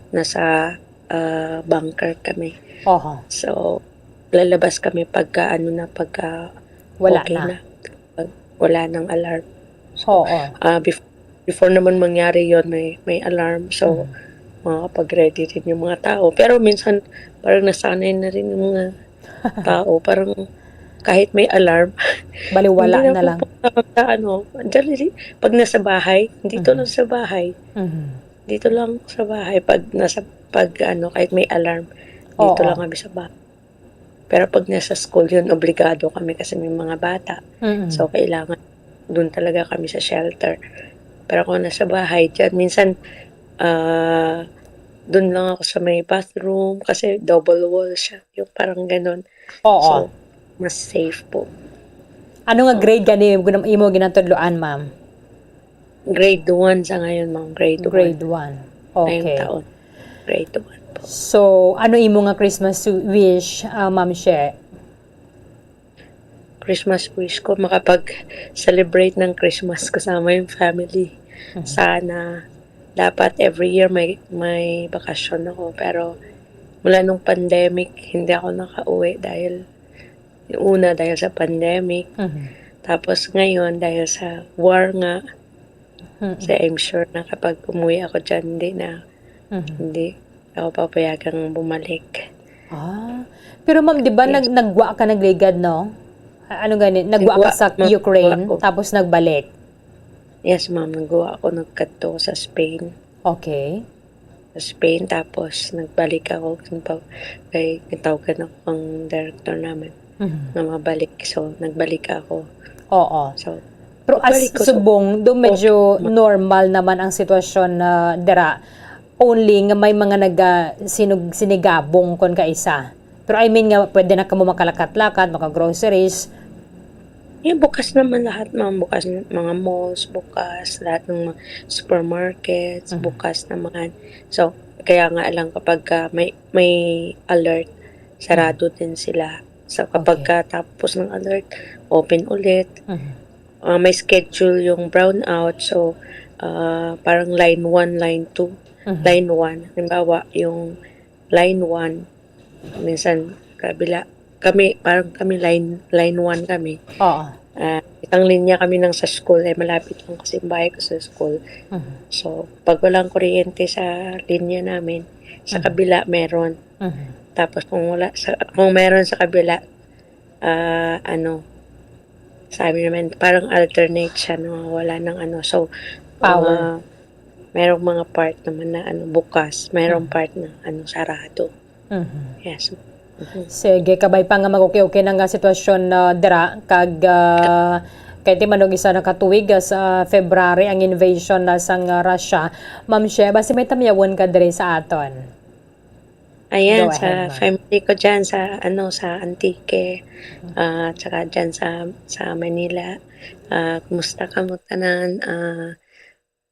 nasa, ah, bunker kami. Oho. So, lalabas kami pagka ano na, pagka Wala okay na. na. Pag wala nang alarm. So, Oo. ah, bef-, before naman mangyari yon, may, may alarm. So, Mhm. makakapag-ready din yung mga tao. Pero minsan, parang nasanay na rin yung mga tao. Parang kahit may alarm, Baliwala hindi na na lang. pupunta sa ano, dali, pag nasa bahay, dito Mhm. lang sa bahay. Mhm. Dito lang sa bahay. Pag nasa, pag ano, kahit may alarm, dito Oo. lang kami sa bahay. Pero pag nasa school yun, obligado kami kasi may mga bata. Mm. So, kailangan dun talaga kami sa shelter. Pero kung nasa bahay, dyan, minsan, ah, dun lang ako sa may bathroom kasi double wall siya, yung parang ganun. Oo. So, mas safe po. Ano nga grade gani imo ginatudloan, ma'am? Grade one sa ngayon, ma'am. Grade Grade one. one. Ngayong Okay. taon. Grade one po. So, ano imo nga Christmas wish, ah, Ma'am She? Christmas wish ko, makapag-celebrate ng Christmas kasama yung family. Mhm. Sana, dapat every year may, may bakasyon ako. Pero mula nung pandemic, hindi ako nakauwi dahil yung una, dahil sa pandemic. Mhm. Tapos ngayon, dahil sa war nga, Mm. kasi I'm sure na kapag umuwi ako dyan, hindi na, Mhm. hindi ako papayagang bumalik. Ah. Pero ma'am, di ba Yes. nag-, nagwa ka nagligad, no? A-, ano gani? Nagwa ka Nagwa, sa ma'am, Ukraine, nagwa ko. tapos nagbalik? Yes, ma'am. Nagwa ako, nagkadto sa Spain. Okay. Sa Spain, tapos nagbalik ako. Kay, kay, natawagan ako ang director namin Mhm. na mabalik. So, nagbalik ako. Oo. So, Pero as pagbalik ko, so, subong, do medyo okay, ma- normal naman ang sitwasyon na dira. Only nga may mga naga-, sinug-, sinigabong kon kaisa. Pero I mean nga, pwede na kamo makalakat-lakat, maka-groceries. Eh, bukas naman lahat, ma'am. Bukas n-, mga malls, bukas. Lahat ng mga supermarkets, Mhm. bukas naman. So, kaya nga lang kapag ka may, may alert, sarado Mhm. din sila. So, kapag Okay. ka tapos ng alert, open ulit. Mhm. Ah, may schedule yung brownout. So, ah, parang line one, line two, Mhm. line one. Halimbawa, yung line one, minsan kabila, kami, parang kami line, line one kami. Oo. Ah, isang linya kami ng sa school, eh, malapit lang kasi yung bahay ko sa school. Mhm. So, pag walang kuryente sa linya namin, sa Mhm. kabila meron. Mhm. Tapos kung wala sa, kung meron sa kabila, ah, ano, sabi naman, parang alternate siya, no? Wala nang ano. So, Power. ah, merong mga part naman na ano, bukas, merong Mhm. part na ano, sarado. Mhm. Yes. Mhm. Sige, kabay pa nga mag-okay-okay na nga sitwasyon na dira, kag ah, kay ti manog isa na ka tuig, ah, sa February ang invasion na sang ah, Russia. Ma'am She, basi may tamyawon ka diri sa aton. Ayan, Go sa ahead, ma'am. family ko dyan, sa ano, sa Antique, ah, tsaka dyan sa, sa Manila. Ah, kumusta ka mo tanan? Ah,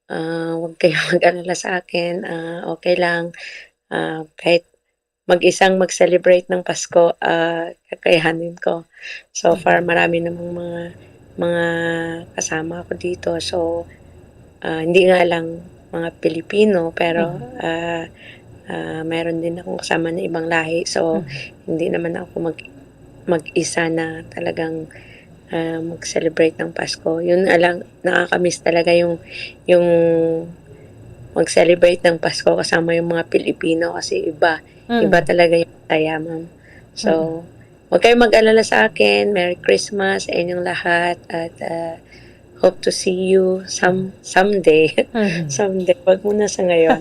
ah, huwag kayo mag-alala sa akin. Ah, okay lang. Ah, kahit mag-isang mag-celebrate ng Pasko, ah, kakayanin ko. So far, Mhm. marami namang mga, mga kasama ako dito. So, ah, hindi nga lang mga Pilipino, pero Mhm. ah, ah, meron din akong kasama na ibang lahi. So, Mhm. hindi naman ako mag, mag-isa na talagang ah, mag-celebrate ng Pasko. Yun nga lang, nakakamiss talaga yung, yung mag-celebrate ng Pasko kasama yung mga Pilipino kasi iba, iba Mm. talaga yung saya, ma'am. So, Mm. huwag kayong mag-alala sa akin. Merry Christmas sa inyong lahat at ah, hope to see you some someday. Mhm. Someday. Wag muna sa ngayon.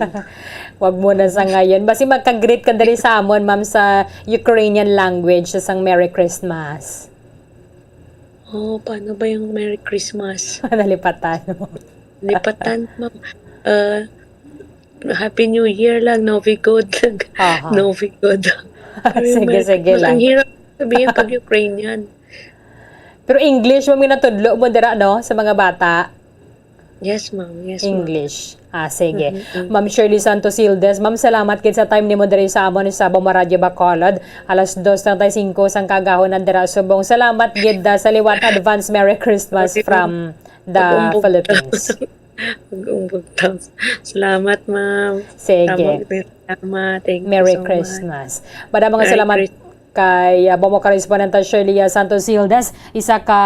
Wag muna sa ngayon. Basi magka-greet ka diri sa amon, ma'am, sa Ukrainian language, sang Merry Christmas. Oh, paano ba yung Merry Christmas? Nalipatan mo. Lipatan, ma'am. Uh, Happy New Year lang, Novi God lang. Aha. Novi God. Pero yung Sige, Merry sige Christmas, lang. Ang hirap sabihin pag Ukrainian. Pero English, ma'am, ginatudlo mo dira, no? Sa mga bata. Yes, ma'am. Yes, ma'am. English. Ah, sige. Mhm, mhm. Ma'am Shirley Santos Hildes, ma'am, salamat gid sa time nimo diri sa amon sa Bomba Radyo Bacolod. Alas dos treinta y cinco sang kaagahon na dira subong. Salamat gid, ah, sa liwat. Advance Merry Christmas Okay. from the Pag-umbog. Philippines. Pag-umbog daw. Salamat, ma'am. Sige. Salamat, salamat. Thank you Merry so much. Christmas. Madamo nga Merry salamat Christmas. kay, ah, Bombo Correspondent Shirley, ah, Santos Hildes, isa ka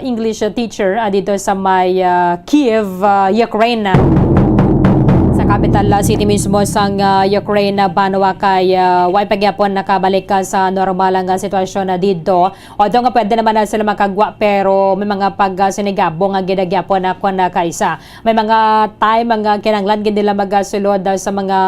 English teacher, ah, dito sa may, ah, Kyiv, ah, Ukraine. Sa capital, ah, city mismo sang, ah, Ukraine, ah, banwa kay, ah, way pa gyapon nakabalik ka sa normal nga sitwasyon na dito. Although nga pwede naman na sila makagwa, pero may mga pagsinigabo nga ginagyapon na kon, ah, kaisa. May mga time nga kinahanglan gid nila magasulod, ah, sa mga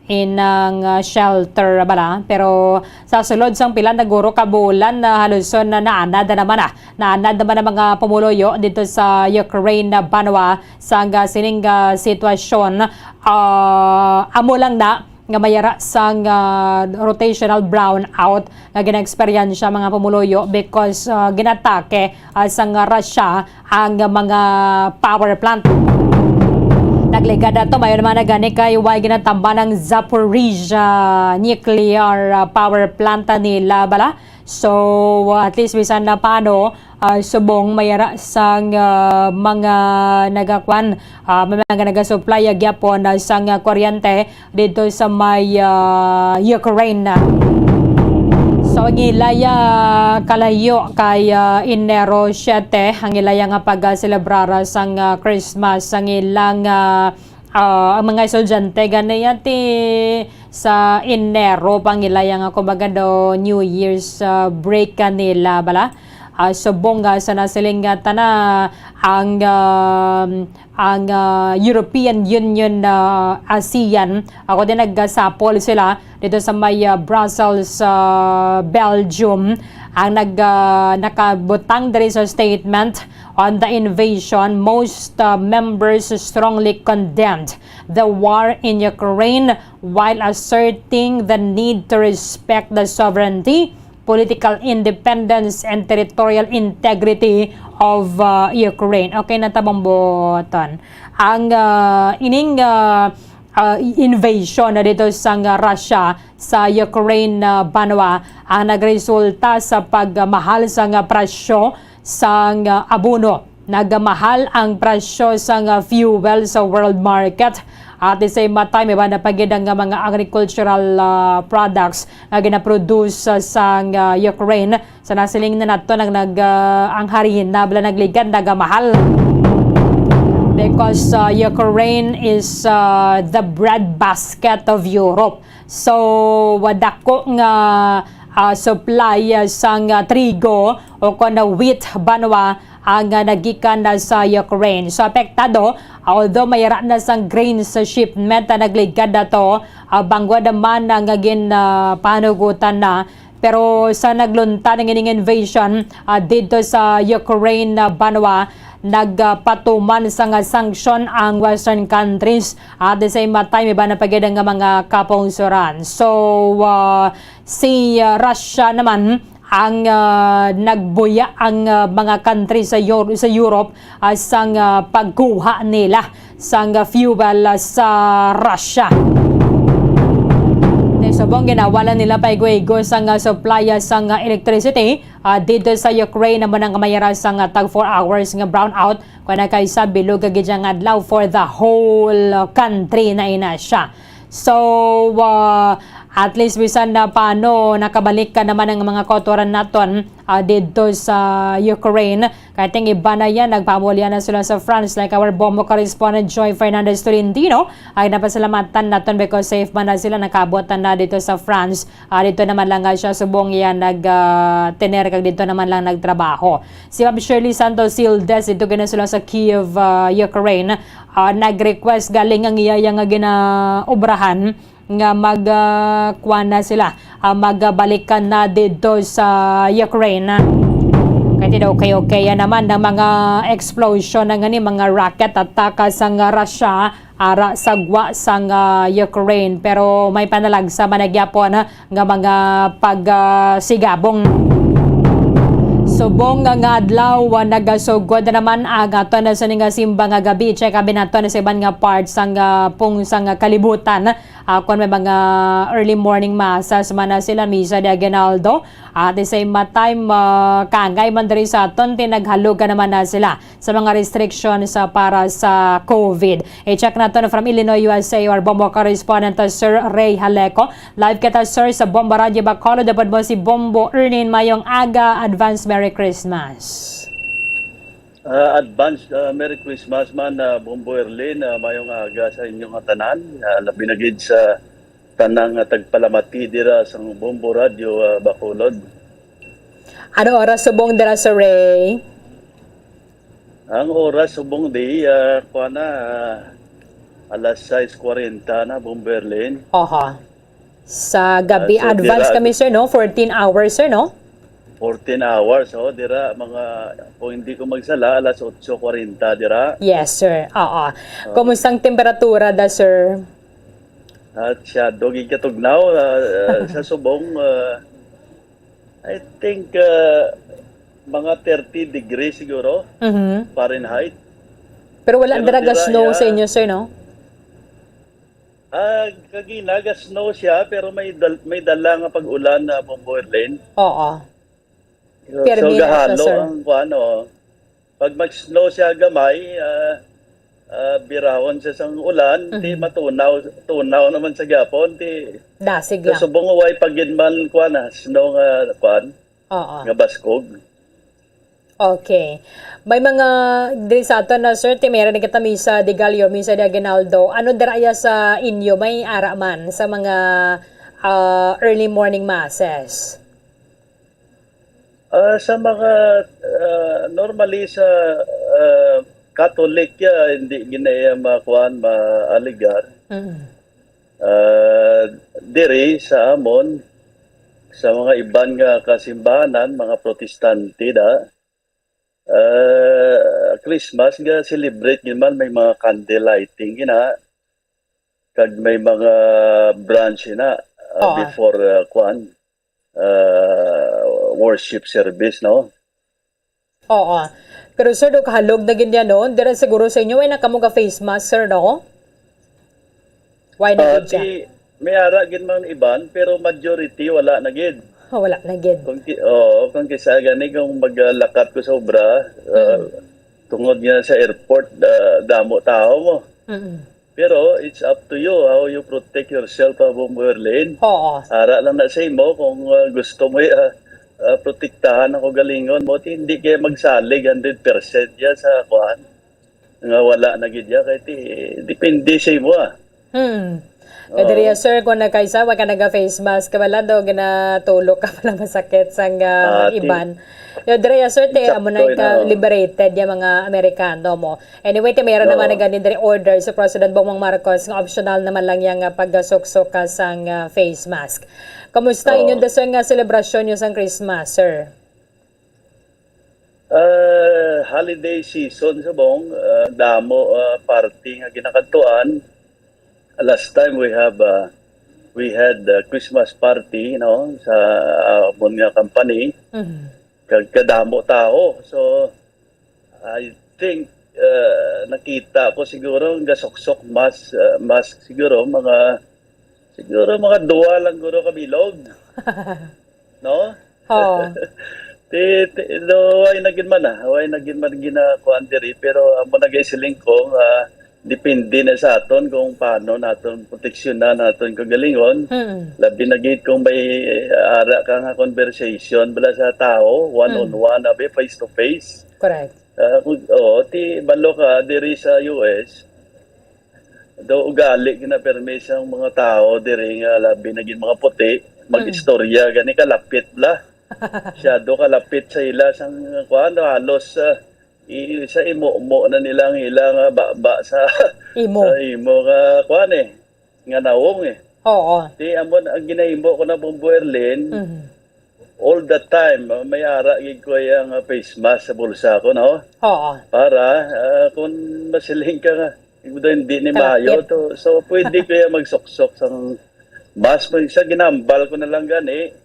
inang, ah, shelter bala. Pero sa sulod sang pila na guro ka bulan na haluson na naanad na naman, ah. Naanad naman ang mga pumuluyo dito sa Ukraine na banwa sang, ah, sining, ah, sitwasyon. Ah, amo lang na nga mayara sang, ah, rotational brownout nga ginaeksperyensya mga pumuluyo because, ah, ginatake, ah, sang Russia ang mga power plant. Nagligad ato, mayon naman na gani kay way ginatamban ang Zaporizhia nuclear, ah, power plant nila bala. So, at least bisan na paano, ah, subong mayara sang, ah, mga nagakwan, ah, may mga nagasupply, ah, gyapon, ah, sang, ah, kuryente dito sa may, ah, Ukraine. So, ang ilaya kalayo kay, ah, Enero siete, ang ilaya nga pagselebrar sang, ah, Christmas, ang ilang, ah, ah, ang mga estudyante gani yan ti sa Enero pang ilaya nga kumbaga do New Year's, ah, break kanila bala. Ah, subong nga sa nasiling nga tana ang, um, ang, ah, European Union, ah, ASEAN, ako din nagasapol sila dito sa may, ah, Brussels, ah, Belgium, ang nag, ah, nakabutang diri sa statement on the invasion. Most, ah, members strongly condemned the war in Ukraine while asserting the need to respect the sovereignty, political independence, and territorial integrity of, uh, Ukraine. Okay, natabang buotan. Ang, uh, ining, uh, uh, invasion na dito sang Russia sa Ukraine, uh, banwa ang nagresulta sa pagmahal sang presyo sang, uh, abono. Nagmahal ang presyo sang, uh, fuel sa world market. At the same time, iba na pa gid ang mga agricultural, ah, products nga ginaproduce, ah, sang, ah, Ukraine. Sa nasiling na nato nag, nag, ah, ang harina bala nagligad nagamahal. Because, ah, Ukraine is, ah, the bread basket of Europe. So, wa dako nga, ah, supply, ah, sang, ah, trigo o kon wheat banwa ang, ah, nagikan na sa Ukraine. So, apektado, although may ra na sang grains sa shipment na nagligad na to, ah, bangod man ang gin, ah, panugutan na. Pero sa naglunta ng ining invasion, ah, dito sa Ukraine na banwa, nagpatuman sa nga sanction ang Western countries. At the same time, iba na pa gid ang mga kapungsuran. So, ah, si, ah, Russia naman ang, ah, nagbuya ang, ah, mga country sa Euro-, sa Europe, ah, sang, ah, pagkuha nila sang, ah, fuel, ah, sa Russia. Subong ginawalan nila paigo-igo sang, ah, supply, ah, sang, ah, electricity, ah, dito sa Ukraine, amo nang mayara sang, ah, tag four hours nga brownout. Kung nakaisa, bilog gid ang adlaw for the whole, ah, country na ina siya. So, ah, at least bisan na paano, nakabalik ka naman ang mga kautoran naton, ah, dito sa Ukraine. Kaya ting iba na yan, nagpamulya na sila sa France. Like our Bombo correspondent Joy Fernandez Tolentino, ay napasalamatan naton because safe man na sila, nakabot na, na dito sa France. Ah, dito naman lang nga siya subong yan nag, ah, tener kag dito naman lang nagtrabaho. Si Ma'am Shirley Santos Sildes, dito gina sila sa Kyiv, ah, Ukraine. Ah, nag-request galing ang iya, iya nga ginaobrahan nga mag, ah, kuwan na sila, ah, magbalikan na dito sa Ukraine. Kaya daw okay-okay yan naman ng mga explosion na gani, mga rocket attack sa nga Russia, ara sa gwa sang, ah, Ukraine. Pero may panalagsa man na gyapon, ah, nga mga pagsigabong. Subong nga, nga adlaw, ah, nagasugod na naman ang aton na sa ning simba nga gabi. Check abi nato na sa iban nga parts sang, ah, pung sang kalibutan. Ah, kung may mga early morning masses man na sila, Misa de Aguinaldo. At the same time, ah, kangay man diri sa aton, tinaghalugan naman na sila sa mga restrictions, ah, para sa COVID. I-check nato na from Illinois, U S A, our Bombo correspondent, ah, Sir Ray Haleco. Live kita, sir, sa Bombo Radyo Bacolod. Dapat mo si Bombo Ernin, mayong aga, advance Merry Christmas. Ah, advance, ah, Merry Christmas man, ah, Bombo Erlin. Ah, mayong aga sa inyo nga tanan. Ah, labi na gid sa tanang, ah, tagpalamati dira sa Bombo Radyo, ah, Bacolod. Ano oras subong dira, Sir Ray? Ang oras subong di, ah, kuha na, ah, alas sais kwarenta na, Bombo Erlin. Oho. Sa gabi, ah, so, advance dira, kami, sir, no? Fourteen hours, sir, no? Fourteen hours, oh, dira, mga, kung hindi ko magsala, alas otso kwarenta dira. Yes, sir. Oo. Oh. Kumusta ang temperatura da, sir? At siya, dogi katugnaw, ah, ah, sa subong, ah, I think, ah, mga thirty degrees siguro, Mhm. Fahrenheit. Pero wala Pero dira dira, snow sa iya, inyo, sir, no? Ah, kagina, ga-snow siya, pero may dal-, may dala nga pag-ulan na, Bombo Erlin. Oo. So, Pirmi so, na siya, gahalo sir. Ang kuwan, oh. Pag mag-snow siya gamay, ah, ah, birahon siya sang ulan, ti Mhm. matunaw, tunaw naman sa gihapon, ti Dasig sa lang. Subong way pa gid man, kuwan, ah, snow nga, kuwan, Oo. nga baskog. Okay. May mga diri sa aton na, sir, ti may ra ni kita Misa de Gallo, Misa de Aguinaldo. Ano dira iya sa inyo? May ara man sa mga, ah, early morning masses? Ah, sa mga, ah, normally sa, ah, Catholic, ya, hindi gina iya makuan, maaligar. Mm. Ah, diri sa amon, sa mga iban nga kasimbahanan, mga Protestante da, ah, Christmas nga celebrate gid man, may mga candle lighting gina, kag may mga brunch na, ah, Oo. before, ah, kuan, ah, worship service, no? Oo. Pero, sir, do kahalog na gid yan, no? Dira siguro sa inyo, way na kamo ga face mask, sir, no? Way na Ah, gid siya? Di, may ara gid man iban, pero majority wala na gid. Wala na gid. Kung ki-, oo, kung kisa gani, kung maglakat ko sa obra, ah, Mm. tungod nga sa airport, ah, damo tao mo. Mm-mm. Pero it's up to you how you protect yourself, ah, Bombo Erlin. Oo. Ara lang na sa imo kung, ah, gusto mo, ah, ah, protektahan ang kaugalingon mo, ti hindi kaya magsalig hundred percent ya sa kuan. Nga wala na gid ya, kay ti, depende sa imo, ah. Hmm. Kay diri, Oo. sir, kung nagkaisa, wa ka naga-face mask, wala daw, ginatulog ka pala, masakit sang, ah, Ah, ti-, iban. Yo, diri, sir, ti, amo na Insakto, ka ina, oh. liberated ya mga Amerikano mo. Anyway, ti, mayroon naman Oo. na ganin diri order sa President Bongbong Marcos nga optional naman lang yang, ah, pagasuksok ka sang, ah, face mask. Kamusta Oo. inyong da, sir, nga selebrasyon nyo sang Christmas, sir? Ah, holiday season sa bong, ah, damo, ah, party nga ginakadtuan. Last time we have, ah, we had a Christmas party, no, sa, ah, amon nga company. Mhm. Kag kadamo tao. So, I think, ah, nakita ko siguro ang gasuksok mask, ah, mask siguro mga, siguro mga duwa lang guro ka bilog. No? Oo. Ti, ti, no, way na gid man, ah. Way na gid man ginakuan diri, pero amo na gay siling ko nga depende na sa aton kung paano naton proteksyonan naton kagalingon. Mm. Labi na gid kung may ara ka nga conversation bala sa tao, one on Mm. one, abi, face to face. Correct. Ah, kung, oo, ti, balo ka diri sa U S, do ugali gina permi sang mga tao diri nga labi na gid mga puti, Mm. mag-istorya gani kalapit bala. Masyado kalapit sa ila sang kuan, halos, ah, i-, sa imo-mo na nila ang ila nga baba sa Imo. sa imo nga kuan eh, nga nawong eh. Oo. Ti, amo na, ang ginahimo ko na, Bombo Erlin, Mhm. all the time, ah, may ara gid ko yang, ah, face mask sa bulsa ko, no? Oo. Para, ah, kung masiling ka nga, "Ikaw daw hindi ni Kalapit. maayo to." So, pwede ko yang magsuksok sang mask mo. Sa ginambal ko na lang gani,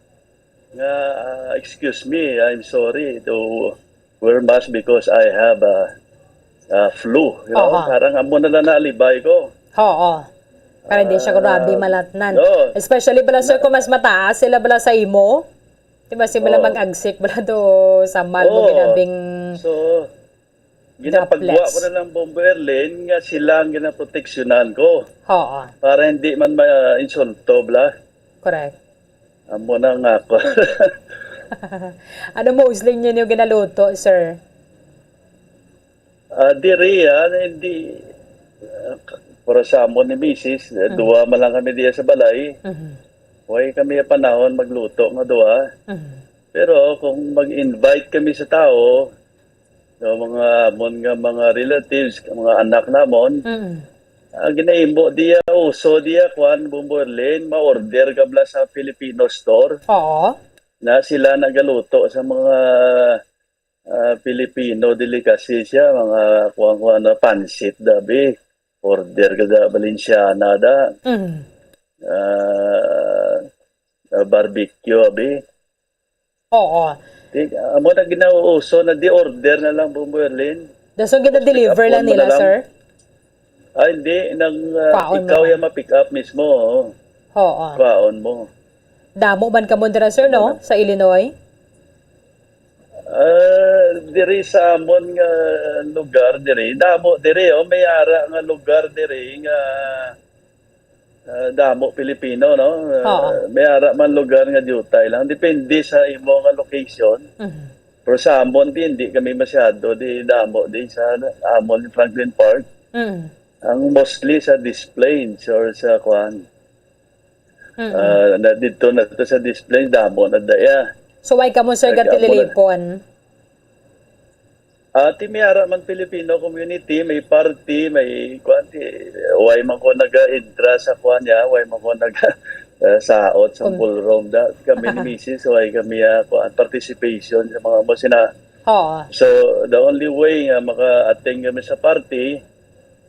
nga, ah, "Excuse me, I'm sorry to wear mask because I have a, a flu." You know, Aha. parang amo na lang naalibay ko. Oo. Para di siya Ah, grabe malatnan. no. Especially bala, sir, Na- kung mas mataas sila bala sa imo. Di ba, si bala Oo. mag-agsik bala do sa mal mo Oo. ginabing So, ginapagwa droplets. ko na lang, Bombo Erlin, nga sila ang ginaproteksyonan ko. Oo. Para hindi man ma-insulto, bala. Correct. Amo na nga ako. Ano mo usling ninyo ginaluto, sir? Ah, diri, ah, hindi, ah, para sa amon ni misis, eh, Mhm. duwa man lang kami diya sa balay. Mhm. Way kami panahon magluto nga duwa. Mhm. Pero kung mag-invite kami sa tao, sa mga amon nga mga relatives, mga anak namon, Mm. ang ginahimo diya, uso diya, kuan, Bombo Erlin, ma-order ka bala sa Filipino store. Oo. Na sila nagaluto sa mga, ah, Filipino delicacy siya, mga kuan-kuan na pansit, dabi. Order ka da, Valenciana da. Mm. Ah, ah, barbecue, abi. Oo. Di, amo na ginauuso na di order na lang, Bombo Erlin. Dason gina-deliver Pick up lang mo na nila, lang. sir? Ah, hindi. Nang, ah, Kwaon mo ikaw lang. yung ma-pick up mismo, oo. Oo. Kwaon mo. Damo man kamo dira, sir, no? Ano? Sa Illinois? Ah, diri sa amon nga lugar diri, damo diri, oh, may ara nga lugar diri nga, ah, damo Pilipino, no? Ah, Oo. may ara man lugar nga diutay lang, depende sa imo nga location. Mhm. Pero sa amon, di, hindi kami masyado, di damo di sa amon Franklin Park. Mm. Ang mostly sa Des Plaines or sa kuan. Mm-mm. Ah, na, dito na to sa Des Plaines, damo na daya. So, why kamo, sir, Nag-, amo na. gatililipon? Ah, ti may ara man Filipino community, may party, may kuan, ti, why man ko naga-intra sa kuan niya, why man ko naga, eh, saot sa Kum- ballroom. Da, kami ni misis, why kami, ah, kuan, participation sa mga mo sina. Oo. So, the only way nga maka-attend kami sa party,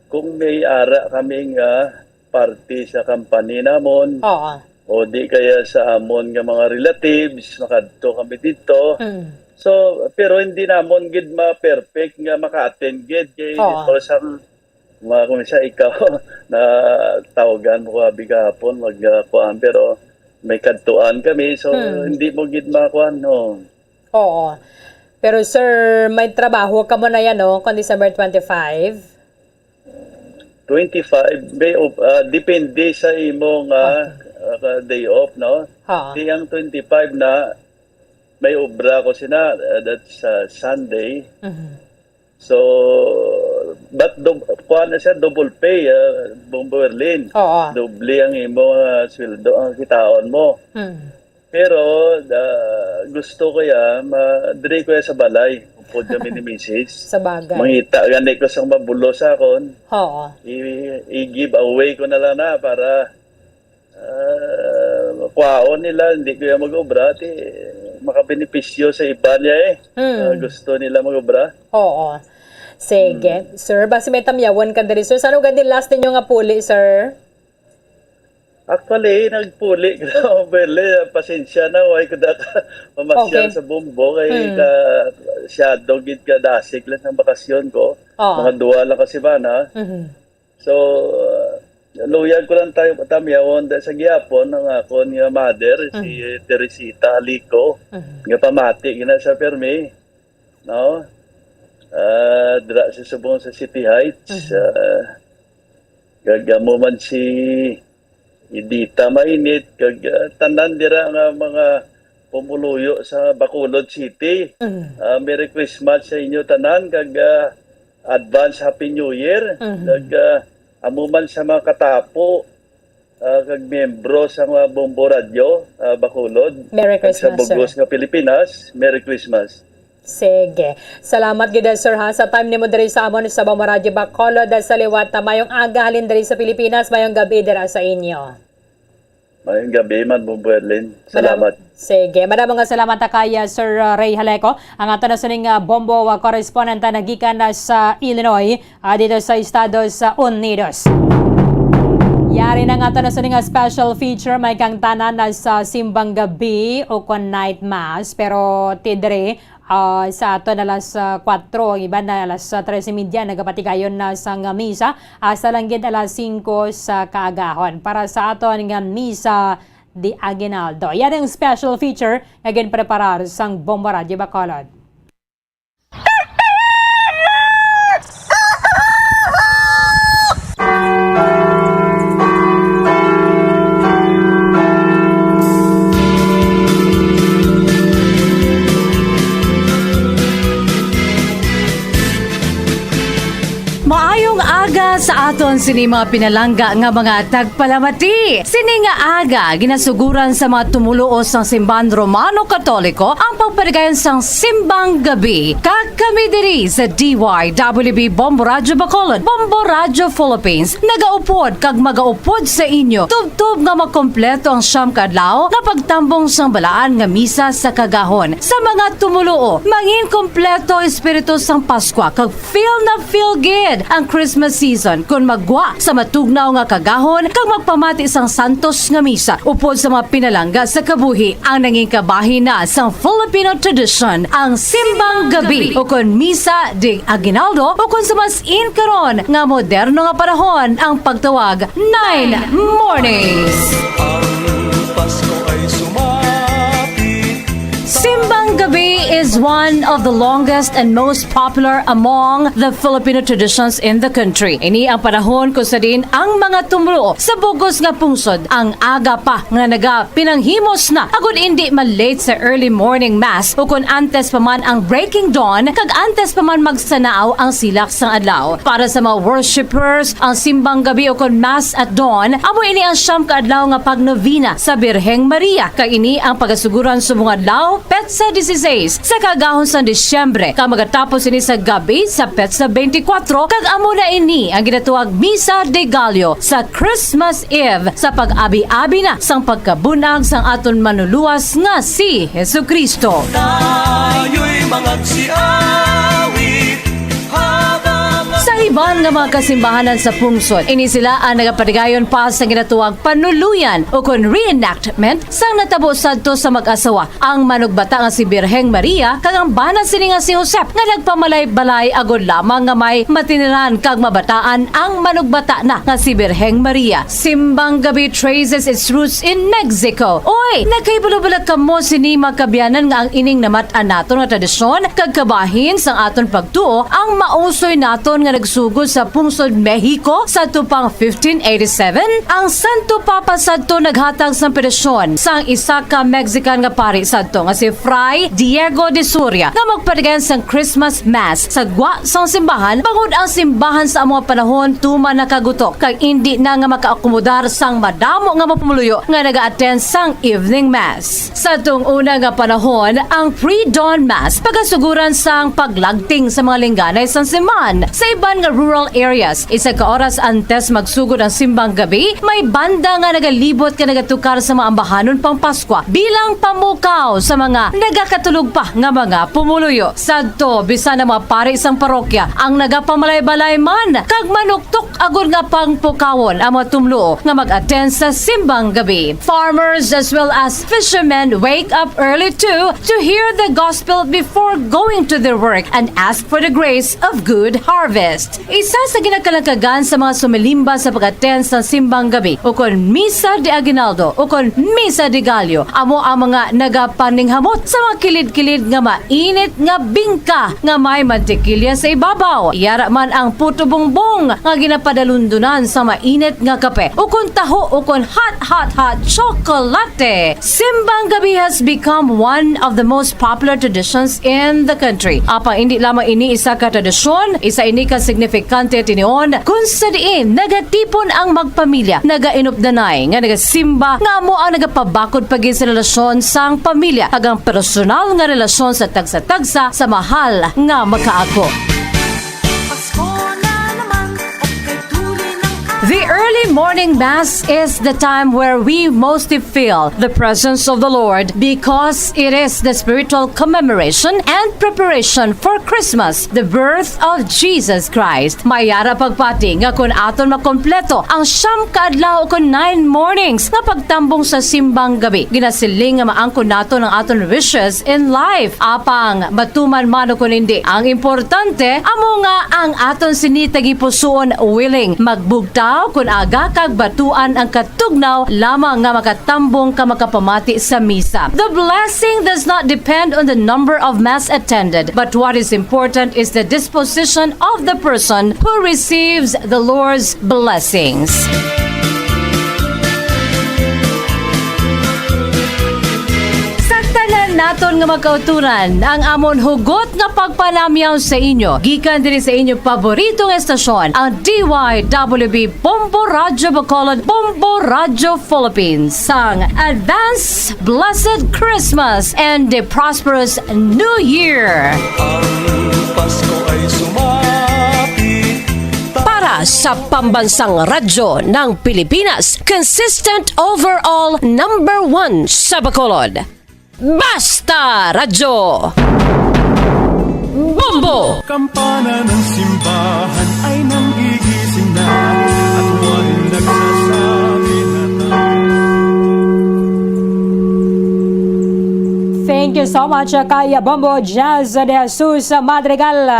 kung may ara kami nga party sa company namon, Oo. o di kaya sa amon nga mga relatives, makadto kami dito. Mm. So, pero hindi namon gid ma-perfect nga maka-attend gid kay Oo. dito sa mga, kung sa ikaw, na tawagan mo ko abi kahapon, mag, ah, kuan, pero may kadtuan kami, so Hmm. hindi mo gid makuan, no? Oo. Pero, sir, may trabaho ka mo na yan, no? Kung December twenty-five? Twenty-five, may op-, ah, depende sa imong, ah, Okay. ah, day off, no? Ha. Di ang twenty-five na may obra ko sina, ah, that's, ah, Sunday. Mhm. So, but dub-, kuha na siya, double pay, ah, Bong Berlin. Oo. Doble ang imo, ah, sweldo, ang kitaon mo. Mm. Pero, ah, gusto ko ya, ma-, diri ko ya sa balay, upod kami ni misis. Sa bagay. Mangita gani ko sang mabulo sa akon. Oo. I-, i-give away ko na lang na para, ah, kwaon nila, hindi ko ya mag-obra, ti makabenepisyo sa iba niya eh. Hmm. Ah, gusto nila mag-obra. Oo. Sige. Hmm. Sir, basi may tamyawan ka diri, sir. Saan gani last ninyo nga puli, sir? Actually, nagpuli ko, Berle. Pasensya na, way ko da ka mamasyal Okay. sa Bombo kay Hmm. ka, siyado gid ka dasig lang ang bakasyon ko. Oo. Mga duwa lang ka semana. Mhm. So, uh, luyag ko lang tayo, tamyawon da sa gihapon ang akon nga mother, si Mhm. Teresita Alico, Mhm. nga pamati gina sa Fermi, no? Ah, dira sa subong sa City Heights, Mhm. ah, kag amo man si Edita Mainit, kag, ah, tanan dira nga mga pumuluyo sa Bacolod City. Mm. Ah, Merry Christmas sa inyo tanan, kag, ah, advance Happy New Year. Mhm. Kag, ah, amo man sa mga katapo, ah, kag miyembro sa mga Bombo Radyo, ah, Bacolod, Merry kag sa Christmas, sir. bugos nga Pilipinas, Merry Christmas. Sige. Salamat gid, sir, ha, sa time nimo diri sa amon sa Bombo Radyo Bacolod. Sa liwat, ah, mayong aga halin diri sa Pilipinas, mayong gabi dira sa inyo. Mayong gabi man, Bombo Berlin. Madam-, Salamat. Sige. Madamo nga salamat ta kay, ah, Sir, ah, Ray Haleco, ang ato na sining, ah, Bombo, ah, correspondent na nagikan na sa Illinois, ah, dito sa Estados, ah, Unidos. Yari na nga ato na sining, ah, special feature, may kang tanan na sa simbang gabi o kon night mass, pero ti diri, Ah, sa aton alas, ah, kuwatro, ang iban na alas, ah, tres y media, nagapatigayon na sang misa, hasta lang gid alas singko sa kaagahon. Para sa aton nga misa de aguinaldo. Yan ang special feature nga ginpreparar sang Bombo Radyo Bacolod. Maayong aga sa aton sini mga pinalangga nga mga tagpalamati. Sini nga aga ginasuguran sa mga tumuluo sang Simbahan Romano Katoliko ang pagpatigayon sang Simbang Gabi. Kag kami diri sa D Y W B Bombo Radyo Bacolod, Bombo Radyo Philippines, nagaupod kag magaupod sa inyo tubtob nga makompleto ang siyam ka adlaw nga pagtambong sang balaan nga misa sa kagahon. Sa mga tumuluo, mangin kompleto espiritu sang Paskwa kag feel na feel good ang Christmas season kon maggwa sa matugnaw nga kagahon kag magpamati sang santos nga misa upod sa mga pinalangga sa kabuhi. Ang nangin kabahin na sang Filipino tradisyon, ang simbang gabi, ukon misa de aguinaldo, ukon sa mas in karon nga moderno nga panahon, ang pagtawag nine mornings. Ang Pasko ay sumapit. Simbang gabi is one of the longest and most popular among the Filipino traditions in the country. Ini ang panahon kung sa diin ang mga tumuluo sa bugos nga pungsod ang aga pa nga nagapinanghimos na, agud indi ma-late sa early morning mass, ukon antes pa man ang breaking dawn, kag antes pa man magsanaaw ang silak sang adlaw. Para sa mga worshippers, ang simbang gabi ukon mass at dawn, amo ini ang siyam ka adlaw nga pagnovena sa Birheng Maria, kag ini ang pagasuguran subong adlaw, petsa dieciséis sa kaagahon sang Disyembre, kag magatapos ini sa gabi sa petsa twenty-four, kag amo na ini ang ginatawag Misa de Gallo sa Christmas Eve, sa pag-abi-abi na sang pagkabun-ag sang aton Manluluwas nga si Jesu-Cristo. Tayo'y mangagsiawit habang Sa iban nga mga kasimbahanan sa pungsod, ini sila ang nagapatigayon pa sa ginatawag panuluyan ukon reenactment sang natabo sadto sa mag-asawa, ang manugbata nga si Birheng Maria kag ang bana sini nga si Josep, nga nagpamalay-balay agod lamang nga may matiniran kag mabataan ang manugbata na nga si Birheng Maria. Simbang Gabi traces its roots in Mexico. Oy, nagkahibalo bala kamo sini, mga kaabyanan, nga ang ining namat-an naton nga tradisyon kag kabahin sang aton pagtuo ang mausoy naton nga nag- sugod sa pungsod Mexico sadto pang fifteen eighty-seven, ang Santo Papa sadto naghatag sang pedisyon sang isa ka Mexican nga pari sadto nga si Fray Diego de Soria nga magpadagan sang Christmas Mass sa gwa sang simbahan, bangod ang simbahan sa amo nga panahon tuman nakagutok kag indi na nga makaakomodar sang madamo nga mga pumuluyo nga naga-attend sang evening Mass. Sa tong una nga panahon, ang pre-dawn mass pagasuguran sang paglagting sa mga lingganay sang simbahan. Sa iban nga rural areas, isa ka oras antes magsugod ang simbang gabi, may banda nga nagalibot nga nagatukar sa mga ambahanon pang Paskwa bilang pamukaw sa mga nagakatulog pa nga mga pumuluyo. Sadto, bisan ang mga pari sang parokya ang nagapamalay-balay man kag manuktok agod nga pangpukawon ang mga tumluo nga mag-attend sa simbang gabi. Farmers as well as fishermen wake up early too to hear the gospel before going to their work and ask for the grace of good harvest. Isa sa ginakalangkagan sa mga sumilimba sa pag-attend sa simbang gabi, ukon Misa de Aguinaldo, ukon Misa de Gallo, amo ang mga nagapaninghamot sa mga kilid-kilid nga mainit nga bingka nga may mantikilya sa ibabaw. Yara man ang puto bongbong nga ginapadalundunan sa mainit nga kape, ukon taho, ukon hot, hot, hot chocolate. Simbang gabi has become one of the most popular traditions in the country. Apang indi lamang ini isa ka tradisyon, isa ini ka signifikante tinion, kung sa diin nagatipon ang magpamilya, nagainupdanay nga nagasimba, nga amo ang nagapabakod pa gid sa relasyon sang pamilya kag ang personal nga relasyon sa tagsa-tagsa sa mahal nga makaako. Pasko na naman, okay, tuli ng The early morning mass is the time where we mostly feel the presence of the Lord, because it is the spiritual commemoration and preparation for Christmas, the birth of Jesus Christ. May ara pagpati nga kun aton makompleto ang siyam ka adlaw o kun nine mornings nga pagtambong sa simbang gabi, ginasiling nga maangkon naton ang aton wishes in life. Apang matuman man o kun hindi, ang importante amo nga ang aton sini tagipusoon willing magbugtaw kun aga kag batuan ang katugnaw lamang nga makatambong ka makapamati sa misa. The blessing does not depend on the number of mass attended, but what is important is the disposition of the person who receives the Lord's blessings. Sa tanan naton nga magkauturan, ang amon hugot nga pagpanamyaw sa inyo gikan diri sa inyo paboritong estasyon, ang D Y W B Bombo Radyo Bacolod, Bombo Radyo Philippines, sang Advance Blessed Christmas and a Prosperous New Year! Ang Pasko ay sumapit. Para sa pambansang radyo ng Pilipinas, consistent overall number one sa Bacolod. Basta Radyo! Bombo! Kampana ng simbahan ay nanggigising na at huwag nagsasabi na tayo. Thank you so much, uh, kay Bombo Jazz de Jesus Madrigal.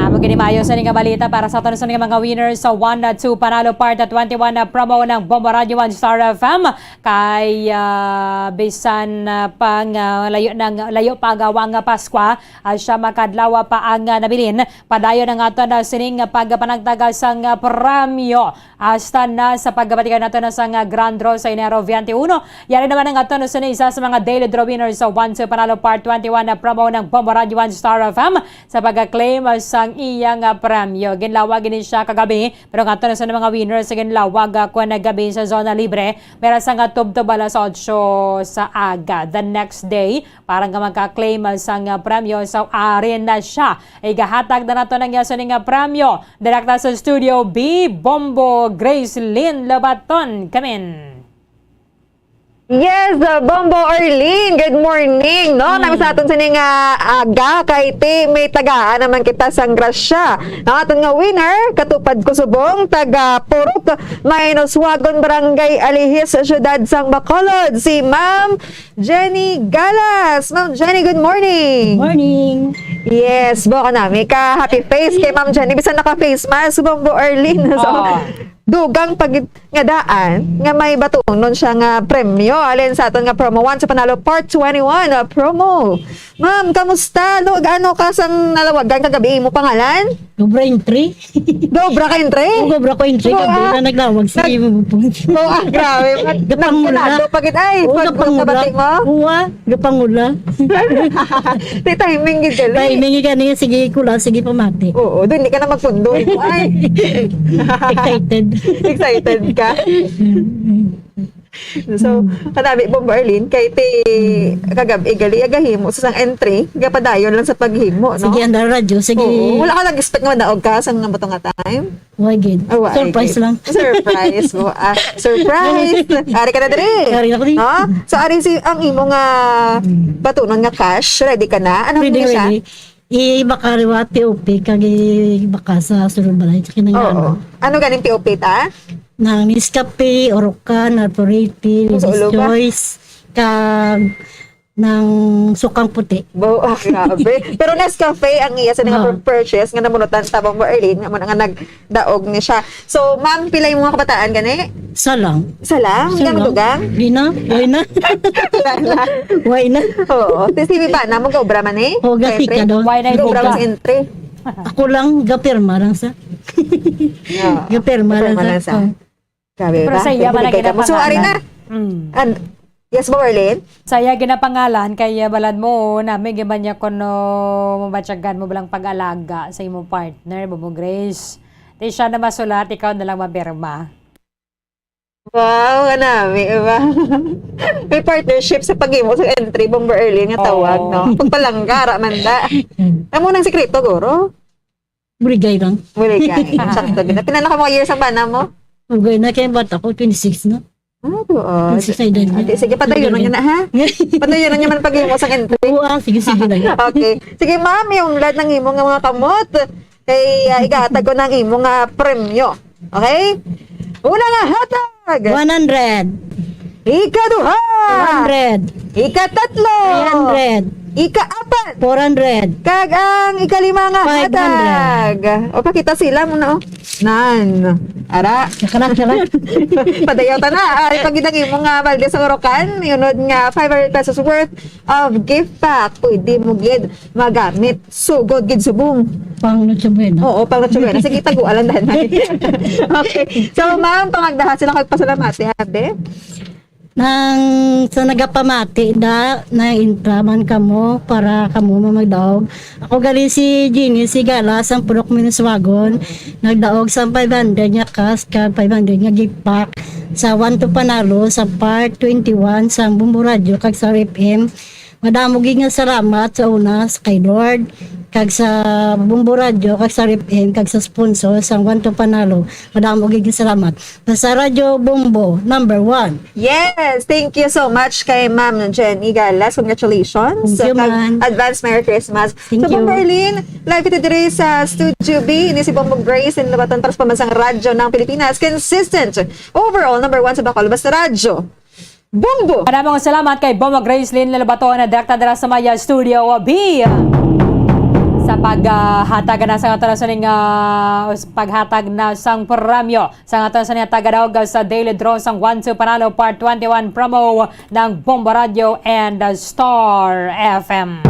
Amo gini maayo sa ning balita para sa aton sa mga winners sa one na two Panalo Part twenty-one na promo ng Bombo Radio One Star F M. Kay, ah, bisan, ah, pang, ah, layo ng, layo pa ang awang nga Paskwa, ah, siya makadlawa pa ang, ah, nabilin. Padayon ang aton, ah, sining pagpanagtag sang, ah, premyo. Hasta na sa pagbatikay nato na sang, ah, grand draw sa Enero twenty-one. Yari naman ang aton sini isa sa mga daily draw winners sa One Two Panalo Part twenty-one na promo ng Bombo Radio One Star F M sa pagka-claim, ah, sang iyang, ah, premyo. Ginlawag ini siya kagabi, pero ang aton sa mga winners sa ginlawag, ah, kuwan na gabi sa Zona Libre. Meron sa nga tubtob alas otso sa aga. The next day, para nga magka-claim sang premyo, so ari na siya. Igahatag na nato ng yaso nga premyo. Direkta sa Studio B, Bombo Grace Lynn Lobaton. Come in. Yes, uh, Bombo Arlene, good morning, no? Hmm. Nami sa aton sini nga aga, kay ti may tagaan naman kita sang grasya. Ang aton nga winner, katupad ko subong, taga Purok Mainoswagon, Barangay Alihis, Siyudad sang Bacolod, si Ma'am Jenny Galas. Ma'am Jenny, good morning. Morning. Yes, buka na. May ka happy face kay Ma'am Jenny. Bisan naka face mask, Bombo Arlene. So, ah, dugang pag nga daan nga may batunon siya nga premyo. Alin sa aton nga promo one sa Panalo Part twenty-one, uh, promo. Ma'am, kamusta? Ano, gaano ka sang nalawagan kagabi? Imo pangalan? Sobra entry. Sobra ka entry? Oo, sobra ko entry. Oo, kag ah. Doon na naglawag sa Nag- imo po. Oo, ah, grabe. Mag- Gapangula. Nagkanado pa gid. Ay, Oo, pag gapangula. Kabati mo? Oo, ah, gapangula. Di timing gid gali. Timing gid gani, sige, kula, sige, pamati. Oo, doon, di ka na magpundo. Ay. Excited. Excited ka. So, kanami, Bombo Arlene, kay ti kagab-i gali, agahimo sa sang entry, gapadayon lang sa paghimo, no? Sige, ang radyo, sige. Oo, wala ka nag-expect nga madaog ka sa nga buto nga time? Why gid? Oh, why Surprise gid? Lang. Surprise mo. Ah, surprise! Ari ka na diri. Ari na ko diri. No? So, ari si, ang imo nga batunon nga cash, ready ka na? Ano Ready, ni siya? Ready. Ibaka liwat P O P kag ibaka sa sulod balay sa kinahanglan. Oo. Ano ganing P O P ta? Nang Nescafe, Orocan, Alporete, Sa Ladies ulo ba? Choice, kag nang Sukang Puti. Bo, ah, grabe. Pero Nescafe ang iya sa nga Ah. purchase nga namunutan sa Bombo Arlene, nga mo na nga nagdaog ni siya. So, ma'am, pila yung mga kabataan gani? Isa lang. Isa lang? Isa Hindi lang. Madugang? Di na. Why na? Wala na. Why na? Oo. Tapos si Bana, mag-obra man eh. O, gasi Siyempre. Ka doon. Why na Mag-obra Ikaw. Mas entry. Ako lang, gapirma lang sa. Yeah. Gapirma lang Gapirma sa. Lang sa. Oh. Grabe Pero ba? Sa iya man ang Binigay ka mo. So, ari na. Ginapangalan. Mm. And, yes, Marlene? Sa iya ginapangalan, kay, uh, balad mo, nami giman niya kuno mabatyagan mo balang pag-alaga sa imong partner, Bobo Grace. Di siya na masulat, ikaw na lang mapirma. Wow, kanami, diba? May partnership sa pag-imo sa entry, Bomber Early nga tawag, Oo. No? Pagpalangga, ra man da. Amo nang sikreto, guro? Buligay lang. Buligay. Sakto gid. Pila na ka mga years ang bana mo? Ugay na kay bata ko, twenty-six na. Ah, tuod. Twenty-six na edad niya. Okay, sige, padayon na niya na, ha? Padayon na niya man pag-imo sa entry. Oo, ah, sige, sige lang. Okay. Sige, ma'am, yung lad ng imo nga mga kamot. Kay, ah, igatag ko ng imo nga premyo. Okay? Una nga hatag. One hundred. Ikaduha. Two hundred. Ikatatlo. Three hundred. Ikaapat. Four hundred. Kag ang ikalima nga Five hundred. Hatag. O, pakita sila muna, oh. Nan. Ara. Saka na, saka na. Padayaw ta na. Ari pa gid ang imo nga balde sa Orocan. Yunod nga five hundred pesos worth of gift pack. Pwede mo gid magamit. Sugod gid subong. Pang Noche Buena. Oo, pang Noche Buena. Sige, taguan lang, danay. Okay. So, ma'am, pangagdahan sila kag pasalamati, abi? Nang sa nagapamati da, na intraman kamo para kamo mamagdaog. Ako gali si Jeannie Sigala, sang Purok Minuswagon. Nagdaog sa five hundred nga cash, kag five hundred nga gift pack sa One to Panalo, sa Part twenty-one, sa Bumbo Radio, kag sa R F M. Madamo gid nga salamat sa una sa kay Lord, kag sa Bombo Radyo, kag sa R F M, kag sa sponsor sang One to Panalo. Madamo gid nga salamat. Sa Radyo Bombo, number one. Yes! Thank you so much kay Ma'am Jenny Galas. Congratulations. Thank you, Kag ma'am. Advance Merry Christmas. Thank So, you. Bombo Arlene, live kita diri sa Studio B. Ini si Bombo Grace in Labaton para sa Pambansang Radyo ng Pilipinas. Consistent. Overall, number one sa Bacolod. Basta Radyo. Bombo! Maraming salamat kay Bombo Gracelyn Lalabaton na direkta dira sa Maya Studio B. Sa paghatag na sa aton sa ning, ah, paghatag na sang premyo sa aton sa ning tagadaog sa Daily Draw sang One Two Panalo Part twenty-one promo ng Bombo Radio and, ah, Star F M.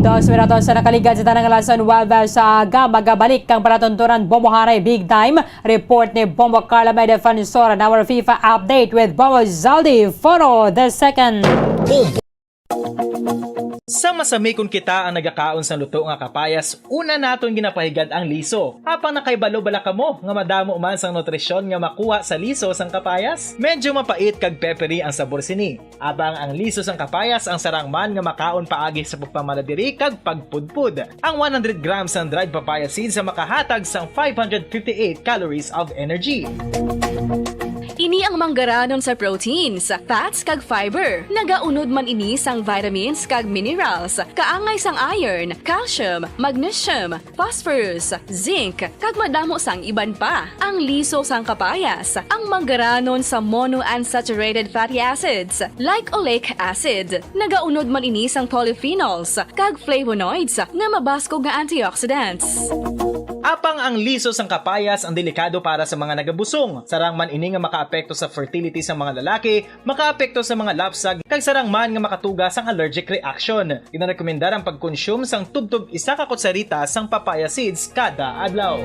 Dos minutos sa nakaligad sa tanang alas nuwebe sa aga, magabalik ang palatuntunan Bombo Haray Big Time. Report ni Bombo Carla May Defensor and our FIFA update with Bombo Zaldi Foro the second. Sa masami kon kita ang nagakaon sang luto nga kapayas, una naton ginapahigad ang liso. Apang nakahibalo bala kamo nga madamo man sang nutrisyon nga makuha sa liso sang kapayas? Medyo mapait kag peppery ang sabor sini. Abang ang liso sang kapayas ang sarang man nga makaon paagi sa pagpamala diri kag pagpudpod. Ang one hundred grams sang dried papaya seeds ang makahatag sang five hundred fifty-eight calories of energy. Ini ang manggaranon sa proteins, fats, kag fiber. Nagaunod man ini sang vitamins kag minerals, kaangay sang iron, calcium, magnesium, phosphorus, zinc, kag madamo sang iban pa. Ang liso sang kapayas, ang manggaranon sa monounsaturated fatty acids, like oleic acid. Nagaunod man ini sang polyphenols kag flavonoids nga mabaskog nga antioxidants. Apang ang liso sang kapayas ang delikado para sa mga nagabusong. Sarang man ini nga makaapekto sa fertility sang mga lalaki, makaapekto sa mga lapsag, kag sarang man nga makatuga sang allergic reaction. Ginarekomendar ang pagkonsume sang tubtob isa ka kutsarita sang papaya seeds kada adlaw.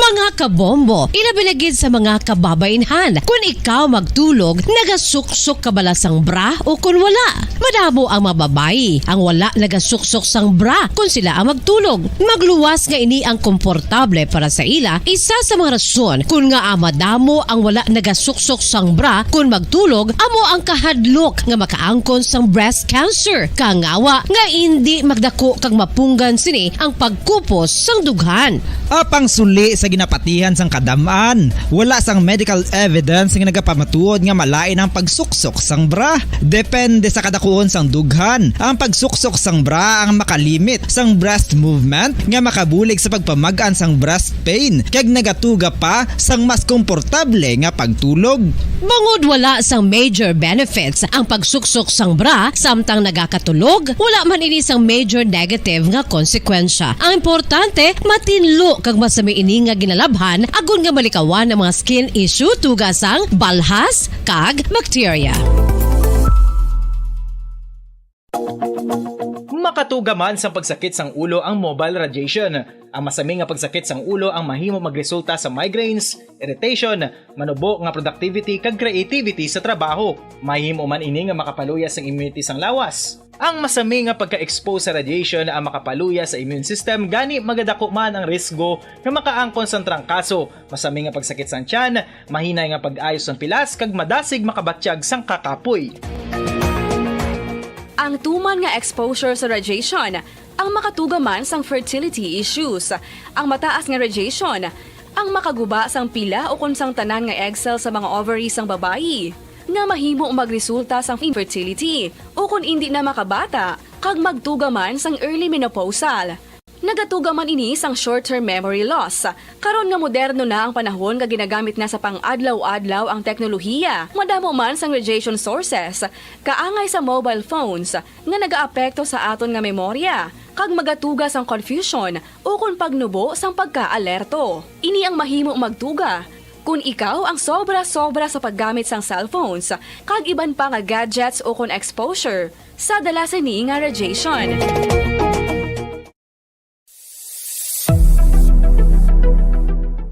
Mga kabombo, ilabi na gid sa mga kababainhan. Kun ikaw magtulog, nagasuksok ka bala sang bra o kun wala? Madamo ang mga babayi ang wala nagasuksok sang bra kun sila ang magtulog. Magluwas nga ini ang komportable para sa ila, isa sa mga rason kun ngaa madamo ang wala nagasuksok sang bra kun magtulog amo ang kahadlok nga makaangkon sang breast cancer. Kangawa nga indi magdako kag mapunggan sini ang pagkupos sang dughan. Apang suli sa ginapatihan sang kadam-an, wala sang medical evidence nga nagapamatuod nga malain ang pagsuksok sang bra. Depende sa kadakuon sang dughan, ang pagsuksok sang bra ang makalimit sang breast movement nga makabulig sa pagpamag-an sang breast pain kag nagatuga pa sang mas komportable nga pagtulog. Bangod wala sang major benefits ang pagsuksok sang bra samtang nagakatulog, wala man ini sang major negative nga konsekwensya. Ang importante, matinlo kag masami ini nga ginalabhan agod nga malikawan ang mga skin issue tuga sang balhas kag bakterya. Makatuga man sang pagsakit sang ulo ang mobile radiation. Ang masami nga pagsakit sang ulo ang mahimo magresulta sa migraines, irritation, manubo nga productivity kag creativity sa trabaho. Mahimo man ini nga makapaluya sang immunity sang lawas. Ang masami nga pagka-expose sa radiation ang makapaluya sa immune system, gani magadako man ang risgo nga makaangkon sang trangkaso, masami nga pagsakit sang tiyan, mahinay nga pag-ayo sang pilas, kag madasig makabatyag sang kakapoy. Ang tuman nga exposure sa radiation ang makatuga man sang fertility issues. Ang mataas nga radiation ang makaguba sang pila ukon sang tanan nga egg cell sa mga ovary sang babayi, nga mahimo magresulta sang infertility ukon indi na makabata kag magtuga man sang early menopausal. Nagatuga man ini sang short-term memory loss. Karon nga moderno na ang panahon nga ginagamit na sa pang-adlaw-adlaw ang teknolohiya, madamo man sang radiation sources, kaangay sa mobile phones, nga nagaapekto sa aton nga memorya, kag magatuga sang confusion ukon pagnubo sang pagka-alerto. Ini ang mahimo magtuga kon ikaw ang sobra-sobra sa paggamit sang cellphones kag iban pa nga gadgets ukon exposure sa dala sini nga radiation.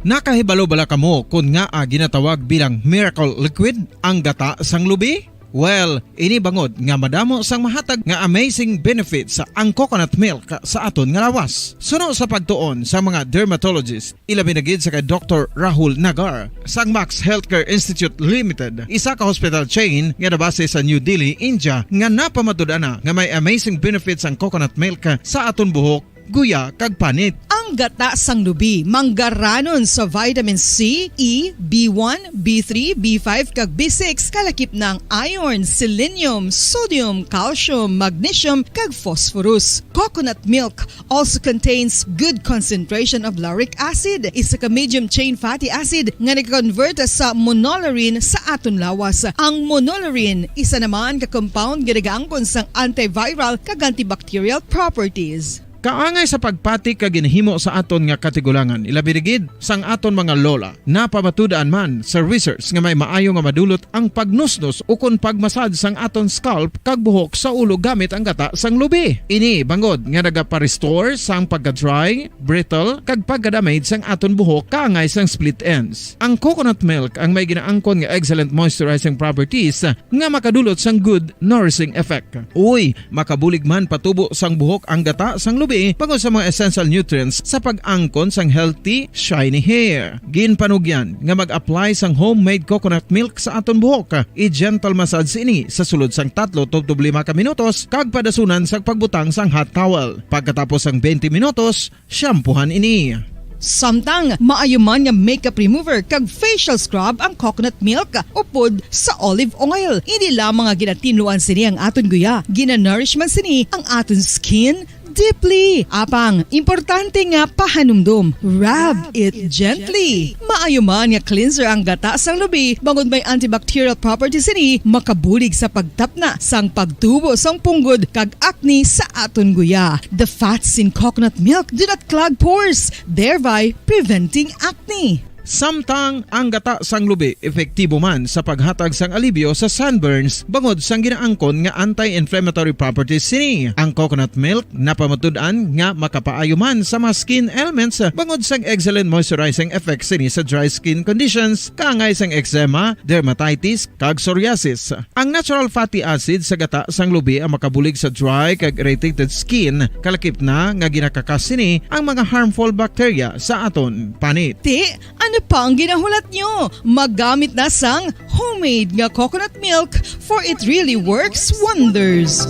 Nakahibalo bala kamo kon ngaa ginatawag bilang miracle liquid ang gata sang lubi? Well, ini bangod nga madamo sang mahatag nga amazing benefits ang coconut milk sa aton nga lawas. Suno sa pagtuon sa mga dermatologist, ilabi na gid sa kay Doktor Rahul Nagar sang Max Healthcare Institute Limited, isa ka hospital chain nga nabase sa New Delhi, India, nga napamatud-an na nga may amazing benefits ang coconut milk sa aton buhok, guya, kag panit. Ang gata sang lubi manggaranon sa vitamin C, E, B one, B three, B five, kag B six, kalakip na ang iron, selenium, sodium, calcium, magnesium, kag phosphorus. Coconut milk also contains good concentration of lauric acid, isa ka medium chain fatty acid nga nag-convert sa monolaurin sa aton lawas. Ang monolaurin isa naman ka compound nga nagaangkon sang antiviral kag antibacterial properties. Kaangay sa pagpati kag ginhimo sa aton nga katigulangan, ilabi na gid sang aton mga lola. Napamatud-an man sa research nga may maayo nga madulot ang pagnusnos ukon pagmasad sang aton scalp kag buhok sa ulo gamit ang gata sang lubi. Ini bangod nga nagapa-restore sang pagka-dry, brittle, kag pagka-damage sang aton buhok kaangay sang split ends. Ang coconut milk ang may ginaangkon nga excellent moisturizing properties nga makadulot sang good nourishing effect. Uy, makabulig man patubo sang buhok ang gata sang lubi bangod sa mga essential nutrients sa pag-angkon sang healthy, shiny hair. Ginpanugyan nga mag-apply sang homemade coconut milk sa aton buhok. I-gentle massage ini sa sulod sang tatlo tubtob lima ka minutos kag padasunan sa pagbutang sang hot towel. Pagkatapos sang twenty minutos, shampoohan ini. Samtang maayo man nga makeup remover kag facial scrub ang coconut milk upod sa olive oil. Hindi lamang nga ginatinluan sini ang aton guya, ginanourish man sini ang aton skin, Deeply. Apang, importante nga pahanumdom. Rub it gently. Maayo man nga cleanser ang gata sang lubi, bangod may antibacterial properties sini, makabulig sa pagtapna sang pagtubo sang punggod kag acne sa aton guya. The fats in coconut milk do not clog pores, thereby preventing acne. Samtang ang gata sang lubi epektibo man sa paghatag sang alibyo sa sunburns bangod sang ginaangkon nga anti-inflammatory properties sini. Ang coconut milk napamatud-an nga makapaayo man sa mga skin ailments bangod sang excellent moisturizing effects sini sa dry skin conditions, kaangay sang eczema, dermatitis, kag psoriasis. Ang natural fatty acid sa gata sang lubi ang makabulig sa dry kag irritated skin, kalakip na nga ginakakas sini ang mga harmful bacteria sa aton panit. Ti, ano pa ang ginahulat nyo? Maggamit na sang homemade nga coconut milk, for it really works wonders.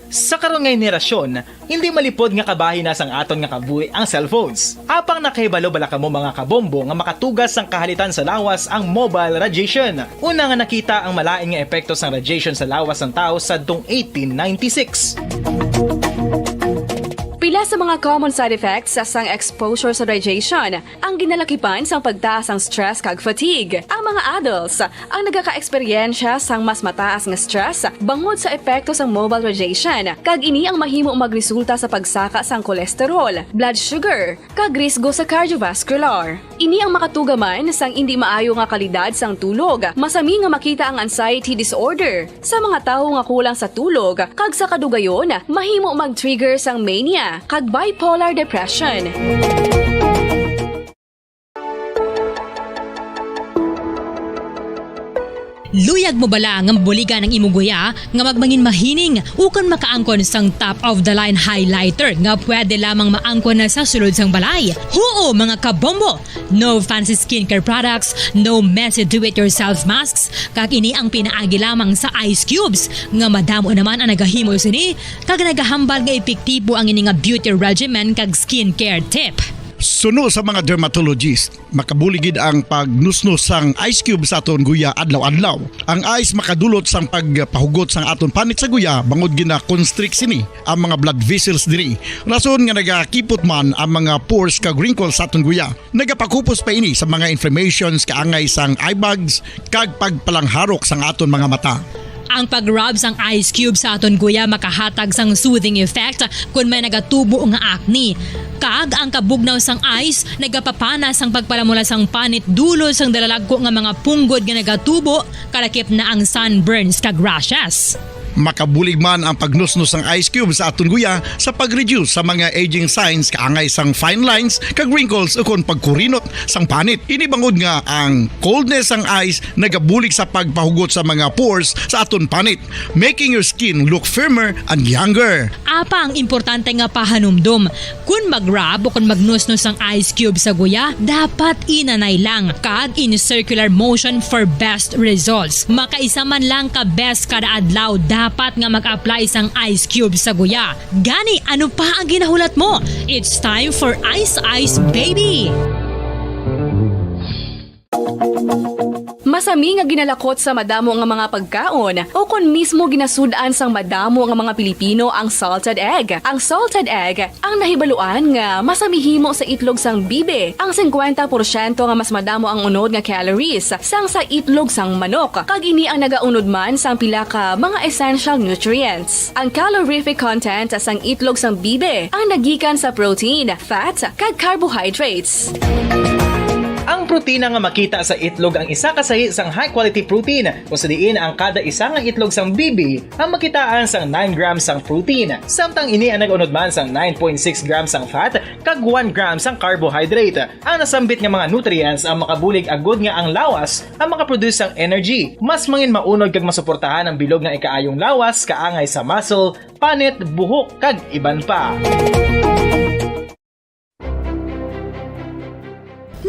Sa karon nga henerasyon, hindi malipod nga kabahin na sang aton nga kabuhi ang cellphones. Apang nakahibalo bala kamo, mga kabombo, nga makatugas sang kahalitan sa lawas ang mobile radiation? Una nga nakita ang malain nga epekto sang radiation sa lawas sang tawo sadtong eighteen ninety-six. Pila sa mga common side effects sang exposure sa radiation ang ginalakipan sang pagtaas sang stress kag fatigue. Ang mga adults ang nagakaeksperyensya sang mas mataas nga stress bangod sa epekto sang mobile radiation, kag ini ang mahimo magresulta sa pagsaka sang cholesterol, blood sugar, kag risgo sa cardiovascular. Ini ang makatuga man sang indi maayo nga kalidad sang tulog. Masami nga makita ang anxiety disorder sa mga tawo nga kulang sa tulog, kag sa kadugayon, mahimo mag-trigger sang mania kag bipolar depression. Luyag mo bala nga mabuligan ang imo guya nga magmangin mahining ukon makaangkon sang top of the line highlighter nga pwede lamang maangkon na sa sulod sang balay? Huo, mga kabombo! No fancy skincare products, no messy do-it-yourself masks, kag ini ang pinaagi lamang sa ice cubes nga madamo naman ang nagahimo sini kag nagahambal nga epektibo ang ini nga beauty regimen kag skincare tip. Suno sa mga dermatologist, makabulig gid ang pagnusnos sang ice cube sa aton guya adlaw-adlaw. Ang ice makadulot sang pagpahugot sang aton panit sa guya bangod gina-constrict sini ang mga blood vessels diri. Rason nga nagakipot man ang mga pores kag wrinkles sa aton guya. Nagapakupos pa ini sa mga inflammations kaangay sang eye bags kag pagpalangharok sang aton mga mata. Ang pag-rub sang ice cube sa aton guya makahatag sang soothing effect kon may nagatubo nga acne. Kag ang kabugnaw sang ice nagapapana sang pagpalamula sang panit dulot sang dalalagko nga mga punggod nga nagatubo, kalakip na ang sunburns kag rashes. Makabulig man ang pagnusnos sang ice cube sa aton guya sa pag-reduce sa mga aging signs kaangay sang fine lines kag wrinkles ukon pagkurinot sang panit. Ini bangod nga ang coldness sang ice nagabulig sa pagpahugot sa mga pores sa aton panit, making your skin look firmer and younger. Apang importante nga pahanumdom, kon mag-rub o kon magnusnos ang ice cube sa guya, dapat inanay lang kag in circular motion for best results. Makaisa man lang ka beses kada adlaw dapat nga mag-apply sang ice cube sa guya. Gani, ano pa ang ginahulat mo? It's time for Ice Ice Baby! Masami nga ginalakot sa madamo nga mga pagkaon, o kon mismo ginasud-an sang madamo nga mga Pilipino ang salted egg. Ang salted egg ang nahibaluan nga masami himo sa itlog sang bibi, ang singkwenta porsyento nga mas madamo ang unod nga calories sang sa itlog sang manok, kag ini ang nagaunod man sang pila ka mga essential nutrients. Ang calorific content sang itlog sang bibi ang nagikan sa protein, fat, kag carbohydrates. Ang protina nga makita sa itlog ang isa ka sahi sang high-quality protein, kung sa diin ang kada isa nga itlog sang bibi ang makitaan sang nine grams sang protein, samtang ini ang nag-unod man sang nine point six grams sang fat kag one gram sang carbohydrate. Ang nasambit nga mga nutrients ang makabulig agud nga ang lawas ang makaproduce sang energy. Mas mangin maunod kag masuportahan ang bilog nga ikaayong lawas kaangay sa muscle, panit, buhok, kag iban pa.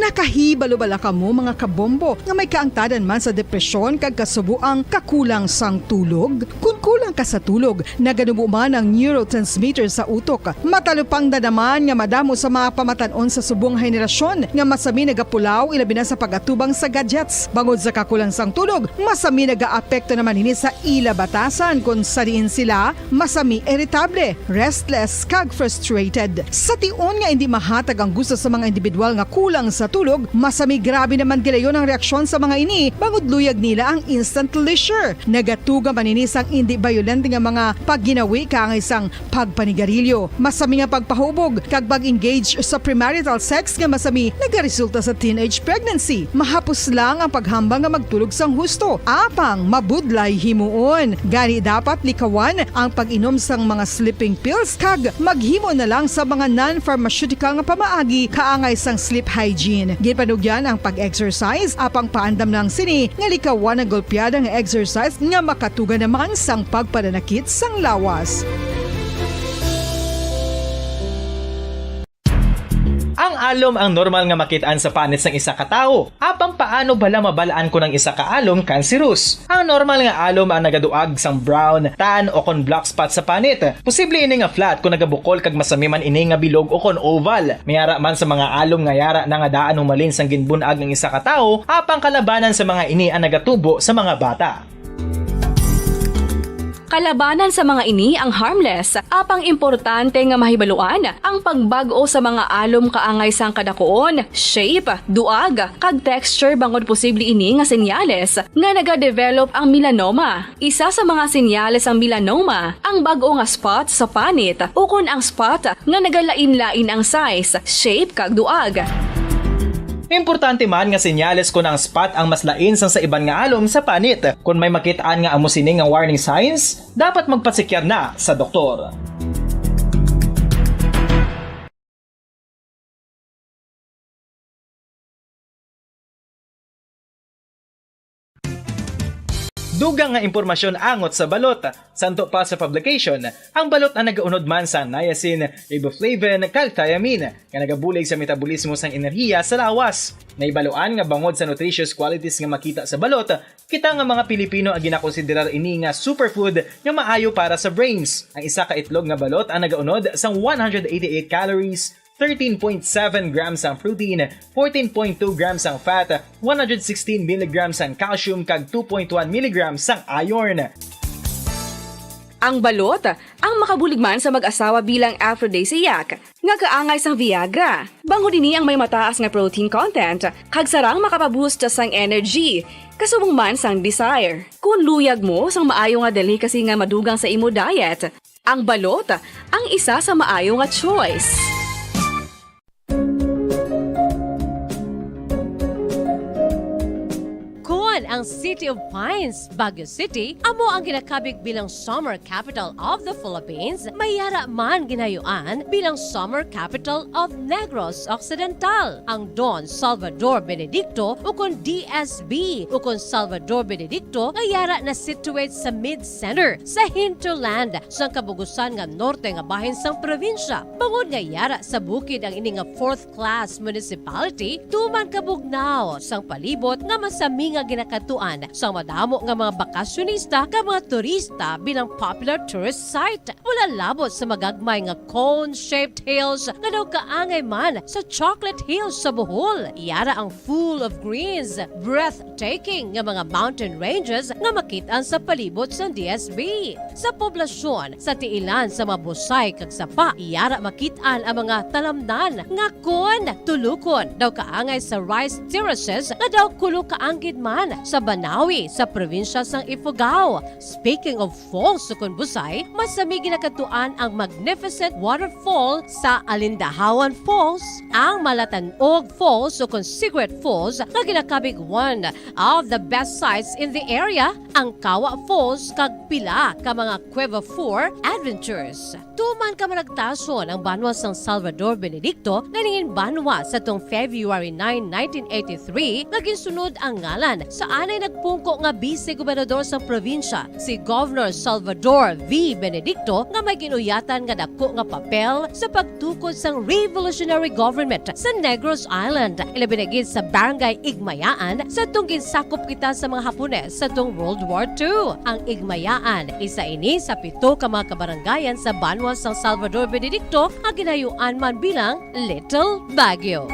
Nakahibalo bala kamo, mga kabombo, nga may kaangtadan man sa depresyon kag kasubo ang kakulang sang tulog? Kon kulang ka sa tulog, naganubo man ang neurotransmitter sa utok. Matalupangdan naman nga madamo sa mga pamatan-on sa subong nga henerasyon nga masami nagapulaw, ilabi na sa pag-atubang sa gadgets. Bangod sa kakulang sang tulog, masami nagaapekto naman ini sa ila batasan, kon sa diin sila masami iritable, restless, kag frustrated. Sa tion nga indi mahatag ang gusto sa mga individual nga kulang sa tulog, masami grabe naman gilayon ang reaksyon sa mga ini, bangod luyag nila ang instant leisure. Nagatuga man ini sang indi bayolente nga mga pagginawi kaangay sang pagpanigarilyo, masami nga pagpahubog, kag pag-engage sa premarital sex nga masami nagaresulta sa teenage pregnancy. Mahapos lang ang paghambal nga magtulog sang husto, apang mabudlay himuon. Gani, dapat likawan ang pag-inom sang mga sleeping pills kag maghimo na lang sa mga non-pharmaceutical nga pamaagi kaangay sang sleep hygiene. Ginpanugyan ang pag-exercise, apang paandam lang sini nga likawan ang golpeada nga exercise nga makatuga naman sang pagpananakit sang lawas. Ang alom ang normal nga makit-an sa panit sang isa ka tawo. Apang paano bala mabal-an kon ang isa ka alom kanserus? Ang normal nga alom ang nagaduag sang brown, tan, o kon black spot sa panit. Posible ini nga flat kon nagabukol kag masami man ini nga bilog o kon oval. May ara man sa mga alom nga yara na nga daan humalin sang ginbun-ag ang isa ka tawo, apang kalabanan sa mga ini ang nagatubo sa mga bata. Kalabanan sa mga ini ang harmless, apang importante nga mahibaluan ang pagbag-o sa mga alom kaangay sang kadakuon, shape, duag, kag texture, bangod posible ini nga senyales nga nagadevelop ang melanoma. Isa sa mga senyales sang melanoma ang bag-o nga spot sa panit ukon ang spot nga nagalain-lain ang size, shape, kag duag. Importante man nga senyales kon ang spot ang mas lain sang sa iban nga alom sa panit. Kon may makit-an nga amo sini nga warning signs, dapat magpasikyar na sa doktor. Dugang nga impormasyon angot sa balot. Santo pa sa publication, ang balot ang nagaunod man sa niacin, riboflavin, kag thiamine, nga nagabulig sa metabolismo sang enerhiya sa lawas. Nahibaluan nga bangod sa nutritious qualities nga makita sa balot, kita nga mga Pilipino ang ginakonsiderar ini nga superfood nga maayo para sa brains. Ang isa ka itlog nga balot ang nagaunod sang one hundred eighty-eight calories, thirteen point seven grams ang protein, fourteen point two grams ang fat, one hundred sixteen milligrams ang calcium, kag two point one milligrams ang iron. Ang balot ang makabulig man sa mag-asawa bilang aphrodisiac, nga kaangay sang Viagra. Bangod ini ang may mataas nga protein content, kag sarang makapaboost sang energy, kasubong man sang desire. Kung luyag mo sang maayo nga delicacy nga madugang sa imo diet, ang balot ang isa sa maayo nga choice. Kon ang City of Pines, Baguio City, amo ang ginakabig bilang Summer Capital of the Philippines, may yara man ginayuan bilang Summer Capital of Negros Occidental. Ang Don Salvador Benedicto, ukon D S B, ukon Salvador Benedicto, nga yara na situate sa mid-center, sa hinterland, sang kabugusan nga norte nga bahin sang probinsya. Bangod nga yara sa bukid ang ini nga fourth class municipality, tuman kabugnaw sang palibot nga masami nga ginakadtuan sang madamo nga mga bakasyonista kag mga turista bilang popular tourist site. Wala labot sa magagmay nga cone-shaped hills nga daw kaangay man sa Chocolate Hills sa Bohol. Yara ang full of greens, breathtaking nga mga mountain ranges nga makit-an sa palibot sang D S B. Sa poblasyon, sa tiilan sa mga busay kag sapa, yara makit-an ang mga talamnan nga kon tulukon daw kaangay sa rice terraces nga daw kulo ka anggid man sa Banawi sa probinsya sang Ifugao. Speaking of falls ukon busay, masami ginakadtuan ang magnificent waterfall sa Alindahawan Falls, ang Malatanog Falls ukon Secret Falls nga ginakabig one of the best sights in the area, ang Kawa Falls kag pila ka mga Cueva Four adventures. Tuman ka managtason ang banwa sang Salvador Benedicto nga nangin banwa sa tong February nine, nineteen eighty-three, nga ginsunod ang ngalan sa Anay nagpungko nga bise gobernador sang probinsya, si Governor Salvador V. Benedicto, nga may ginuyatan nga dako nga papel sa pagtukod sang revolutionary government sa Negros Island, ilabi na gid sa Barangay Igmayaan, sa tong ginsakop kita sa mga Hapones sa tong World War Two. Ang Igmayaan, isa ini sa pito ka mga kabarangayan sa banwa sang Salvador Benedicto nga ginayuan man bilang Little Baguio.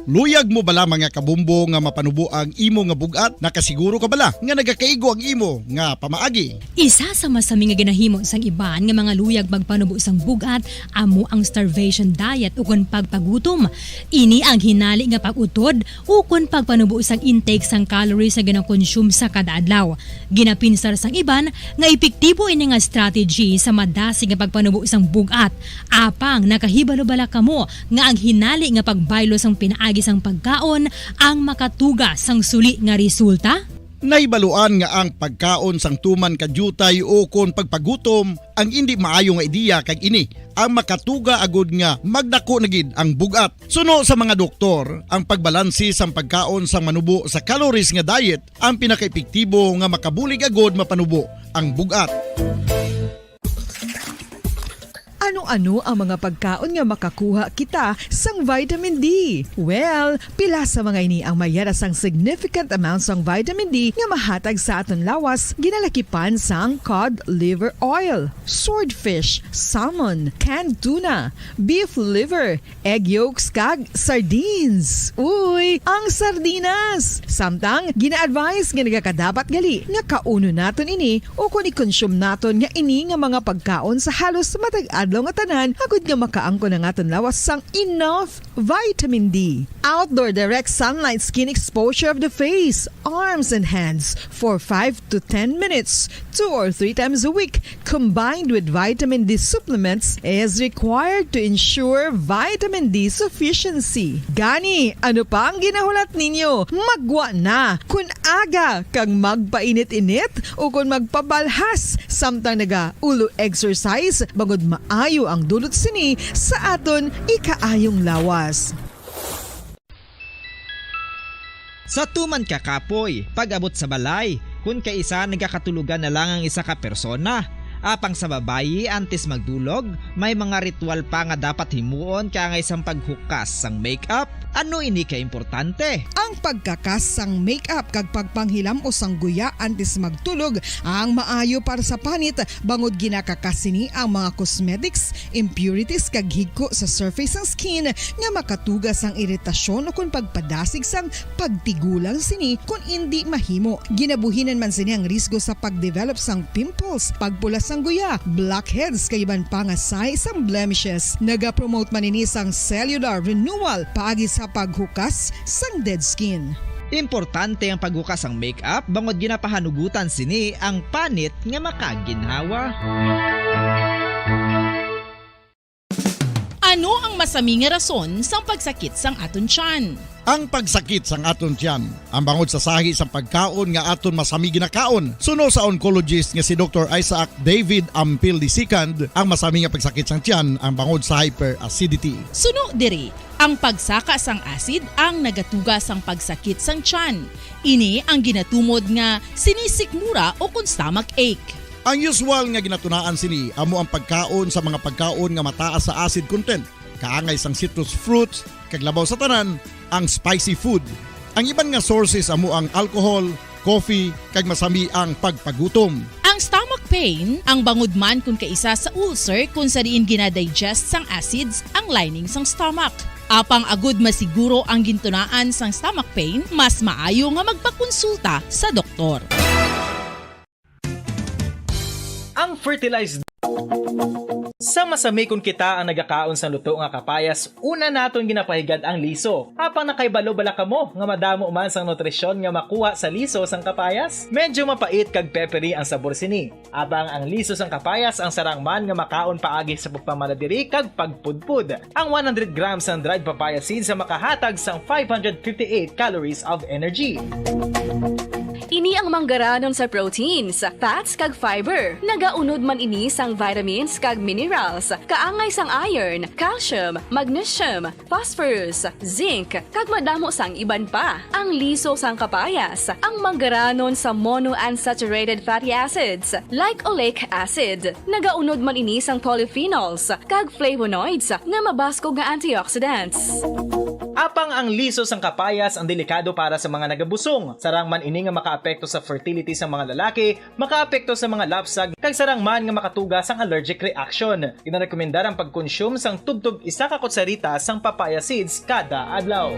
Luyag mo bala, mga kabumbo, nga mapanubo ang imo nga bug-at? Nakasiguro ka bala nga nagakaigo ang imo nga pamaagi? Isa sa masami nga ginahimo sang iban nga mga luyag magpanubo sang bug-at amo ang starvation diet ukon pagpagutom. Ini ang hinali nga pag-utod ukon pagpanubo sang intake sang calories nga ginakonsume sa kada adlaw. Ginapinsar sang iban nga epektibo ini nga strategy sa madasig nga pagpanubo sang bug-at. Apang nakahibalo bala kamo nga ang hinali nga pagbaylo sang pinaagi sang pagkaon ang makatuga sang suli nga resulta? Nahibaluan nga ang pagkaon sang tuman ka diutay ukon pagpagutom ang indi maayo nga ideya, kag ini ang makatuga agud nga magdako na gid ang bug-at. Suno sa mga doktor, ang pagbalanse sang pagkaon sang manubo sa calories nga diet ang pinakaepektibo nga makabulig agud mapanubo ang bug-at. Ano-ano ang mga pagkaon nga makakuha kita sang vitamin D? Well, pila sa mga ini ang may yara sang significant amount sang vitamin D nga mahatag sa aton lawas, ginalakipan sang cod liver oil, swordfish, salmon, canned tuna, beef liver, egg yolks, kag sardines. Uy, ang sardinas! Samtang, gina-advise nga nagakadapat gali nga kaunon naton ini ukon i-consume naton nga ini nga mga pagkaon sa halos matag adlaw nga tanan, agud nga makaangkon ang aton lawas sang enough vitamin D. Outdoor direct sunlight skin exposure of the face, arms, and hands for five to ten minutes, two or three times a week, combined with vitamin D supplements, is required to ensure vitamin D sufficiency. Gani, ano pa ang ginahulat ninyo? Maggwa na! Kun aga kag magpainit-init ukon magpabalhas samtang naga-ulo exercise, bangod maayo ang dulot sini sa aton ikaayong lawas. Sa tuman ka kapoy, pag-abot sa balay, kun kaisa nagakatulogan na lang ang isa ka persona. Apang sa babayi, antes magdulog, may mga ritual pa nga dapat himuon kaangay sang paghukas sang makeup. Ano ini ka importante? Ang pagkakas sang makeup kag pagpanghilam-o sang guya antes magtulog ang maayo para sa panit, bangod ginakakas sini ang mga cosmetics, impurities, kag higko sa surface sang skin nga makatuga sang iritasyon ukon pagpadasig sang pagtigulang sini kon indi mahimo. Ginabuhinan man sini ang risgo sa pagdevelop sang pimples, pagpula sang guya, blackheads, kag iban pa nga sahi sang blemishes. Nagapromote man ini sang cellular renewal paagi sa paghukas sang dead skin. Importante ang paghukas sang makeup bangod ginapahanugutan sini ang panit nga makaginhawa. Ano ang masami nga rason sang pagsakit sang aton tiyan? Ang pagsakit sang aton tiyan, ang bangod sa sahi sang pagkaon nga aton masami ginakaon. Suno sa oncologist nga si Doktor Isaac David Ampil the Second, ang masami nga pagsakit sang tiyan ang bangod sa hyperacidity. Suno diri, ang pagsaka sang acid ang nagatuga sang pagsakit sang tiyan. Ini ang ginatumod nga sinisikmura ukon stomach ache. Ang usual nga ginatunaan sini amo ang pagkaon sa mga pagkaon nga mataas sa acid content, kaangay sang citrus fruits, kag labaw sa tanan, ang spicy food. Ang iban nga sources amo ang alcohol, coffee, kag masami ang pagpagutom. Ang stomach pain, ang bangod man kon kaisa sa ulcer kon sa diin ginadigest sang acids ang lining sang stomach. Apang agud masiguro ang gintunaan sang stomach pain, mas maayo nga magpakonsulta sa doktor. Ang fertilized. Sa masami kon kita ang nagakaon sang luto nga kapayas, una naton ginapahigad ang liso. Apang nakahibalo bala kamo nga madamo man sang nutrisyon nga makuha sa liso sang kapayas? Medyo mapait kag peppery ang sabor sini. Apang ang liso sang kapayas ang sarang man nga makaon paagi sa pagpamala diri kag pagpudpod. Ang one hundred grams sang dried papaya seeds ang makahatag sang five hundred fifty-eight calories of energy. Ni ang manggaranon sa proteins, fats, kag fiber. Nagaunod man ini sang vitamins kag minerals, kaangay sang iron, calcium, magnesium, phosphorus, zinc, kag madamo sang iban pa. Ang liso sang kapayas, ang manggaranon sa monounsaturated fatty acids, like oleic acid. Nagaunod man ini sang polyphenols kag flavonoids nga mabaskog nga antioxidants. Apang ang liso sang kapayas ang delikado para sa mga nagabusong. Sarang man ini nga makaapekto sa fertility sa mga lalaki, makaapekto sa mga lapsag, kag sarang man nga makatuga sang allergic reaction. Ginarekomendar ang pagkonsume sang tubtob isa ka kutsarita sang papaya seeds kada adlaw.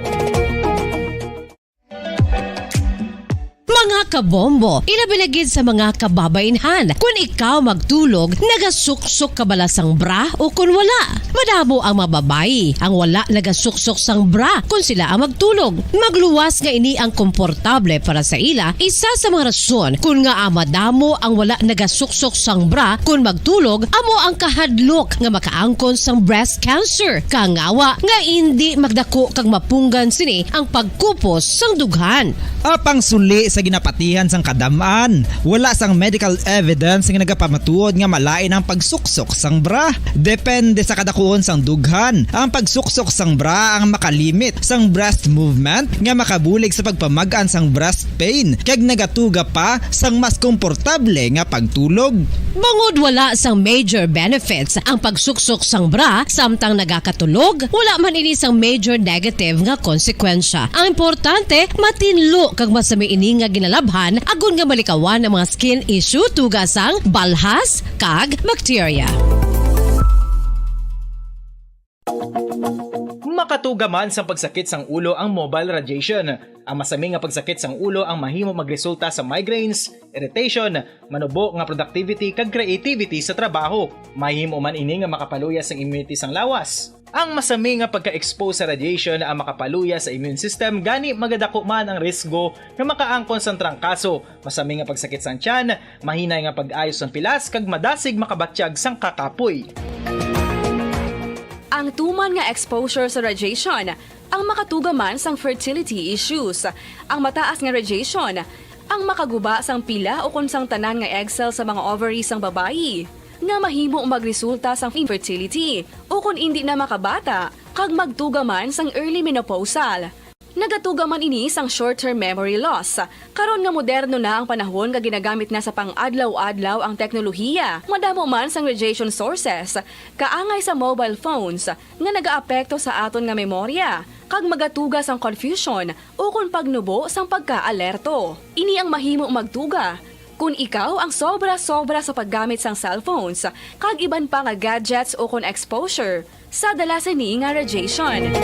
Mga kabombo, ilabi na gid sa mga kababainhan, kun ikaw magtulog, nagasuksok ka bala sang bra o kun wala? Madamo ang mga babayi ang wala nagasuksok sang bra kun sila ang magtulog. Magluwas nga ini ang komportable para sa ila, isa sa mga rason kun ngaa madamo ang wala nagasuksok sang bra kun magtulog amo ang kahadlok nga makaangkon sang breast cancer, kangawa nga indi magdako kag mapunggan sini ang pagkupos sang dughan. Apang suli sa ginapatihan sang kadam-an, wala sang medical evidence nga nagapamatuod nga malain ang pagsuksok sang bra. Depende sa kadakuon sang dughan, ang pagsuksok sang bra ang makalimit sang breast movement nga makabulig sa pagpamag-an sang breast pain kag nagatuga pa sang mas komportable nga pagtulog. Bangod wala sang major benefits ang pagsuksok sang bra samtang nagakatulog, wala man ini sang major negative nga konsekwensya. Ang importante, matinlo kag masami ini nga ginalabhan agod nga malikawan ang mga skin issue tuga sang balhas kag bakterya. Makatuga man sang pagsakit sang ulo ang mobile radiation. Ang masami nga pagsakit sang ulo ang mahimo magresulta sa migraines, irritation, manubo nga productivity kag creativity sa trabaho. Mahimo man ini nga makapaluya sang immunity sang lawas. Ang masami nga pagka-expose sa radiation ang makapaluya sa immune system, gani magadako man ang risgo nga makaangkon sang trangkaso, masami nga pagsakit sang tiyan, mahinay nga pag-ayo sang pilas, kag madasig makabatyag sang kakapoy. Ang tuman nga exposure sa radiation ang makatuga man sang fertility issues. Ang mataas nga radiation ang makaguba sang pila ukon sang tanan nga egg cell sa mga ovary sang babayi, nga mahimo magresulta sang infertility ukon indi na makabata, kag magtuga man sang early menopausal. Nagatuga man ini sang short-term memory loss. Karon nga moderno na ang panahon nga ginagamit na sa pang-adlaw-adlaw ang teknolohiya, madamo man sang radiation sources, kaangay sa mobile phones, nga nagaapekto sa aton nga memorya, kag magatuga sang confusion ukon pagnubo sang pagkaalerto. Ini ang mahimo magtuga kon ikaw ang sobra-sobra sa paggamit sang cellphones kag iban pa nga gadgets ukon exposure sa dala sini nga radiation.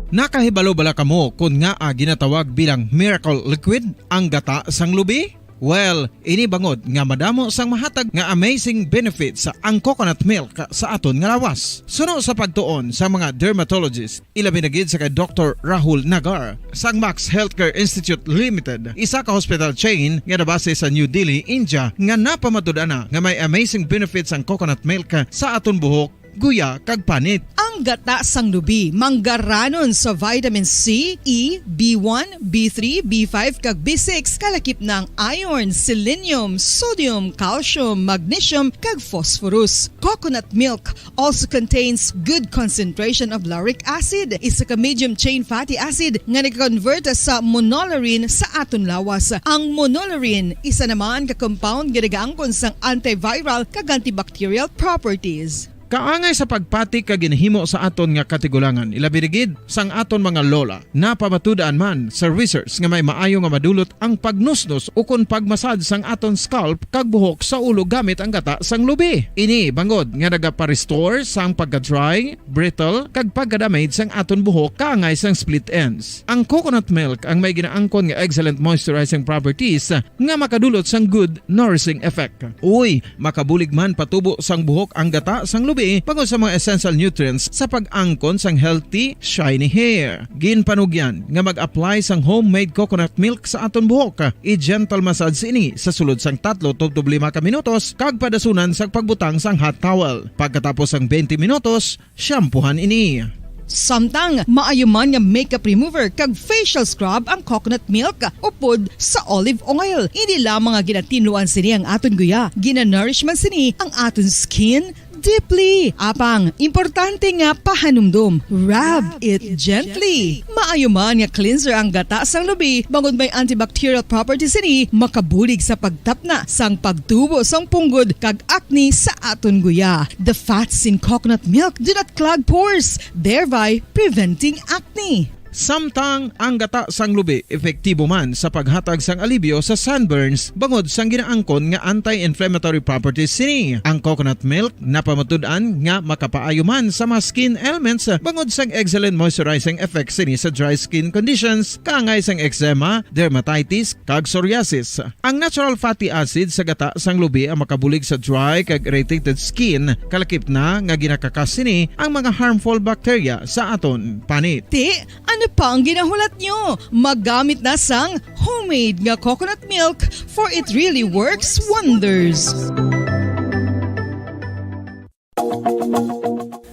Nakahibalo bala kamo kon ngaa ginatawag bilang miracle liquid ang gata sang lubi? Well, ini bangod nga madamo sang mahatag nga amazing benefits ang coconut milk sa aton nga lawas. Suno sa pagtuon sa mga dermatologist, ilabi na gid sa kay Doktor Rahul Nagar sang Max Healthcare Institute Limited, isa ka hospital chain nga nabase sa New Delhi, India, nga napamatud-an na nga may amazing benefits ang coconut milk sa aton buhok, guya, kag panit. Ang gata sang lubi manggaranon sa vitamin C, E, B one, B three, B five, kag B six, kalakip na ang iron, selenium, sodium, calcium, magnesium, kag phosphorus. Coconut milk also contains good concentration of lauric acid, isa ka medium chain fatty acid nga nag-convert sa monolaurin sa aton lawas. Ang monolaurin, isa naman ka compound nga nagaangkon sang antiviral kag antibacterial properties. Kaangay sa pagpati kag ginhimo sa aton nga katigulangan, ilabi na gid sang aton mga lola. Napamatud-an man sa research nga may maayo nga madulot ang pagnusnos ukon pagmasad sang aton scalp kag buhok sa ulo gamit ang gata sang lubi. Ini bangod nga nagapa-restore sang pagka-dry, brittle, kag pagka-damage sang aton buhok kaangay sang split ends. Ang coconut milk ang may ginaangkon nga excellent moisturizing properties nga makadulot sang good nourishing effect. Uy, makabulig man patubo sang buhok ang gata sang lubi bangod sa mga essential nutrients sa pag-angkon sang healthy, shiny hair. Ginpanugyan nga mag-apply sang homemade coconut milk sa aton buhok. I-gentle massage ini sa sulod sang tatlo tubtob lima ka minutos kag padasunan sang pagbutang sang hot towel. Pagkatapos sang twenty minutos, shampoohan ini. Samtang maayo man nga makeup remover kag facial scrub ang coconut milk upod sa olive oil. Hindi lamang nga ginatinluan sini ang aton guya, ginanourish man sini ang aton skin deeply. Apang, importante nga pahanumdom, rub it gently. Maayo man nga cleanser ang gata sang lubi, bangod may antibacterial properties sini, makabulig sa pagtapna sang pagtubo sang punggod kag acne sa aton guya. The fats in coconut milk do not clog pores, thereby preventing acne. Samtang ang gata sang lubi epektibo man sa paghatag sang alibyo sa sunburns bangod sang ginaangkon nga anti-inflammatory properties sini. Ang coconut milk napamatud-an nga makapaayo man sa mga skin ailments bangod sang excellent moisturizing effect sini sa dry skin conditions, kaangay sang eczema, dermatitis, kag psoriasis. Ang natural fatty acid sa gata sang lubi ang makabulig sa dry kag irritated skin, kalakip na nga ginakakas sini ang mga harmful bacteria sa aton panit. Ti, ano pa ang ginahulat nyo? Magamit na sang homemade nga coconut milk, for it really works wonders.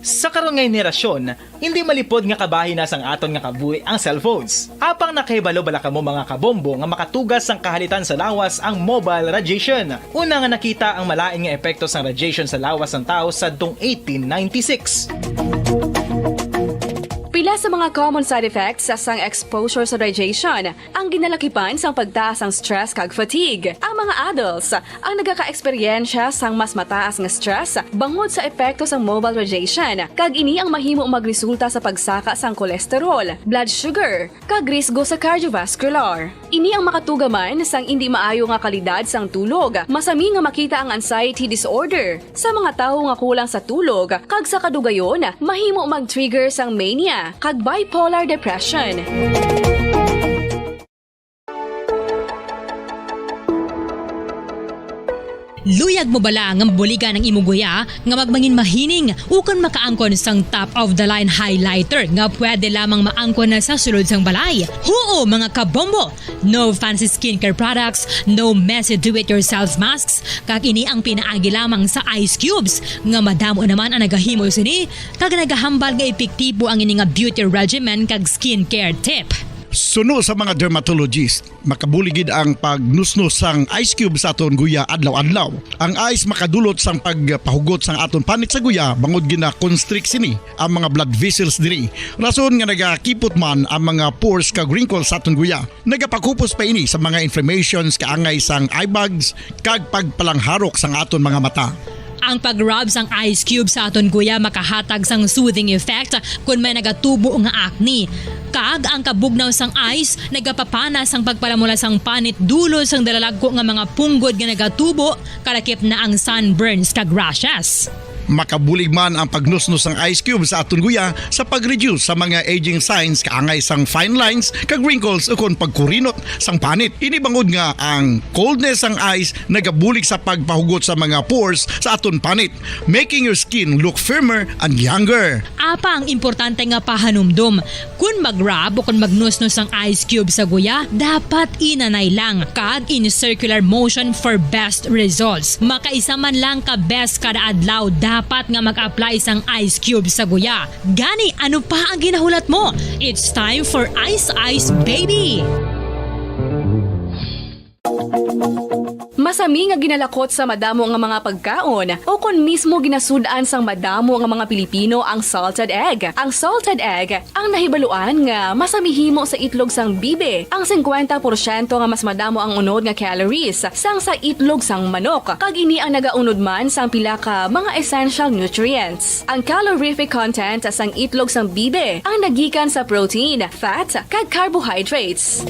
Sa karon nga henerasyon, hindi malipod nga kabahin na sang aton nga kabuhi ang cellphones. Apang nakahibalo bala kamo, mga kabombo, nga makatugas sang kahalitan sa lawas ang mobile radiation? Una nga nakita ang malain nga epekto sang radiation sa lawas sang tawo sadtong eighteen ninety-six. Pila sa mga common side effects sang exposure sa radiation ang ginalakipan sang pagtaas sang stress kag fatigue. Ang mga adults ang nagaka-eksperyensya sang mas mataas nga stress bangod sa epekto sang mobile radiation, kag ini ang mahimo magresulta sa pagsaka sang cholesterol, blood sugar, kag risgo sa cardiovascular. Ini ang makatuga man sang indi maayo nga kalidad sang tulog. Masami nga makita ang anxiety disorder sa mga tawo nga kulang sa tulog, kag sa kadugayon, mahimo mag-trigger sang mania kag bipolar depression. Luyag mo bala nga mabuligan ang imo guya nga magmangin mahining ukon makaangkon sang top of the line highlighter nga pwede lamang maangkon na sa sulod sang balay? Huo, mga kabombo! No fancy skincare products, no messy do-it-yourself masks, kag ini ang pinaagi lamang sa ice cubes nga madamo naman ang nagahimo sini kag nagahambal nga epektibo ang ini nga beauty regimen kag skincare tip. Suno sa mga dermatologist, makabulig gid ang pagnusnos sang ice cube sa aton guya adlaw-adlaw. Ang ice makadulot sang pagpahugot sang aton panit sa guya bangod gina-constrict sini ang mga blood vessels diri. Rason nga nagakipot man ang mga pores kag wrinkles sa aton guya. Nagapakupos pa ini sa mga inflammations kaangay sang eye bags kag pagpalangharok sang aton mga mata. Ang pag-rub sang ice cube sa aton guya makahatag sang soothing effect kon may nagatubo nga acne. Kag ang kabugnaw sang ice nagapapana sang pagpalamula sang panit dulot sang dalalagko nga mga punggod nga nagatubo, kalakip na ang sunburns kag rashes. Makabulig man ang pagnusnos sang ice cube sa aton guya sa pag-reduce sa mga aging signs kaangay sang fine lines kag wrinkles ukon pagkurinot sang panit. Ini bangod nga ang coldness sang ice nagabulig sa pagpahugot sa mga pores sa aton panit, making your skin look firmer and younger. Apang importante nga pahanumdom, kon mag-rub o kon magnusnos ang ice cube sa guya, dapat inanay lang kag in circular motion for best results. Makaisa man lang ka beses kada adlaw dapat nga mag-apply sang ice cube sa guya. Gani, ano pa ang ginahulat mo? It's time for Ice Ice Baby! Masami nga ginalakot sa madamo nga mga pagkaon, o kon mismo ginasud-an sang madamo nga mga Pilipino ang salted egg. Ang salted egg ang nahibaluan nga masami himo sa itlog sang bibi. Ang singkwenta porsyento nga mas madamo ang unod nga calories sang sa itlog sang manok, kag ini ang nagaunod man sang pila ka mga essential nutrients. Ang calorific content sang itlog sang bibi ang nagikan sa protein, fat, kag carbohydrates.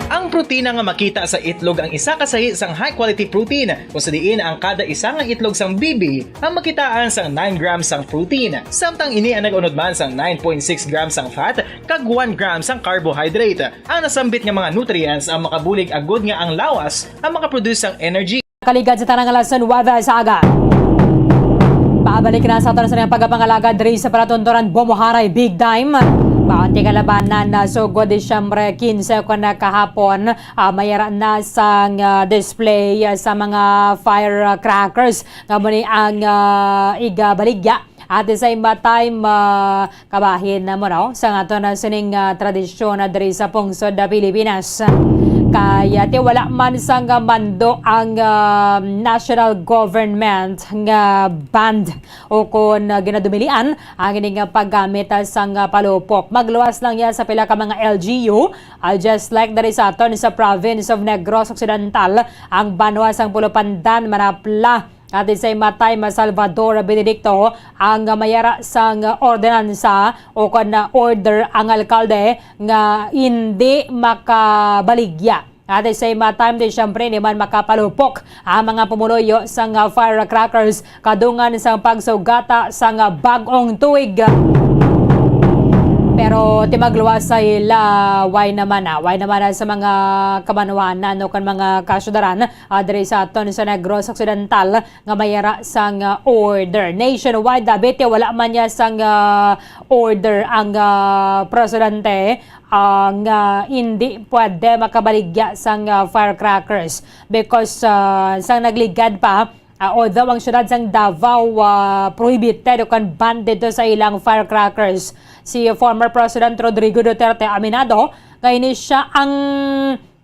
Ang protina nga makita sa itlog ang isa ka sahi sang high-quality protein, kung sa diin ang kada isa nga itlog sang bibi ang makitaan sang nine grams sang protein, samtang ini ang nag-unod man sang nine point six grams sang fat kag one gram sang carbohydrate. Ang nasambit nga mga nutrients ang makabulig agud nga ang lawas ang makaproduce sang energy. Kaligad sa tanang alasan weather sa aga. Pabalik na sa aton sa pagkapangalagad diri sa Palatunturan, Bomoharay, big time. Baon ti kalabanan na sugod Disyembre quince kon na kahapon, ah, mayara na sang, ah, display, ah, sa mga firecrackers nga muni ang, ah, igabaligya At the same time, ah, kabahin na mo, no? Sa aton na sining, ah, tradisyon na diri sa pungsod na Pilipinas. Kaya ti wala man sang mando ang, ah, national government nga banned o kon, ah, ginadumilian ang ining, ah, paggamit, ah, sang, ah, palupok. Magluwas lang ya sa pila ka mga L G U, ah, just like diri sa aton sa province of Negros Occidental, ang banwa sang Pulupandan, Manapla, at the same time, ah, Salvador Benedicto ang, ah, mayara sang, ah, ordinansa o kon, ah, order ang alkalde nga hindi makabaligya. At the same, ah, time, di siyempre, hindi man makapalupok ang mga pumuluyo sang, ah, firecrackers kadungan sang pagsugata sang, ah, bag-ong tuig. Pero ti magluwas sa ila, why naman, ah? Why naman, ah, sa mga kabanwanan o kan mga kasyudaran, ah, diri sa aton sa Negros Occidental nga mayara sang, ah, order? Nationwide, abi, ti wala man niya sang, ah, order ang, ah, presidente, ah, nga hindi pwede makabaligya sang, ah, firecrackers because, ah, sang nagligad pa, ah, although ang siyudad sang Davao, ah, prohibited o kan banned dito sa ilang firecrackers, si former President Rodrigo Duterte aminado nga ini siya ang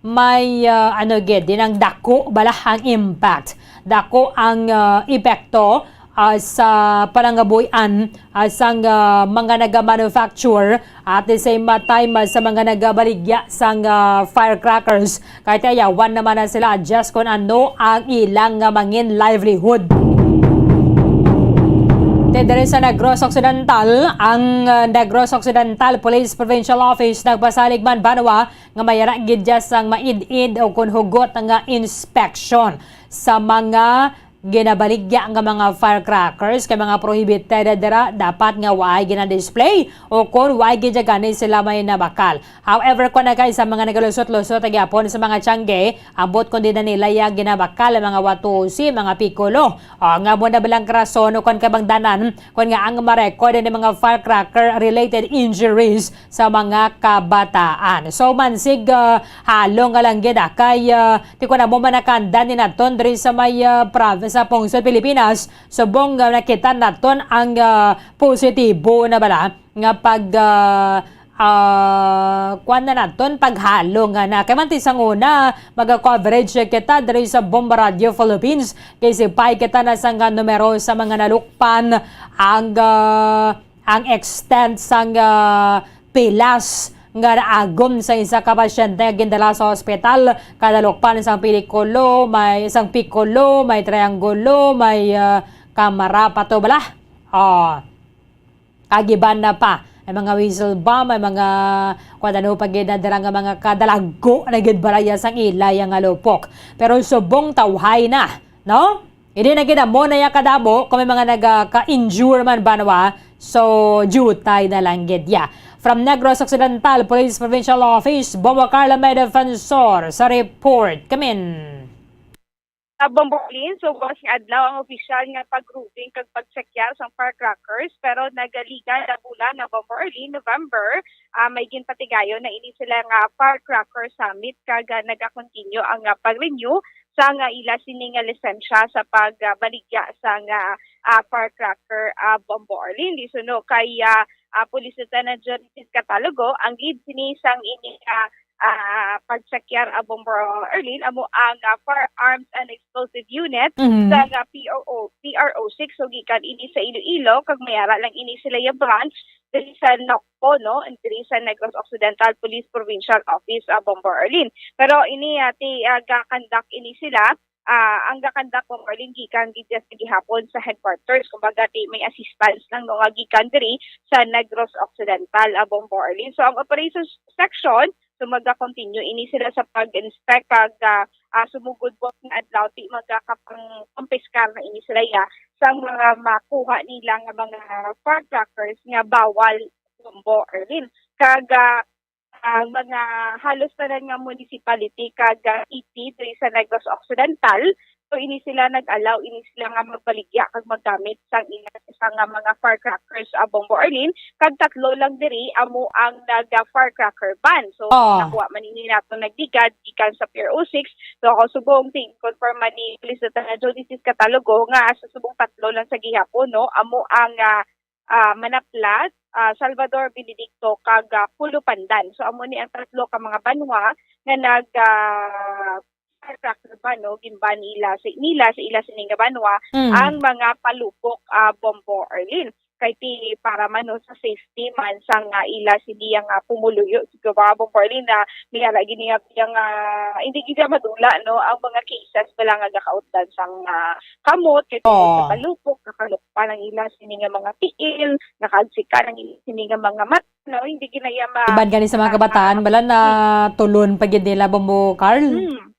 may, ah, ano gid, din ang dako bala ang impact, dako ang, ah, epekto, ah, sa panangabuhian, ah, sang, ah, mga nagamanufacture, at the same time, ah, sa mga nagabaligya sang, ah, firecrackers. Kay ti ayawan naman na sila adjust kung ano ang ilang, ah, mangin livelihood. Ti diri sa Negros Occidental, ang, ah, Negros Occidental Police Provincial Office nagpasalig man banwa nga mayara gid dya sang maid-id o kon hugot nga inspection sa mga ginabaligya nga mga firecrackers kay mga prohibited dira dapat nga waay gina-display o kon waay gid dya gani sila may nabakal. However, kung na kay sa mga nagalusot-lusot gyapon sa mga tiyangge, ambot kon di na nila ya ginabakal ang mga watusi, mga pikulo, o nga mo na bilang rason o kon kabangdanan kon nga ang ma-record ni mga firecracker related injuries sa mga kabataan. So, mansig, ah, halong nga lang gid, ah, kay, ah, ti ko na mo manakandan ni naton diri sa may, ah, province sa pungsod Pilipinas, subong nga nakita naton ang, ah, positibo na bala nga pag, ah, ah, kuwan na naton, paghalong nga na. Kay man ti sang una, maga-coverage kita diri sa Bomba Radio Philippines. Kay sipay kita na sang, ah, numero sa mga nalukpan, ang, ah, ang extent sang, ah, pilas nga naagom sa isa ka pasyente nga gindala sa ospital. Kadalokpan sang pelikulo, may isang pikulo, may triangulo, may, ah, kamara pa to bala. Oh. Kagiban na pa, may mga whistle bomb, may mga kung ano pa gid na dira nga mga kadalago na gid balaya sang ilay nga lupok. Pero subong tawhay na, no? Hindi na gid amo na ya kadamo kung may mga nagaka-injure man banwa. So, jutay na lang gid ya. From Negros Occidental Police Provincial Office, Bombo Carla May Defensor sa report. Kamin. Sa Bombo Orlin, subong sing adlaw ang opisyal nga pag-roving kag pagtsekyar sang firecrackers, pero nagaligad ang bulan nga Bombo Orlin, November, ah, may ginpatigayon na ini sila nga firecracker summit kag, ah, nagakontinyo ang, ah, pag-renew sang, ah, ila sini nga lisensya sa pagbaligya sang, ah, ah, firecracker, ah, Bombo Orlin. Di suno kay, ah, ah, Police Lieutenant Johnny Catalogo, ang lead sini sang ini, ah, ah, pagtsekyar, ah, Bombo Orlin, amo ang, ah, Firearms and Explosive Unit Mhm. sa, ah, P R O, P R O six, so gikan ini sa Iloilo, kag may ara lang ini sila ya branch diri sa Nocpo, no, diri sa Negros Occidental Police Provincial Office, ah, Bombo Orlin. Pero ini, ah, ti, ah, ga-conduct ini sila, ah, ang ga-conduct, Bombo Orlin, gikan gid sa gihapon sa headquarters. Kumbaga, ti may assistance lang, no, nga gikan diri sa Negros Occidental, ah, Bombo Orlin. So, ang operations section, so, maga-continue ini sila sa pag-inspect kag, ah, ah, sumugod buot nga adlaw, ti magakapang-, kumpiskar na ini sila ya sa mga makuha nila nga mga firecrackers nga bawal, Bombo Orlin. Kag, ah, ang mga halos tanan nga municipality kag, ah, city diri sa Negros Occidental. So, ini sila nag-allow, ini sila nga magbaligya kag maggamit sang ila sa nga mga firecrackers, ah, Bombo Orlin, kag tatlo lang diri amo ang nag-firecracker ban. So, Oh. nakuha man ini nato nagligad gikan sa P R O six. So, ako subong, ting-, confirm man ni Police Lieutenant Jody Sis Catalogo nga sa subong tatlo lang sa gihapon, no, amo ang, ah, ah, Manaplat, ah, Salvador, Benedicto, kag, ah, Colopandan. So, amo ni ang tatlo ka mga banwa nga nag, ah, firecracker ban, no? Gin-ban nila sa, nila sa ila sini nga banwa Mm. ang mga palupok, ah, Bombo Arlene. Kay ti para man, no, sa safety man sa nga ila sini nga pumuluyo, siguro, Bombo Arlene, na may ara gini nga, nga, hindi gid madula, no, ang mga cases bala nga gakautdan sang, ah, kamot, kay tungod sa Oo. palupok, kakalukpan ang ila sini nga mga tiil, nakagsikan ang ila sini nga mga mata, no, hindi gid na iya ma- Iban gani sa mga kabataan, bala na tulon pa gid nila, Bombo Carl. Hmm.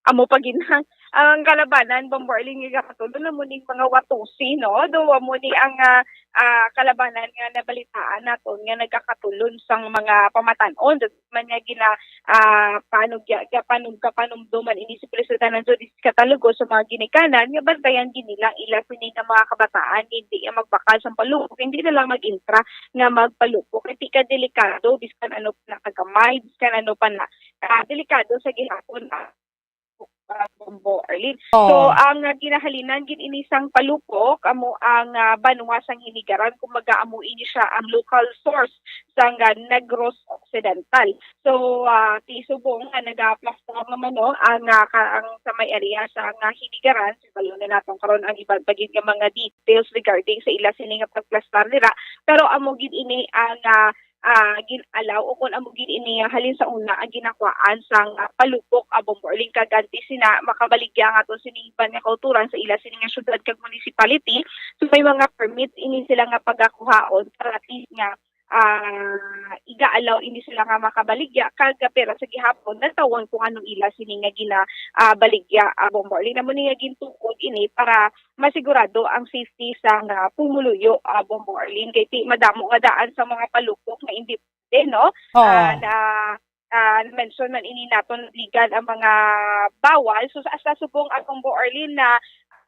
Amo pa gid na. Ang kalabanan, Bombo Arlene, nga gakatulon amo ning mga watusi, no? Do amo ni ang, ah, ah, kalabanan nga nabalitaan naton nga nagakatulon sang mga pamatan-on. Do man nga gina, ah, paano gya-, gapanum-, gapanumduman ini si Presidente Judith Catalogo sa mga ginikanan nga bantayan gid nila ang ila sini nga mga kabataan, hindi ang magbakal sang palupok, hindi na lang mag-intra nga magpalupok. Kay ti ka delikado, biskan ano pa na kagamay, biskan ano pa na, ah, delikado sa gihapon, ah, ah, Bombo Arlene. Oo. So, ang, ah, ginahalinan gid ini sang palupok amo ang, ah, banwa sang Hinigaran, kumbaga amo ini siya ang local source sang, ah, Negros Occidental. So, ah, ti subong nga nagaplastar naman, no, ang, ah, ka-, ang sa may area sa nga Hinigaran, sa balo na naton karon ang iban pa gid nga mga details regarding sa ila sini nga pagplastar nila. Pero amo gid ini ang, ah, ah, gin-allow o kung amo gid ini nga halin sa una ang ginakwaan sang, ah, palupok, ah, Bombo Arlene, kag antes sina makabaligya ang aton sini iban nga kautoran sa ila sini nga syudad kag municipality. So may mga permits ini sila nga pagakuhaon para at least nga, ah, iga-allow ini sila nga makabaligya, kag, ah, pero sa gihapon natawon kung ano ila sini nga gina, ah, baligya, ah, Bombo Arlene. Amo ni nga gintukod ini para masigurado ang safety sang, ah, pumuluyo, ah, Bombo Arlene. Kay ti madamo nga daan sa mga palupok nga hindi pwede, no? Oo. Ah, na, ah, mention man ini naton, ligad ang mga bawal. So, sa, sa subong, ah, Bombo Arlene, na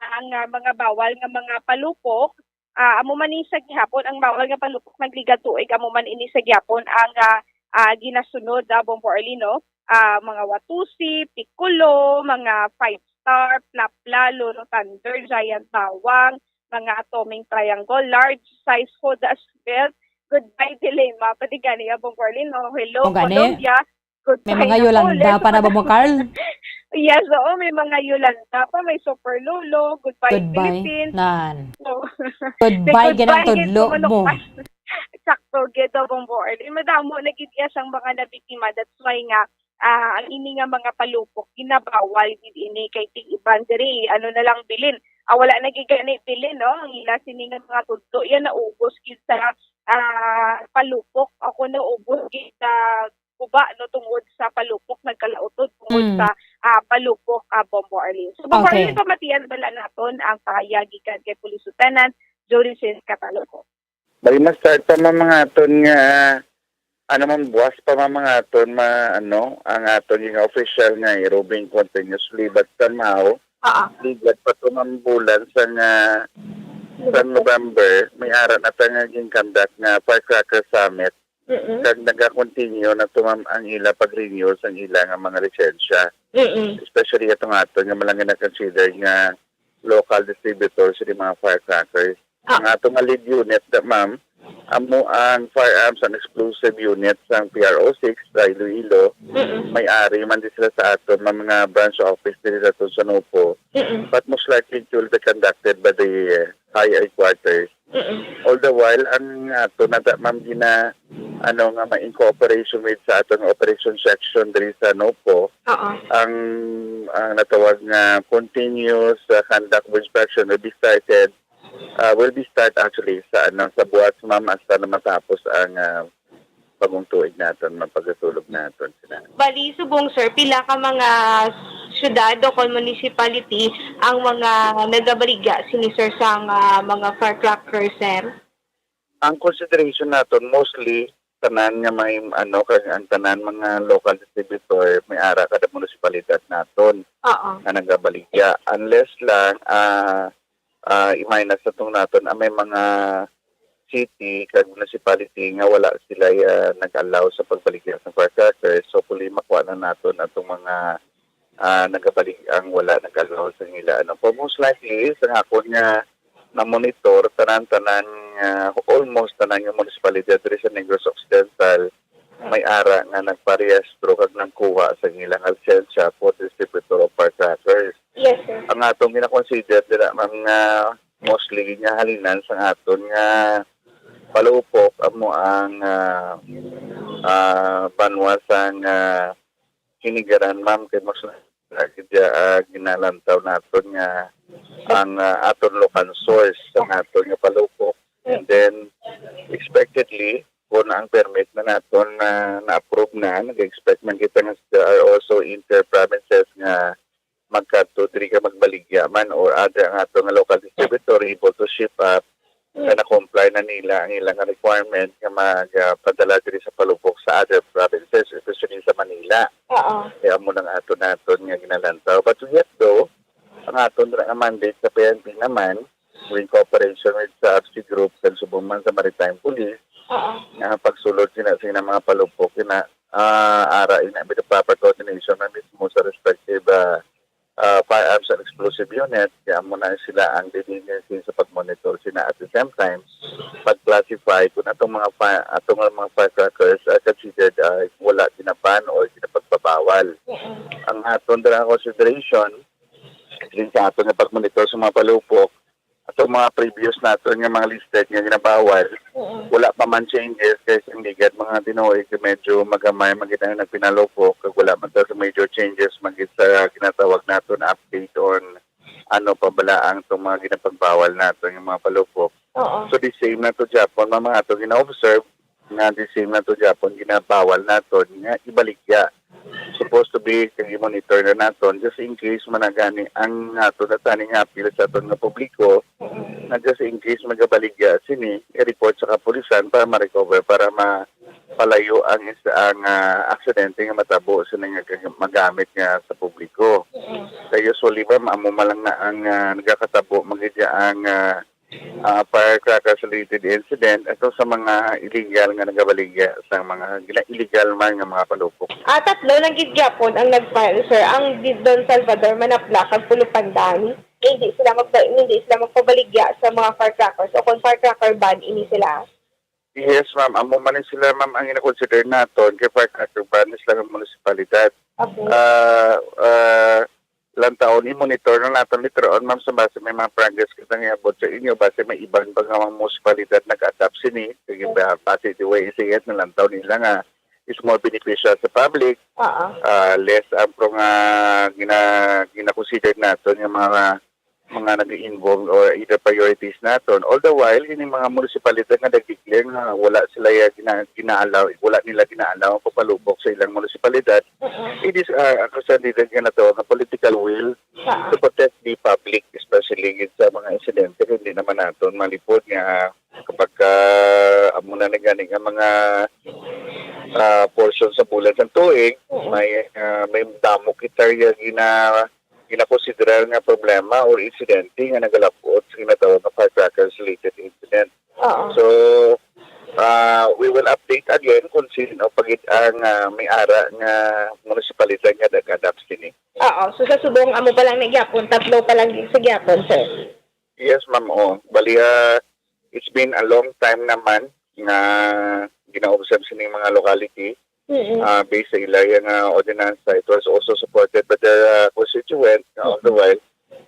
ang, ah, mga bawal nga mga palupok, ah, amo man ni sa gihapon ang bawal nga palupok nagligad tuig, amo man ini sa gihapon ang, ah, ah, ginasunod, ah, Bombo Arlene, no? Ah, mga watusi, pikulo, mga five star, plapla, lolo thunder, giant bawang, mga atoming triangle, large size hood as belt. Goodbye, dilemma. Pati gani, ah, Bombo Arlene, no? Hello, O, gani. Colombia. Goodbye, May mga Yolanda Napoles. Pa na ba mo, Carl? Yes, oo, may mga Yolanda pa, may Super Lolo, Goodbye, Goodbye. Philippines. Nan. So, Goodbye, may gid ang goodbye, tudlo gid mo. Sakto gid, Bombo Arlene. Madamo na gid iya sang mga nabiktima. That's why nga, ah, ang ini nga mga palupok, ginabawal gid ini kay ti iban diri, ano na lang bilin. Ah, wala na gid gani bilin, no? Ang ila sini nga mga tudlo, yan naubos gid sa, ah, palupok. Ako naubos gid sa guba, no, tungod sa palupok, nagkalautod tungod Mm. sa, ah, palupok, ah, Bombo Arlene. So, Bombo Okay. Arlene, pamatian bala naton ang pahayag gikan kay Police Lieutenant Jorisin Catalogo. Bali, ma-start pa man mangaton nga, ano man, buwas pa man mangaton, ma-, ano, ang aton nga official nga i-roving continuously, but somehow, Oo. ligad pa to man bulan sa nga, sa November, may ara na ta nga gin-conduct nga Firecracker Summit, Mm-mm. kag naga-continue na to, ma'am, ang ila pag-renew sang ila nga mga lisensya. Mm-mm. Especially atong aton nga malang gina-consider nga local distributor sa mga firecrackers. Ah. Ang ato nga lead unit, da, ma'am, amo ang firearms and explosive unit sang P R O six sa Iloilo. Mm-mm. May ari man di sila sa aton, ma'am, mga branch office diri sa aton sa Nopo. Mm-mm. But most likely it will be conducted by the, uh, high headquarters. Mm-mm. All the while, ang ato na da, ma'am, gina, ano nga, ma-, in cooperation with sa aton operation section diri sa Nopo, Oo. ang, ang natawag nga continuous, uh, conduct of inspection will be started, uh, will be start actually sa, ano, sa buwas, ma'am, hasta na matapos ang, uh, bagong tuig naton, ma'am, pagkatulog naton sila. Bali, subong, sir, pila ka mga syudad o kon municipality ang mga nagabaligya sini, sir, sang, ah, mga firecracker, sir? Ang consideration naton, mostly, tanan nga may, ano, kag ang tanan mga local distributor, may ara kada munisipalidad naton Oo. nga nagabaligya. Unless lang, ah, ah, i-minus na tong naton, ah, may mga city kag municipality nga wala sila, ah, nag-allow sa pagbaligya sa firecrackers. So, hopefully, makuha na naton atong mga, ah, nagabalig-, ang wala nag-allow sa nila. Ano, but most likely, sa akon nga na-monitor tanan-tanan nga, almost tanan nga munisipalidad diri sa Negros Occidental may ara nga nagparehistro kag nagkuha sa ilang lisensya for distributor of firecrackers. Yes, sir. Ang atong gina-consider dira, ma'am, nga mostly nga halinan sa aton nga palupok amo ang ah, ah, banwa sang ah, Kinigaran, ma'am, kay mas lagi dia ah, ginalantaw naton nga ang ah, aton local source sa aton nga palupok. And then, expectedly, kung ang permit na naton na na-approve na, nag-expect man kita nga there are also inter-provinces nga magkadto diri ka magbaligya man or other ang ato nga local distributor able to ship up nga na-comply na nila ang ilang requirement nga magpadala diri sa palupok sa other provinces, especially sa Manila. Oo. Kaya amo nang ato naton nga ginalantaw. But yet though, ang aton ra nga mandate sa P N P naman, in cooperation with sa ABSI Group kag subong man sa Maritime Police, Oo. nga pagsulod sina sa ilang mga palupok, ina ah, ara ina with the proper coordination na mismo sa respective ah, ah, firearms and explosive unit, kaya mo na sila ang lilinisin sa pag-monitor sina. At the same time, pag-classify kung atong mga fi- atong mga firecrackers are considered ah, wala ginaban or ginapagbabawal. Mm-mm. Ang aton dira consideration, din sa aton nga pag-monitor sa mga palupok, atong mga previous naton nga mga listed nga ginabawal, Mm-mm. wala pa man changes kay sing ligad mga tinuig medyo magamay man gid ang nagpinalupok kag wala man ta sa major changes man gid sa ginatawag naton update on ano pa bala ang itong mga ginapagbawal naton nga mga palupok. Oo. So the same na to Japon, mga ato gina-observe nga the same na to Japon ginabawal naton nga ibaligya. Supposed to be kag i-monitor na naton just in case man na gani ang nato na tani nga appeal sa aton nga publiko Mm-mm. nga just in case magabaligya sini i-report sa kapulisan para ma-recover para ma palayo ang is ang ah, aksidente nga matabo sini nga kag- magamit nga sa publiko. Mm-mm. Kay usually ma'am, amo man lang na ang ah, nagakatabo magidya ang ah, ah, firecrackers related incident ato sa mga illegal nga nagabaligya sa mga gina illegal man nga mga palupok. Ah, tatlo lang gid gyapon ang nag-file, sir. Ang di Don Salvador, Manapla, kag Pulupandan. Hindi sila magba- hindi sila magpabaligya sa mga firecrackers o kung firecracker ban ini sila. Yes, ma'am. Amo man ni sila, ma'am, ang gina-consider naton kay firecracker ban sila nga munisipalidad. Okay. Ah, ah, lang taon i-monitor na naton later on, ma'am, sa base may mga progress kita nga abot sa inyo, base may iban pa nga mga munisipalidad nag-adapt sini. Sige, ba- base the way isingit na lang taon nila nga is more beneficial sa public, Oo. ah, less ang pro nga gina gina-consider naton nga mga mga nag-involve or either priorities naton. All the while, ini mga munisipalidad nga nag-declare nga wala sila ya gina, gina-allow, wala nila gina-allow ang pagpalubok sa ilang munisipalidad, Oo. it is uh, considered nga na to nga political will Oo. to protect the public, especially gid sa mga insidente kay hindi naman naton malipod nga kapag ah, amo na ni gani nga mga ah, portion sa bulan sa tuig, Oo. may ah, may damo kita ya gina ginakonsiderar nga problema or insidente nga nagalapot sa ginatawag nga firecrackers related incident. Oo. So, ah, we will update again kung sino pa gid ang ah, may ara nga munisipalidad nga nag-adapt sini. Oo. So sa subong amo pa lang na gyapon, tatlo pa lang gid sa gyapon, sir. Yes, ma'am. Oh, bali ah, it's been a long time naman nga gina-observe sining mga locality Mm-mm. ah, based sa ila nga ordinansa. It was also supported by their ah, constituent nga all the while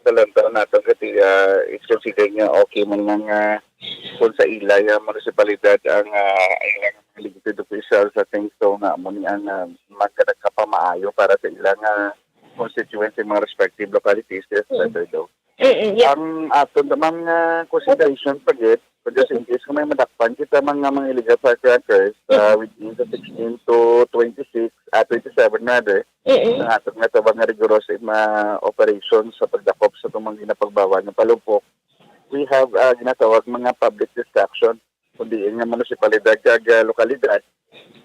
sa lantaw naton kati ah, it's considered nga okay man lang nga kung sa ila nga munisipalidad ang ah, ilang elected officials sa things so nga mo ni ang ah, magkadagkapamaayo para sa ila nga constituents sa mga respective localities. Yes, Mm. Senator Joe. Mm-mm. Yeah. Ang aton naman nga consideration pa gid, but just in case kung may madakpan kita mga mga illegal firecrackers uh, within the sixteen to twenty-six, ah, twenty-seven rather, Mm-mm. ang aton nga tawag nga rigorous in mga operations sa pagdakop sa itong mga ginapagbawal nga palupok, we have uh, ginatawag mga public distraction, kundi nga munisipalidad kag uh, lokalidad,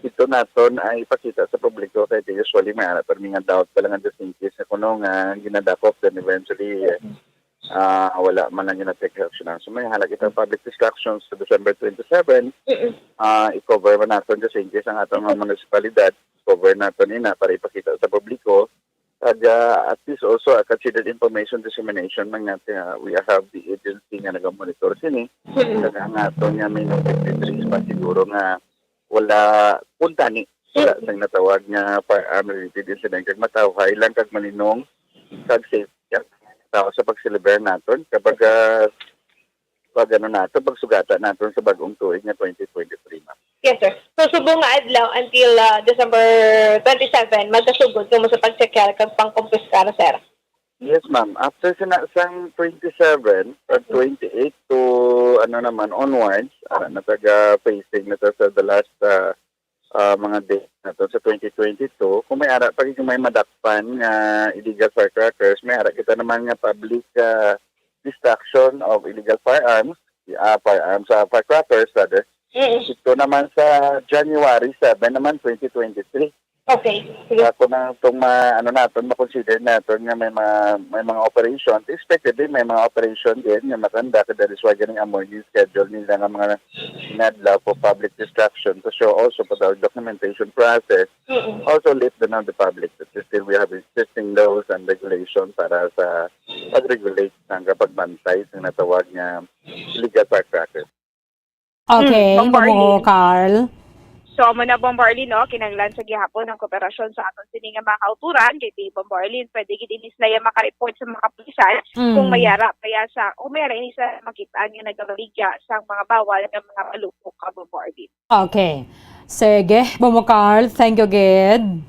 ito naton ay ipakita sa publiko kay usually may anak pero mga doubt pa lang ang just in case na kuno nga ginadakop then eventually ah, wala man lang yung take action. So may halak itong public distractions sa December twenty-seven, Mm-mm. ah, i-cover man naton just in case ang atong mga munisipalidad, cover naton ina para ipakita sa publiko Kag, ah, at least also, ah, considered information dissemination man nga, ah, we have the agency nga nagamonitor sini. Mm. Kag ang aton nga main objective diri is pa siguro nga wala, kuntani, wala Mm. sang natawag nga firearm related incident, kag matawhay lang kag malinong kag safe ang tao sa pag-celebrate naton kapag, ah, pag ano nato, pagsugata naton sa bag-ong tuig nga twenty twenty-three, ma'am. Yes, sir. So, subong nga adlaw until, ah, December twenty-seven, magkasugod kamo sa pag-check kag pangkumpiskar, sir? Yes, ma'am. After sina sang twenty-seven, pag Mm. twenty-eight to, ano naman, onwards, ah, nataga-facing na ta sa the last, ah, ah, mga days na to sa twenty twenty-two. Kung may ara pa gid, kung may madakpan nga illegal firecrackers, may ara kita naman nga public, ah, destruction of illegal firearms, ah, firearms, ah, firecrackers, rather. Mm. Ito naman sa January seven naman, twenty twenty-three. Okay. Sige. Ako na itong ma-, ano naton, ma-consider naton nga may mga, may mga operation. Expected din, may mga operation din nga makanda. That is why ganing amo yung schedule nila nga mga inadlaw for public destruction to show also for the documentation process. Mm-mm. Also let the, know the public that still we have existing laws and regulation para sa pag-regulate ng kapagbantay sa natawag nga illegal firecrackers. Okay, Mm, Bombo Mamo Arlene. Carl. So, amo na, Bombo Arlene, no? Kinahanglan sa gihapon ang kooperasyon sa aton sini nga mga kauturan, kay di, Bombo Arlene, pwede gid ini sila ya makareport sa mga kapulisan Mm. kung may ara pa ya sa, kung may ara ini sa makit-an nga nagabaligya sa mga bawal nga mga palupok ka, Bombo Arlene. Okay. Sige, Bombo Carl, thank you gid.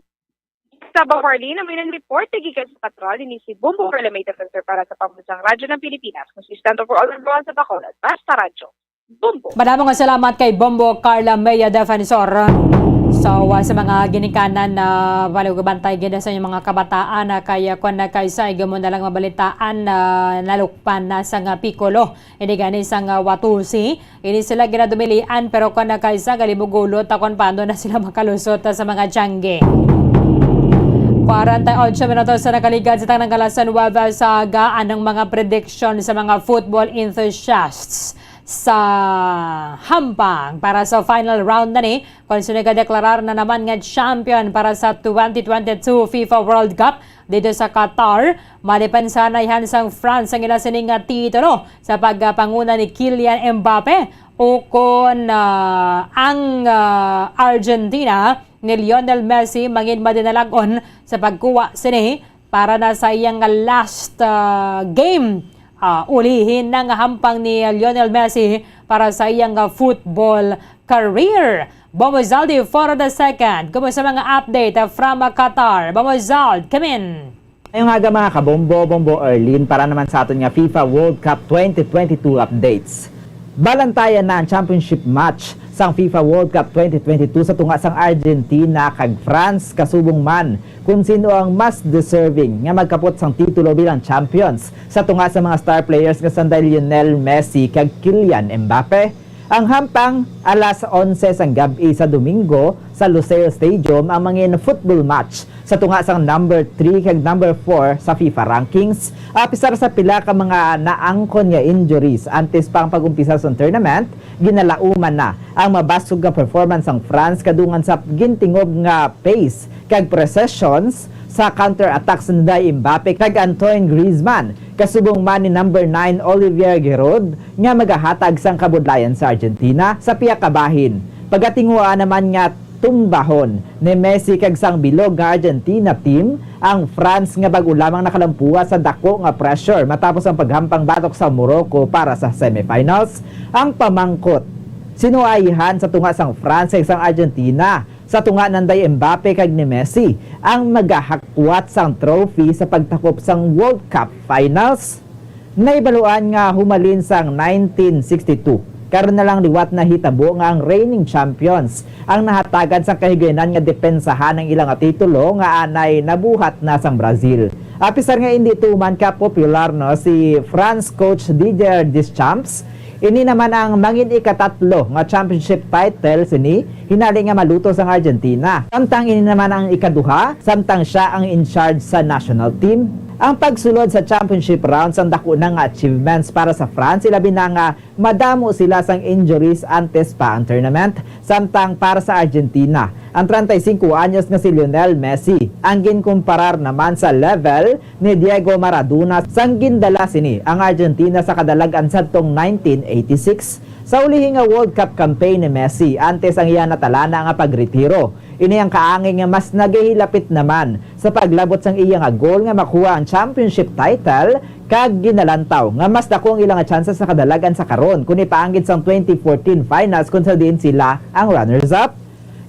Sa Bombo Arlene, may nang report na gikan sa patrol, ini si Bombo Carl Lamay Defensor para sa Pambansang Radyo ng Pilipinas, consistent for all the sa Bacolod. Basta Radyo. Bombo. Madamo nga salamat kay Bombo Carla Maya Defensor. So, ah, sa mga ginikanan na palugubantay gid sa inyong mga kabataan na kaya kon na kay sa igamo na lang mabalitaan na nalukpan na sa nga Piccolo. Ini gani sa nga Watusi. Ini sila ginadumilian pero kon na kay sa galimugulot ta kon paano na sila makalusot sa mga tiyangge. Kwarenta y ocho minutos sa nakaligad sa tanang kalasan waba sa aga anang mga prediction sa mga football enthusiasts sa hampang para sa final round na ni, kung sino gadeklarar na naman nga champion para sa twenty twenty-two FIFA World Cup dito sa Qatar. Malipan sa naihan sang France ang ila sining nga titulo sa pagpanguna ni Kylian Mbappe ukon, ah, ang, ah, Argentina ni Lionel Messi mangin madinalagon sa pagkuha sini para na sa iyang last, ah, game. Ah, ulihin na nga hampang ni Lionel Messi para sa iyang, ah, football career. Bombo Zaldi for the second. Kumusta mga update, ah, from, ah, Qatar? Bombo Zald, come in. Ngayong aga, mga kabombo, Bombo Arlene, para naman sa aton nga FIFA World Cup twenty twenty-two updates. Balantayan na ang championship match sang FIFA World Cup twenty twenty-two sa tunga sang Argentina kag France, kasubong man kung sino ang mas deserving nga magkapot sang titulo bilang champions sa tunga sa mga star players nga sanday Lionel Messi kag Kylian Mbappe. Ang hampang, alas onse sang gab-i sa Domingo sa Lusail Stadium ang mangin football match sa tunga sang number three kag number four sa FIFA rankings. Apisar sa pila ka mga naangkon nga injuries antes pa ang pag-umpisa sang tournament, ginalauman na ang mabasog nga performance sang France kadungan sa gintingob nga pace kag precisions sa counter-attack sa Mbappe kag Antoine Griezmann, kasubong man ni number nine Olivier Giroud nga magahatag sang kabudlayan sa Argentina sa pihak ka bahin. Pagatinguha naman nga tumbahon ni Messi kag sang bilog nga Argentina team ang France nga bag-o lamang nakalampuwa sa dako nga pressure matapos ang paghampang batok sa Morocco para sa semifinals. Ang pamangkot, sino aihan sa tunga sang France kag sang Argentina? Sa tunga nanday Mbappe kag ni Messi ang magahakwat sang trophy sa pagtakop sang World Cup Finals. Nahibaluan nga humalin sang nineteen sixty-two, karon na lang liwat nahitabo nga ang reigning champions ang nahatagan sang kahigayunan nga depensahan ang ilang titulo nga anay nabuhat na sang Brazil. Apisar nga indi tuman ka popular, no, si France coach Didier Deschamps, ini naman ang mangin ikatatlo nga championship title sini, hinali nga maluto sang Argentina. Samtang ini naman ang ikaduha, samtang siya ang in charge sa national team. Ang pagsulod sa championship round sang dako na nga achievements para sa France, ilabi na nga madamo sila sang injuries antes pa ang tournament. Samtang para sa Argentina, ang treinta y cinco anyos nga si Lionel Messi ang ginkumparar naman sa level ni Diego Maradona sang gindala sini ang Argentina sa kadalag-an sadtong nineteen eighty-six. Sa ulihi nga World Cup campaign ni Messi antes ang iya natalana nga pagretiro, ini ang kaangay nga mas nagahilapit naman sa paglabot sang iya nga goal nga makuha ang championship title, kag ginalantaw nga mas dako ang ila nga tsansa sa kadalag-an sa karon kon ipaanggid sang twenty fourteen finals, kung sa diin sila ang runners-up.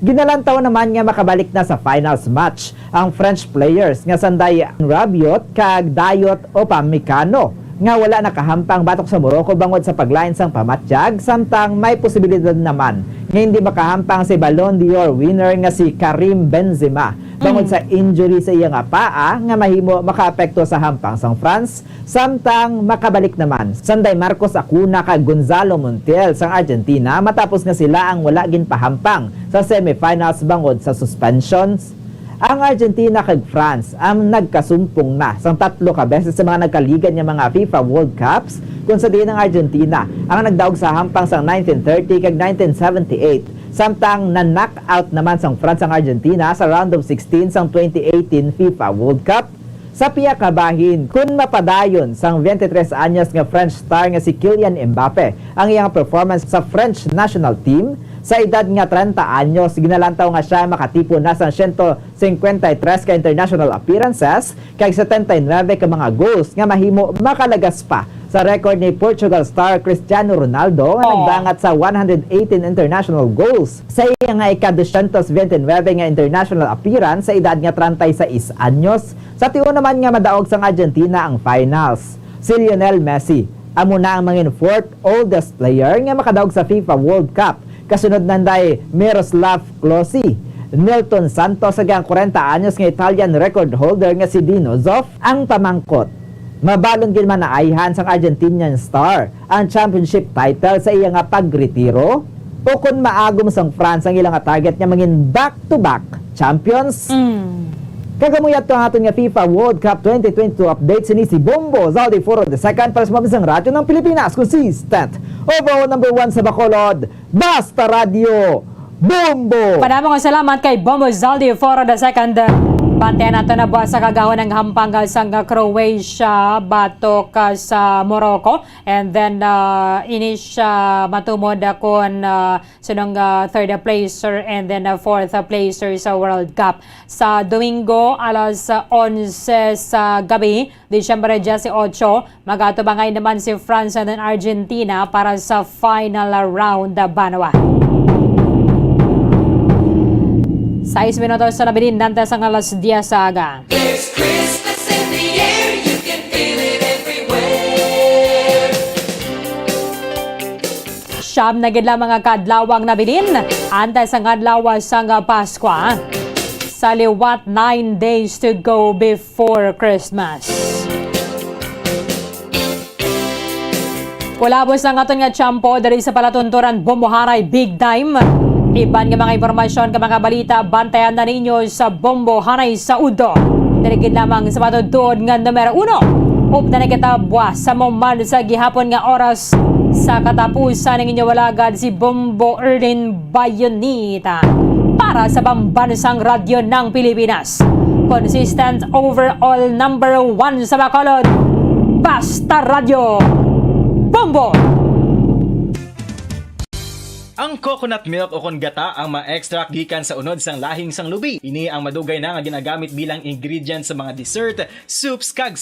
Ginalantaw naman nga makabalik na sa finals match ang French players nga sanday Rabiot kag Dayot Upamecano, nga wala nakahampang batok sa Morocco bangod sa paglain sang pamatyag, samtang may posibilidad naman nga hindi makahampang si Ballon d'Or winner nga si Karim Benzema bangod Mm. sa injury sa iya nga paa nga mahimo makaapekto sa hampang sang France, samtang makabalik naman sanday Marcos Acuna kag Gonzalo Montiel sang Argentina matapos nga sila ang wala ginpahampang sa semifinals bangod sa suspensions. Ang Argentina kag France ang nagkasumpong na sang tatlo ka beses sa mga nagkaligad nga mga FIFA World Cups, kung sa diin ang Argentina ang nagdaog sa hampang sang nineteen thirty kag nineteen seventy-eight, samtang na-knock out naman sang France ang Argentina sa round of sixteen sang twenty eighteen FIFA World Cup. Sa pihak ka bahin, kun mapadayon sang twenty-three anyos nga French star nga si Kylian Mbappe ang iyang performance sa French national team, sa edad nga treinta anyos, ginalantaw nga siya makatipon na sang siyento cincuenta y tres ka international appearances kag setenta y nuebe ka mga goals nga mahimo makalagas pa sa record ni Portugal star Cristiano Ronaldo nga Oh. nagdangat sa one hundred eighteen international goals sa iya nga ika-dosyentos bente nuebe nga international appearance sa edad nga treinta y seis anyos. Sa tion naman nga madaog sang Argentina ang finals, si Lionel Messi amo na ang mangin fourth oldest player nga makadaog sa FIFA World Cup. Kasunod nanday Miroslav Klose, Nilton Santos, kag ang kwarenta anyos nga Italian record holder nga si Dino Zoff. Ang pamangkot, mabalon gid man naayhan sang Argentinian star ang championship title sa iya nga pagretiro, o kon maagom sang France ang ila nga target nga mangin back-to-back champions? Mm. Kag amo yadto ang aton nga FIFA World Cup twenty twenty-two update. Sini si Bombo Zaldi Foro the second para sa Mabisang Radyo ng Pilipinas, consistent, overall number one sa Bacolod, Basta Radyo, Bombo! Madamo nga salamat kay Bombo Zaldi Foro the second. Bantayan nato na buwas sa kagahon ang hampang sang Croatia batok sa Morocco. And then, uh, ini siya matumod, uh, kon, uh, sunong, uh, third placer and then, uh, fourth placer sa World Cup. Sa Domingo, alas, uh, onse sa gabi, Disyembre diyesotso, mag-atubangay naman si France and then Argentina para sa final round, uh, banwa. Sais minutos na nabilin, antes ang alas diyes sa aga. There's Christmas in the air, you can feel it everywhere. Siyam na gid lamang nga kadlawang nabilin, antes ang adlaw sang Paskwa. Sa liwat, nine days to go before Christmas. Kulabos ang aton nga tiyempo diri sa palatunturan, Bombo Hanay Big Time. Iban nga mga impormasyon kag mga balita, bantayan na ninyo sa Bombo Hanay sa Udto. Diri gid lamang sa matuod-tuod nga numero uno. Updan na kita buwas sa mahuman sa gihapon nga oras sa katapusan ng inyong alagad, si Bombo Erlin Bayonita para sa Pambansang Radyo ng Pilipinas. Consistent overall number one sa Bacolod. Basta Radyo. Bombo! Ang coconut milk o kon gata ang ma-extract gikan sa unod sang lahing sang lubi. Ini ang madugay na nga ginagamit bilang ingredient sa mga dessert, soups, kag